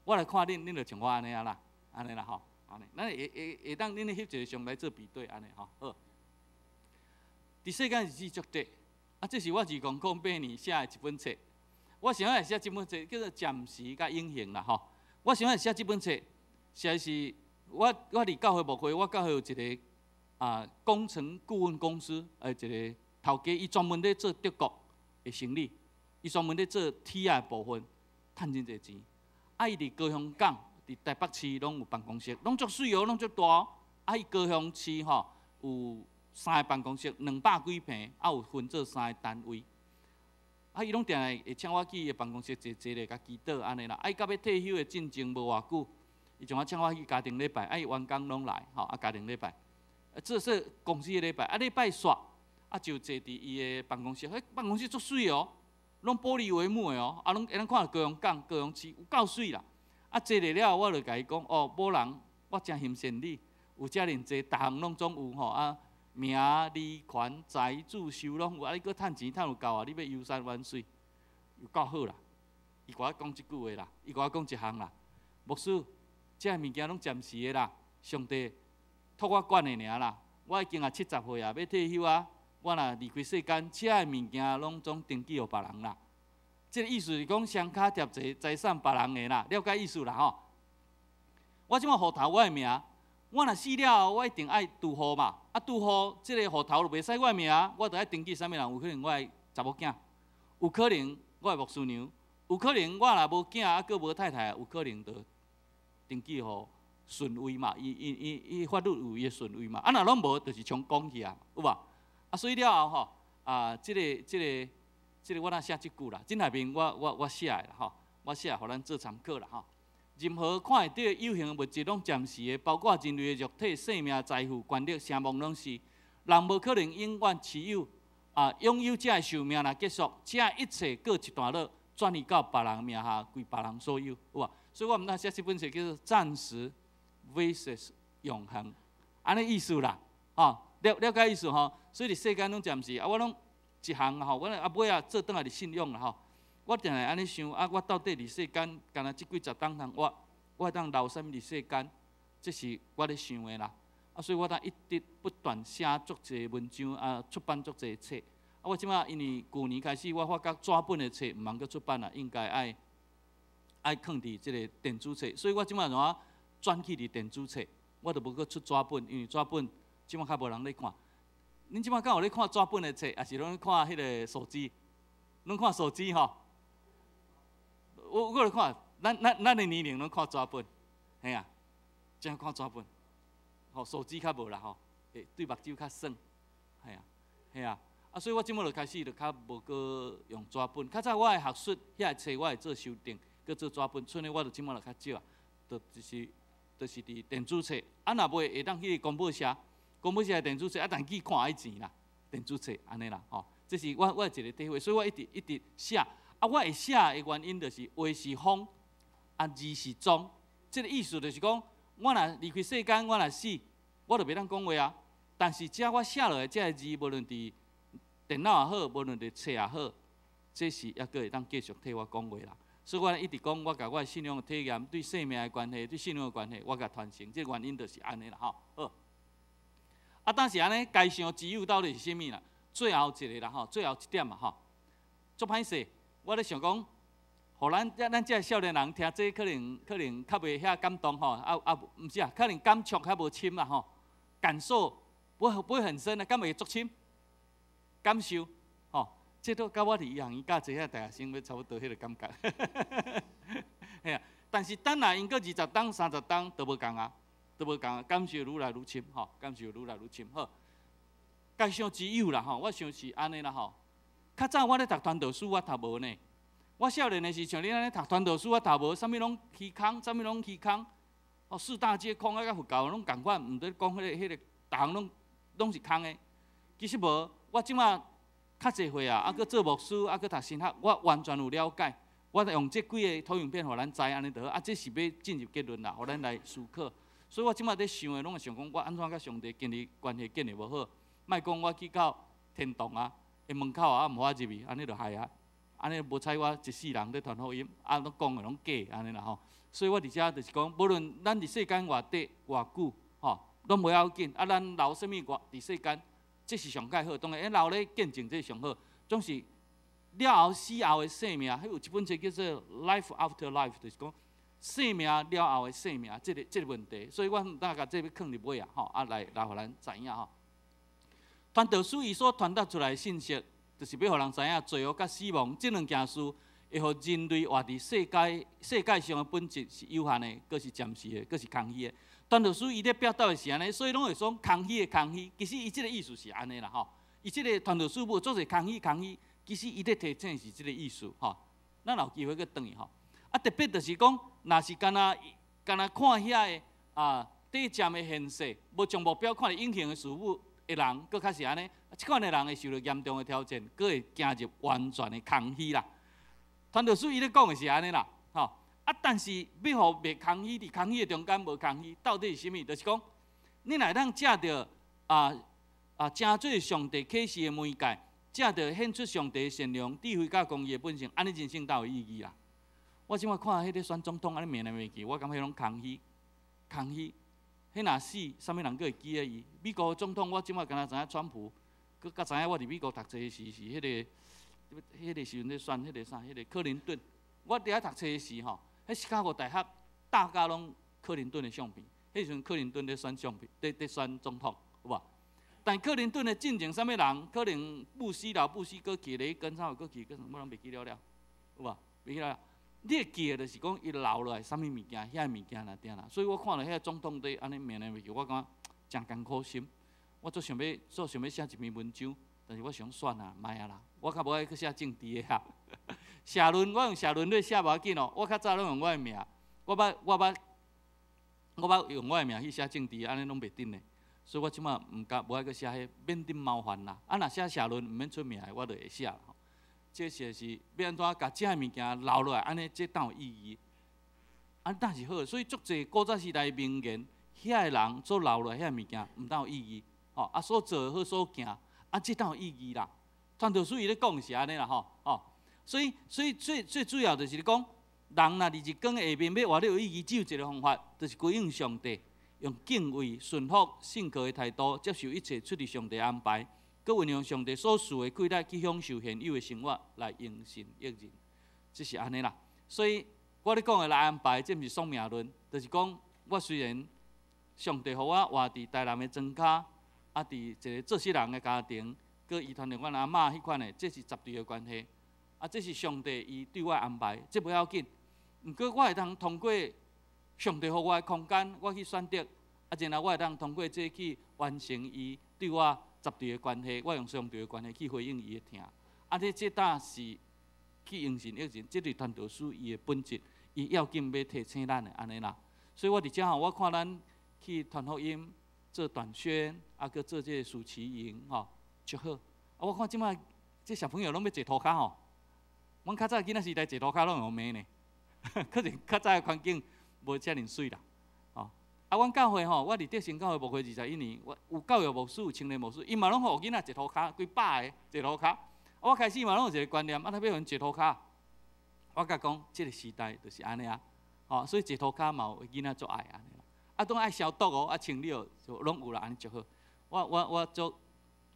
我來看恁，恁就像我按呢啊啦，按呢啦吼，按呢，咱會會會當恁翕一个相來做比對，按呢吼好。佇世間日子足短。啊，這是我2008年寫的一本冊。我想欲寫這本冊叫做《暫時佮永恆》啦，吼。我想欲寫這本冊，實在是我佇教會牧會，我教會有一个啊工程顧問公司，一个頭家，伊專門咧做德國的生意，伊專門咧做鐵仔的部分，趁真濟錢。啊，伊佇高雄港、佇台北市攏有辦公室，攏足媠哦，攏足大哦。啊，伊高雄市吼有三个辦公室，200幾坪，啊有分做三個單位。啊，伊攏定定會請我去伊的辦公室坐坐咧，共祈禱按呢啦。啊，伊到欲退休的進前無偌久，伊將我請我去家庭禮拜，啊，伊員工攏來，吼，啊，家庭禮拜，啊，這是公司的禮拜，啊，禮拜煞，啊，就坐佇伊的辦公室，彼辦公室足媠哦，攏玻璃帷幕的哦，啊，攏會當看著高雄港、高雄市，有夠媠啦。啊，坐咧了後，我就共伊講，哦，某人，我誠欣羨你，有遮爾濟，逐項攏總有吼啊。名利權財主收攏有，啊！你閣趁錢趁有夠啊！你欲遊山玩水，有夠好啦。伊共我講這句話啦，伊共我講一項啦。牧師，這个物件攏暫時的啦，上帝託我管的爾啦。我已經也70歲啊，欲退休啊。我若離開世間，這个物件攏總登記予別人啦。這个意思是講，雙跤貼濟財產別人的啦，了解意思啦吼。我這馬戶頭我的名。我若死了後，我一定愛除戶嘛。啊，除戶這个戶頭就袂使我的名，我著愛登記啥物人？有可能我的查某囝，有可能我的牧師娘，有可能我若無囝啊，閣無太太，有可能就登記予順位嘛，伊伊伊伊法律有伊的順位嘛。啊，若攏無，就是充公去啊，有無？啊，所以了後吼，啊，這個我若寫這句啦，這內面我寫的啦吼，我寫予咱做參考啦吼。任何看會著有形的物質攏暫時的，包括人類的肉體、生命、財富、權力、聲望，攏是人無可能永遠持有啊，擁有者的壽命若結束，這一切閣一段落轉移到別人名下，歸別人所有，有無？所以我毋知寫這本冊叫做暫時 vs 永恆，按呢意思啦，吼，了了解意思吼？所以佇世間攏暫時啊，我攏一項吼，我啊尾仔做轉來佇信仰啦吼。我定會按呢想啊，我到底佇世間，干焦這幾十冬通，我會當留啥物佇世間？這是我咧想的啦。啊，所以我當一直不斷寫足濟文章啊，出版足濟冊。啊，我這擺因為舊年開始，我發覺紙本的冊毋通閣出版啦，應該愛囥佇這個電子冊。所以我這擺怎轉去佇電子冊，我就無閣出紙本，因為紙本這擺較無人咧看。恁這擺敢有咧看紙本的冊，抑是攏咧看彼个手機？攏看手機吼？我咧看，咱的年齡攏看紙本，嘿啊，正看紙本，吼，手機較無啦吼，會對目睭較酸，嘿啊，嘿啊，啊，所以我這擺就開始就較無閣用紙本。較早我的學術遐个冊我會做修訂，閣做紙本，剩的我就這擺就較少啊，就是佇電子冊，啊，若袂會當去公報社，公報社的電子冊，啊，但去看愛錢啦，電子冊按呢啦，吼，這是我一個體會，所以我一直一直寫。啊，我會寫的原因就是話是風，啊字是蹤，這個意思就是講，我若離開世間，我若死，我就袂當講話啊。但是只要我寫落來這个字，無論佇電腦也好，無論佇冊也好，這是猶閣會當繼續替我講話啦。所以我一直講，我共我的信仰的體驗，對生命的關係，對信仰的關係，我共傳承。這個原因就是按呢啦，吼。好。啊，但是按呢，該想之有到底是啥物啦？最後一個啦，吼，最後一點嘛，吼，足歹勢。我咧想講，予咱這少年人聽這可能可能較袂遐感動吼，啊啊，毋是啊，可能感觸較無深啦吼，感受不會很深啊，敢會足深？感受，吼，這都佮我佇醫學院教這遐大學生欲差不多彼个感覺。嘿啊，但是等下𪜶閣20冬、30冬都無仝啊，都無仝啊，感受愈來愈深吼，感受愈來愈深。好，該想之有啦吼，我想是按呢啦吼。較早我咧讀傳道書，我讀無呢。我少年的時，像恁按呢讀傳道書，我讀無，啥物攏虛空，啥物攏虛空。哦，四大皆空啊，佮佛教攏仝款，毋咧講彼个，逐項攏是空的。其實無，我這馬較濟歲啊，啊，閣做牧師，啊，閣讀神學，我完全有了解。我用這幾个投影片，予咱知按呢就好。啊，這是欲進入結論啦，予咱來思考。所以我這馬咧想的，攏會想講，我按怎佮上帝建立關係建立無好？莫講我去到天堂啊！的門口啊，毋予我入去，按呢就害啊！按呢無彩我一世人咧傳福音，啊，攏講的攏假按呢啦吼。所以我佇遮就是講，無論咱佇世間偌短偌久，吼，攏無要緊。啊，咱留啥物偌佇世間，這是上蓋好。當然，留咧見證這上好。總是了後死後的生命，彼有一本冊叫做《Life After Life》，就是講生命了後的生命，這個問題。所以我若共這欲囥佇尾啊，吼，啊來予咱知影吼。傳道書伊所傳達出來的信息，就是欲予人知影罪惡佮死亡這兩件事，會予人類活佇世界上的本質是有限的，閣是暫時的，閣是空虛的。傳道書伊咧表達的是按呢，所以攏會說空虛的空虛，其實伊這個意思是按呢啦吼。伊這個傳道書無做者空虛空虛，其實伊咧提醒是這個意思吼。咱有機會閣轉去吼。啊，特別就是講，若是干焦干焦看遐个啊短暫的現世，無將目標看佇永恆的事物的人，閣較是按呢，這款的人會受著嚴重的挑戰，閣會走入完全的空虛啦。傳道書伊咧講的是按呢啦，吼啊！但是欲予袂空虛，佇空虛的中間無空虛，到底是啥物？就是講，你若會當藉著啊，成做上帝啟示的媒介，藉著顯出上帝的善良、智慧佮公義的本性，按呢人生才有意義啦。我這擺看彼个選總統按呢罵來罵去，我感覺彼攏空虛，空虛。彼若死，啥物人閣會記得伊？美國總統，我這擺敢若知影川普，閣較知影我佇美國讀冊時是彼個時陣咧選彼個啥，彼個克林頓。我佇遐讀冊時吼，彼芝加哥大學大家攏克林頓的相片，彼時陣克林頓咧選相片，咧選總統，有無？但克林頓的進前啥物人？可能布希老布希閣去咧，跟啥閣去，跟我攏袂記了了，有無？袂記了。你會記得就是講伊留落來啥物物件，遐個物件啦，對啦。所以我看著遐個總統佇按呢命來命去，我感覺誠艱苦心。我足想欲，足想欲寫一篇文章，但是我想算啦，莫啊啦，我較無愛去寫政治的啊。社論我用社論咧寫無要緊哦，我較早攏用我的名，我捌用我的名去寫政治，按呢攏袂準的。所以我這馬毋敢無愛閣寫彼，免恁麻煩啦。啊，若寫社論毋免出名的，我就會寫啦。這是是欲按怎共這个物件留落來，按呢這當有意義。按呢是好，所以足濟古早時代名言，遐個人所留落來遐個物件，毋但有意義，吼啊所做好所行，啊這當有意義啦。傳道書伊咧講是按呢啦吼，哦，所以最最主要就是講，人若佇日光下面欲活得有意義，只有一個方法，就是歸向上帝，用敬畏、順服、信靠的態度，接受一切出自上帝安排，閣運用上帝所賜的氣力去享受現有的生活，來榮神益人，這是按呢啦。所以我咧講的來安排，這毋是宿命論，就是講我雖然上帝予我活佇台南的莊跤，啊，佇一個做事人的家庭，閣遺傳著阮阿嬤彼款的，這是絕對的關係。啊，這是上帝伊對我安排，這無要緊。毋過我會當通過上帝予我的空間，我去選擇，啊，然後我會當通過這去完成伊對我絕對的關係，我用上帝的關係去回應伊的疼。啊，這當是去榮神益人，這是傳道書伊的本質，伊要緊欲提醒咱的按呢啦。所以我佇遮吼，我看咱去傳福音、做短宣，啊，閣做這個暑期營，吼，足好。啊，我看這擺這小朋友攏欲坐塗跤吼，阮較早囡仔時代坐塗跤攏會予罵呢，可能較早的環境無遮爾媠啦，吼。啊，阮教會吼，我佇德成教會牧會21年，我有教育牧師，有青年牧師，𪜶嘛攏予囡仔坐塗跤，規百个坐塗跤。啊，我開始嘛攏有一個觀念，啊，欲予𪜶坐塗跤，我共講，這個時代就是按呢啊，吼，所以坐塗跤嘛有囡仔足愛按呢啦。啊，當愛消毒哦，啊清理哦，就攏有啦，按呢足好。我足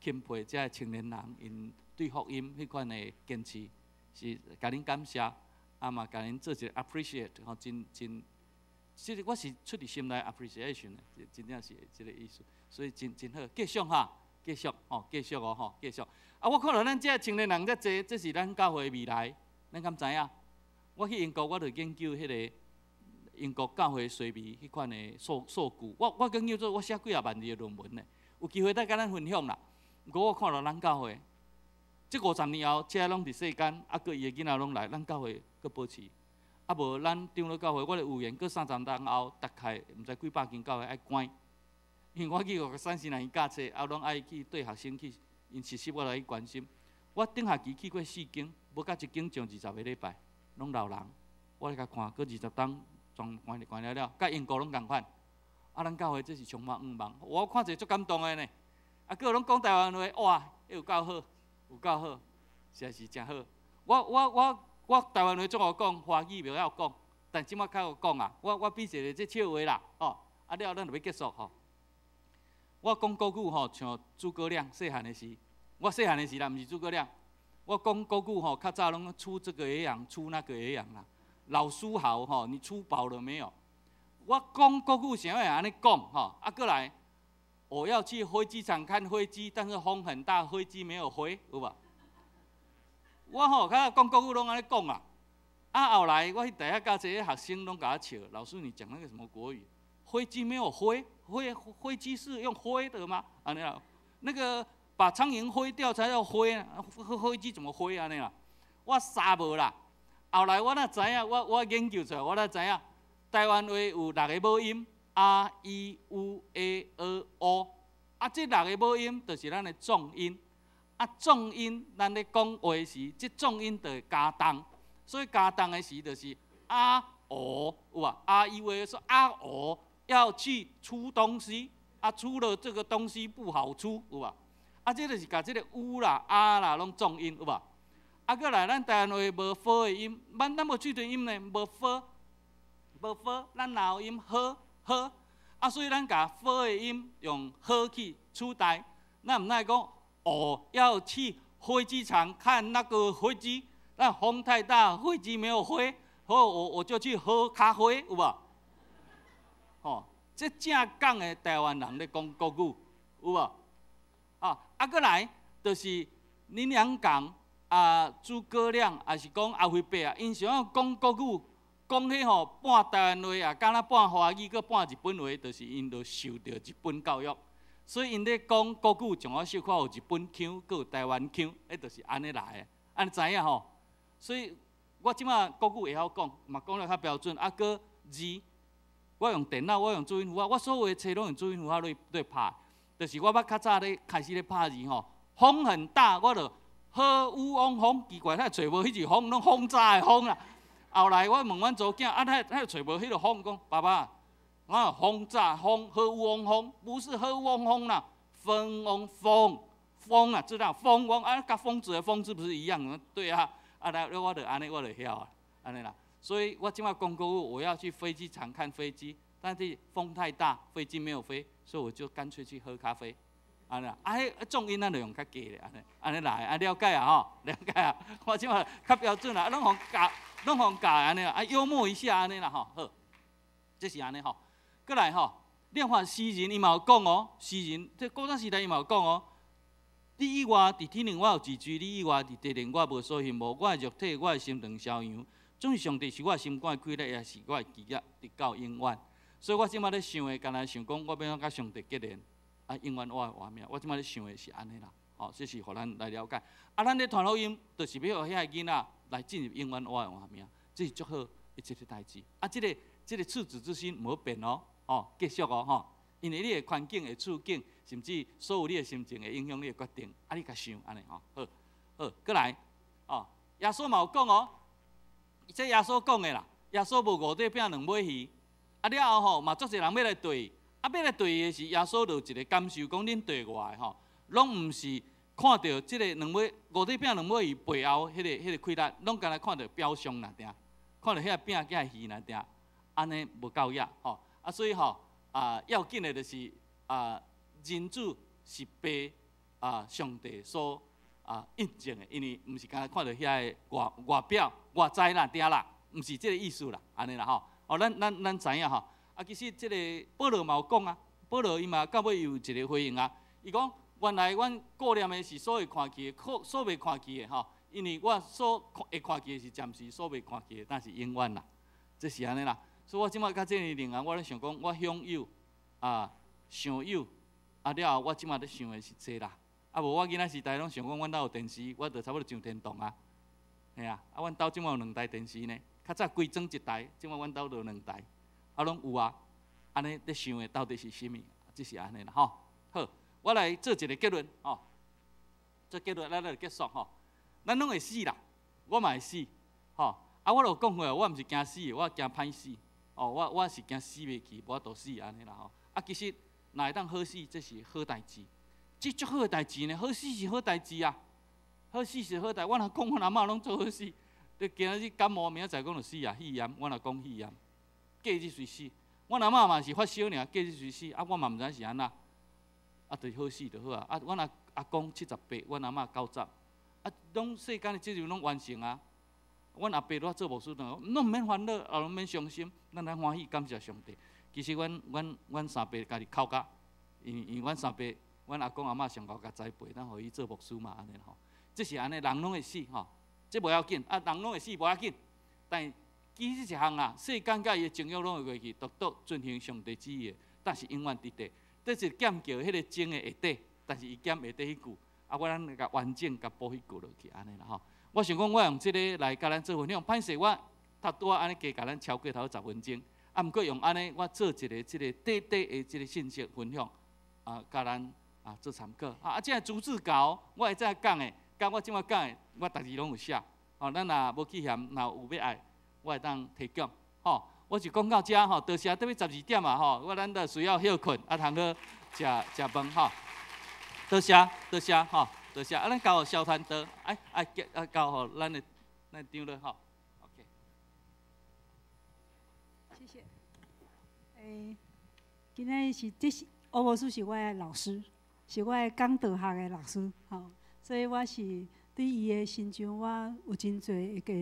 欽佩這个青年人，𪜶對福音彼款的堅持，是共恁感謝，啊嘛共恁做一個 appreciate，吼，真真，這個我是出佇心內 appreciation 的，真正是這個意思，所以真真好，繼續哈，繼續吼，繼續哦吼，繼續。啊，我看著咱這个青年人遮濟，這是咱教會的未來，咱敢知影？我去英國，我就研究彼个英國教會衰微彼款的數據，我研究做我寫幾仔萬字的論文呢，有機會再共咱分享啦。毋過我看著咱教會，這50年後，這攏佇世間，啊，閣伊的囡仔攏來，咱教會閣保持。啊無，咱長老教會，我的預言，閣30冬後，大概毋知幾百間教會愛關。因為我去30年教冊，啊，攏愛去對學生去，𪜶實習我來去關心。我頂學期去過四間，無甲一間上20個禮拜，攏老人。我來共看，閣20冬全關關了了，佮英國攏仝款。啊，咱教會這是充滿向望。我看者足感動的呢。啊，閣攏講台灣話，哇，有夠好，有夠好，實在是誠好。我台灣話足會講，華語袂曉講，但這馬較會講啊。我比一个這笑話啦，吼，啊了後咱就欲結束吼。我講國語吼，像諸葛亮細漢的時，我細漢的時啦，毋是諸葛亮。我講國語吼，較早攏出這個也癢，出那個也癢啦。老書豪吼，你出飽了沒有？我講國語啥會按呢講吼？啊，閣來，我要去飛機場看飛機，但是風很大，飛機沒有飛，有無？我吼較早講國語攏按呢講啊。啊，後來我去大學教這个學生攏共我笑，老師你講那個什麼國語？飛機沒有飛，飛機是用飛的嗎？按呢啦，那個把蒼蠅飛掉才叫飛啊，飛機怎麼飛按呢啦？我啥無啦。後來我哪知影，我研究出來，我哪知影，台灣話有六个母音，a、i、u、e、ơ、o，啊，這六个母音就是咱的重音。啊，重音咱咧講話時，這重音就會加重，所以加重的時就是啊、哦，有無？啊、伊話說啊、哦，要去出東西，啊，出了這個東西不好出，有無？啊，這就是共這个烏啦、啊啦攏重音，有無？啊，閣來咱台灣話無ㄈ的音，咱無嘴唇音呢，無ㄈ，無ㄈ，咱喉音呵呵，啊，所以咱共ㄈ的音用呵去取代，咱毋愛講哦，要去飛機場看那個飛機，那風太大，飛機沒有飛，好，我就去喝咖啡，有無？吼，這正港的台灣人咧講國語，有無？啊，閣來就是恁兩講。啊諸葛亮，抑是講阿飛伯啊，𪜶想欲講國語，講彼吼半台灣話啊，敢若半華語，閣半日本話，就是𪜶就受著日本教育，所以𪜶咧講國語，像我小可有日本腔，閣有台灣腔，彼就是按呢來的，按呢知影吼？所以我這馬國語會曉講，嘛講得較標準，啊，閣字，我用電腦，我用注音符號，我所有的冊攏用注音符號咧拍，就是我捌較早咧開始咧拍字吼，風很大，我就好烏翁風，奇怪，哪會揣無彼字風，攏風早的風啦。後來我問阮查某囝，啊，哪會揣無彼个風？講爸爸，啊，風早風，好烏翁風，不是好翁風啦，風翁風風啊，知道風翁啊，佮瘋子的瘋字不是一樣？對啊，啊來，我就按呢，我就曉啊，按呢啦。所以我這馬講國語，我要去飛機場看飛機，但是風太大，飛機沒有飛，所以我就乾脆去喝咖啡。按呢，啊，彼重音咱就用較低咧，按呢，按呢來，啊了解啊吼，了解啊。我這馬較標準啦，啊攏予教，攏予教按呢，啊幽默一下按呢啦吼，好，這是按呢吼。閣來吼，你看詩人伊嘛有講哦，詩人這古早時代伊嘛有講哦，你以外佇天靈我有自罪，你以外佇地靈我無所羨慕，我的肉體，我的心腸消揚，總是上帝是我的心肝的氣力，也是我的基業，直到永遠。所以我這馬咧想的，干焦想講，我欲按怎佮上帝結連，啊，永遠我會活命。我這馬咧想的是按呢啦，吼，這是予咱來了解。啊，咱咧傳福音，就是欲予遐个囡仔來進入永遠我的活命，這是足好的一個代誌。啊，這個赤子之心毋好變哦，吼，繼續哦，吼，因為你的環境的處境，甚至所有你的心情會影響你的決定。啊，你共想按呢吼，好，好，閣來，哦，耶穌嘛有講哦，這耶穌講的啦，耶穌無五塊餅兩尾魚，啊了後吼嘛足濟人欲來綴伊，啊欲來綴伊的時，耶穌就有一個感受，講恁綴我的吼，攏毋是看著這个兩尾五塊餅兩尾魚背後彼个氣力，攏干焦看著表象爾爾，看著遐餅佮魚爾爾，按呢無夠額吼，啊所以吼啊要緊的就是啊人子是被啊上帝所啊印證的，因為毋是干焦看著遐个外外表外在爾爾啦，毋是這个意思啦，按呢啦吼。哦，咱知影吼，啊，其實這个保羅嘛有講啊，保羅伊嘛到尾有一個回應啊，伊講原來阮顧念的是所會看見的，所袂看見的吼，因為我所會看見的是暫時，所袂看見的，但是永遠啦，這是按呢啦。所以我這馬到這个年齡啊，我咧想講，我享有啊，想有啊了後，我這馬咧想的是這啦。啊無我囡仔時代攏想講，阮兜有電視，我就差不多上天堂啊。嘿啊，啊阮兜這馬有兩台電視呢。較早規裝一台，這馬阮兜就兩台，啊攏有啊。按呢咧想的到底是啥物？這是按呢啦吼。好，我來做一個結論吼。做結論，咱來結束吼。咱攏會死啦，我嘛會死，吼。啊，我就講過，我毋是驚死的，我驚歹死。哦，我是驚死袂去，無法度死按呢啦吼。啊，其實若會當好死，這是好代誌。這足好的代誌呢，好死是好代誌啊。好死是好代，我若講，阮阿嬤攏做好死。你今仔日感冒，明仔載講就死啊，肺炎，我若講肺炎，隔日隨死。阮阿嬤嘛是發燒爾，隔日隨死。啊，我嘛毋知是按怎，啊，就是好死就好啊。啊，阮阿公78，阮阿嬤90，啊，攏世間的責任攏完成啊。阮阿伯拄仔做牧師轉來，攏毋免煩惱，也攏免傷心，咱來歡喜感謝上帝。其實阮三伯家己哭甲，因為阮三伯，阮阿公阿嬤上懸共栽培，咱予伊做牧師嘛，按呢吼。這是按呢，人攏會死吼，這無要緊，啊，人攏會死無要緊。但其實一項啊，世間佮伊的情欲攏會過去，獨獨遵行上帝旨意的，但是永遠佇地。這是劍橋彼个鐘的下底，但是伊減下底彼句，啊，我咱共完整共補彼句落去，按呢啦吼。我想講，我用這个來共咱做分享。歹勢我頭拄仔按呢加共咱超過頭10分鐘，啊，毋過用按呢，我做一个這个短短的這个信息分享，啊，共咱啊做參考。啊，這个逐字稿我會再講的，佮我這馬講的，我逐字攏有寫。哦，咱若無去嫌，若有欲愛，我會當提供。吼，我就講到遮吼，多謝，特別12點啊吼，我咱著需要歇睏，啊，通好食食飯吼。多謝，多謝吼，多謝。啊，咱交予蕭傳道，哎哎，啊交予咱的咱長老吼。OK。謝謝。今仔日是這是歐博士是我的老師，是我的講道學的老師，吼，所以我是對伊的身上我有真濟一個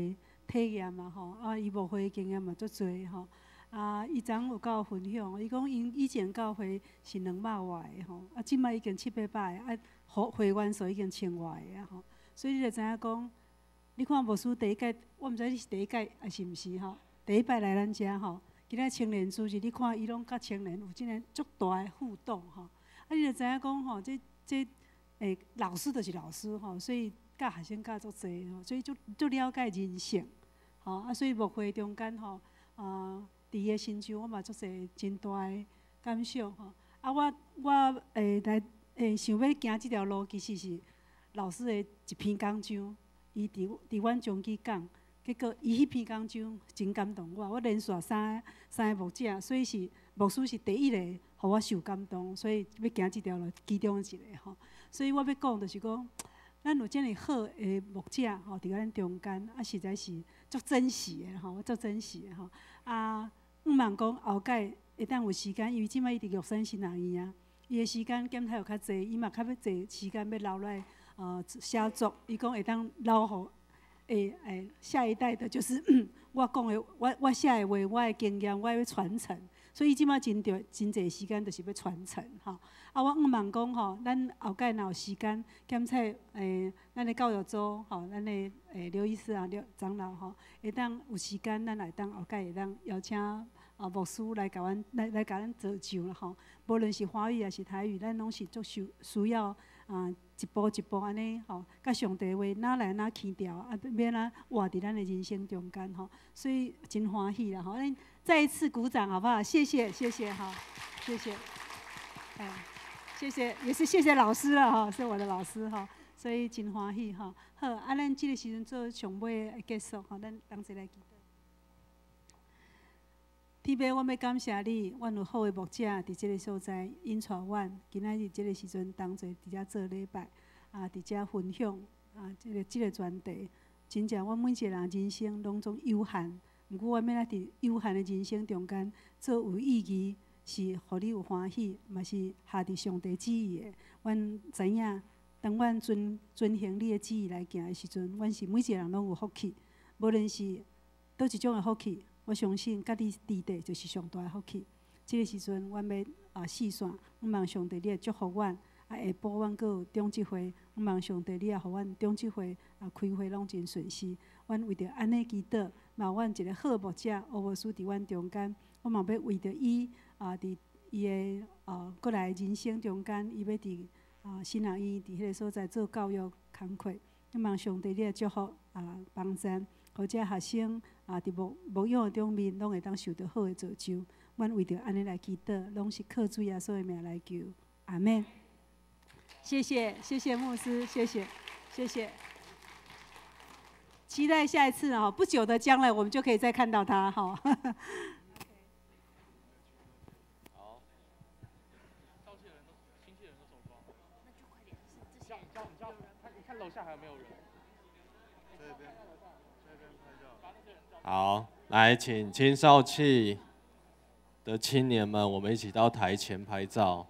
體驗嘛，吼，啊，伊牧會經驗嘛足濟吼，啊，伊昨昏有佮我分享，伊講𪜶以前教會是200外个吼，啊，這擺已經七八百个，啊，會員數已經1000外个啊吼，所以你就知影講，你看牧师第一届，我毋知你是第一届抑是毋是吼？第一摆來咱遮吼，今仔青年主日，你看伊攏佮青年有這个足大的互動吼。啊，你就知影講吼，這老師就是老師吼，所以教學生教足濟吼，所以足足了解人性吼。啊，所以牧會中間吼，啊，佇伊的身上我嘛足濟真大的感想吼。啊，我來想欲行這條路，其實是老師的一篇講章，伊佇阮中基講，結果伊彼篇講章真感動我，我連續三個牧者，所以是牧師是第一個予我受感動，所以欲行這條路其中一個吼。所以我欲講就是講，咱有遮爾好的牧者吼，佇咱中間，啊，實在是足珍惜的吼，足珍惜的吼。啊，向望講後擺會當有時間，因為這擺伊佇玉山神學院啊，伊的時間減較有較濟，伊嘛較欲濟時間欲留來寫作。伊講會當留予下一代的，就是我講的，我寫的話，我的經驗，我欲傳承。所以伊這擺真著真濟時間，就是欲傳承吼。啊，我向望講吼，咱後擺若有時間，檢測咱的教育組吼，咱的劉醫師啊、劉長老吼，會當有時間，咱會當後擺會當邀請啊牧師來共阮來共咱造就啦吼。無論是華語抑是台語，咱攏是足需需要啊一步一步按呢吼，佮上帝話哪來哪起調，啊欲按怎活佇咱的人生中間吼，所以真歡喜啦吼。咱再一次鼓掌好不好？謝謝謝謝哈，謝謝，哎，謝謝，也是謝謝老師了哈，是我的老師哈，所以真歡喜哈。好，啊，咱這個時陣做上尾的結束吼，咱同齊來祈禱。天父，我欲感謝你，阮有好的牧者佇這個所在引帶阮，今仔日這個時陣同齊佇遮做禮拜，啊，佇遮分享啊，這個專題，真正阮每一個人人生攏總有限，毋過阮欲按怎佇有限的人生中間做有意義，是予你有歡喜，嘛是合佇上帝旨意的。阮知影，當阮遵行你的旨意來行的時陣，阮是每一個人攏有福氣，無論是佗一種的福氣。我相信，佮你佇底就是上大的福氣。這個時陣，阮欲啊四散，向望上帝你會祝福阮。啊，下晡阮閣有長執會，向望上帝你也予阮長執會啊開會攏真順遂。阮為著按呢祈禱，嘛有阮一個好牧者烏牧師佇阮中間，我嘛欲為著伊啊，佇伊的啊過來人生中間，伊欲佇啊神學院佇彼个所在做教育工課，向望上帝你的祝福啊幫贊，予這學生啊佇牧養的中面，攏會當受著好的造就。阮為著按呢來祈禱，攏是靠主耶穌的名來求，阿們。謝謝，謝謝牧師，謝謝，謝謝。期待下一次哦，不久的將來我們就可以再看到他哈。好。親戚人都走光。那就快點，這些。你看樓下還有沒有人？這邊，這邊拍照。好，來，請青少契的青年們，我們一起到台前拍照。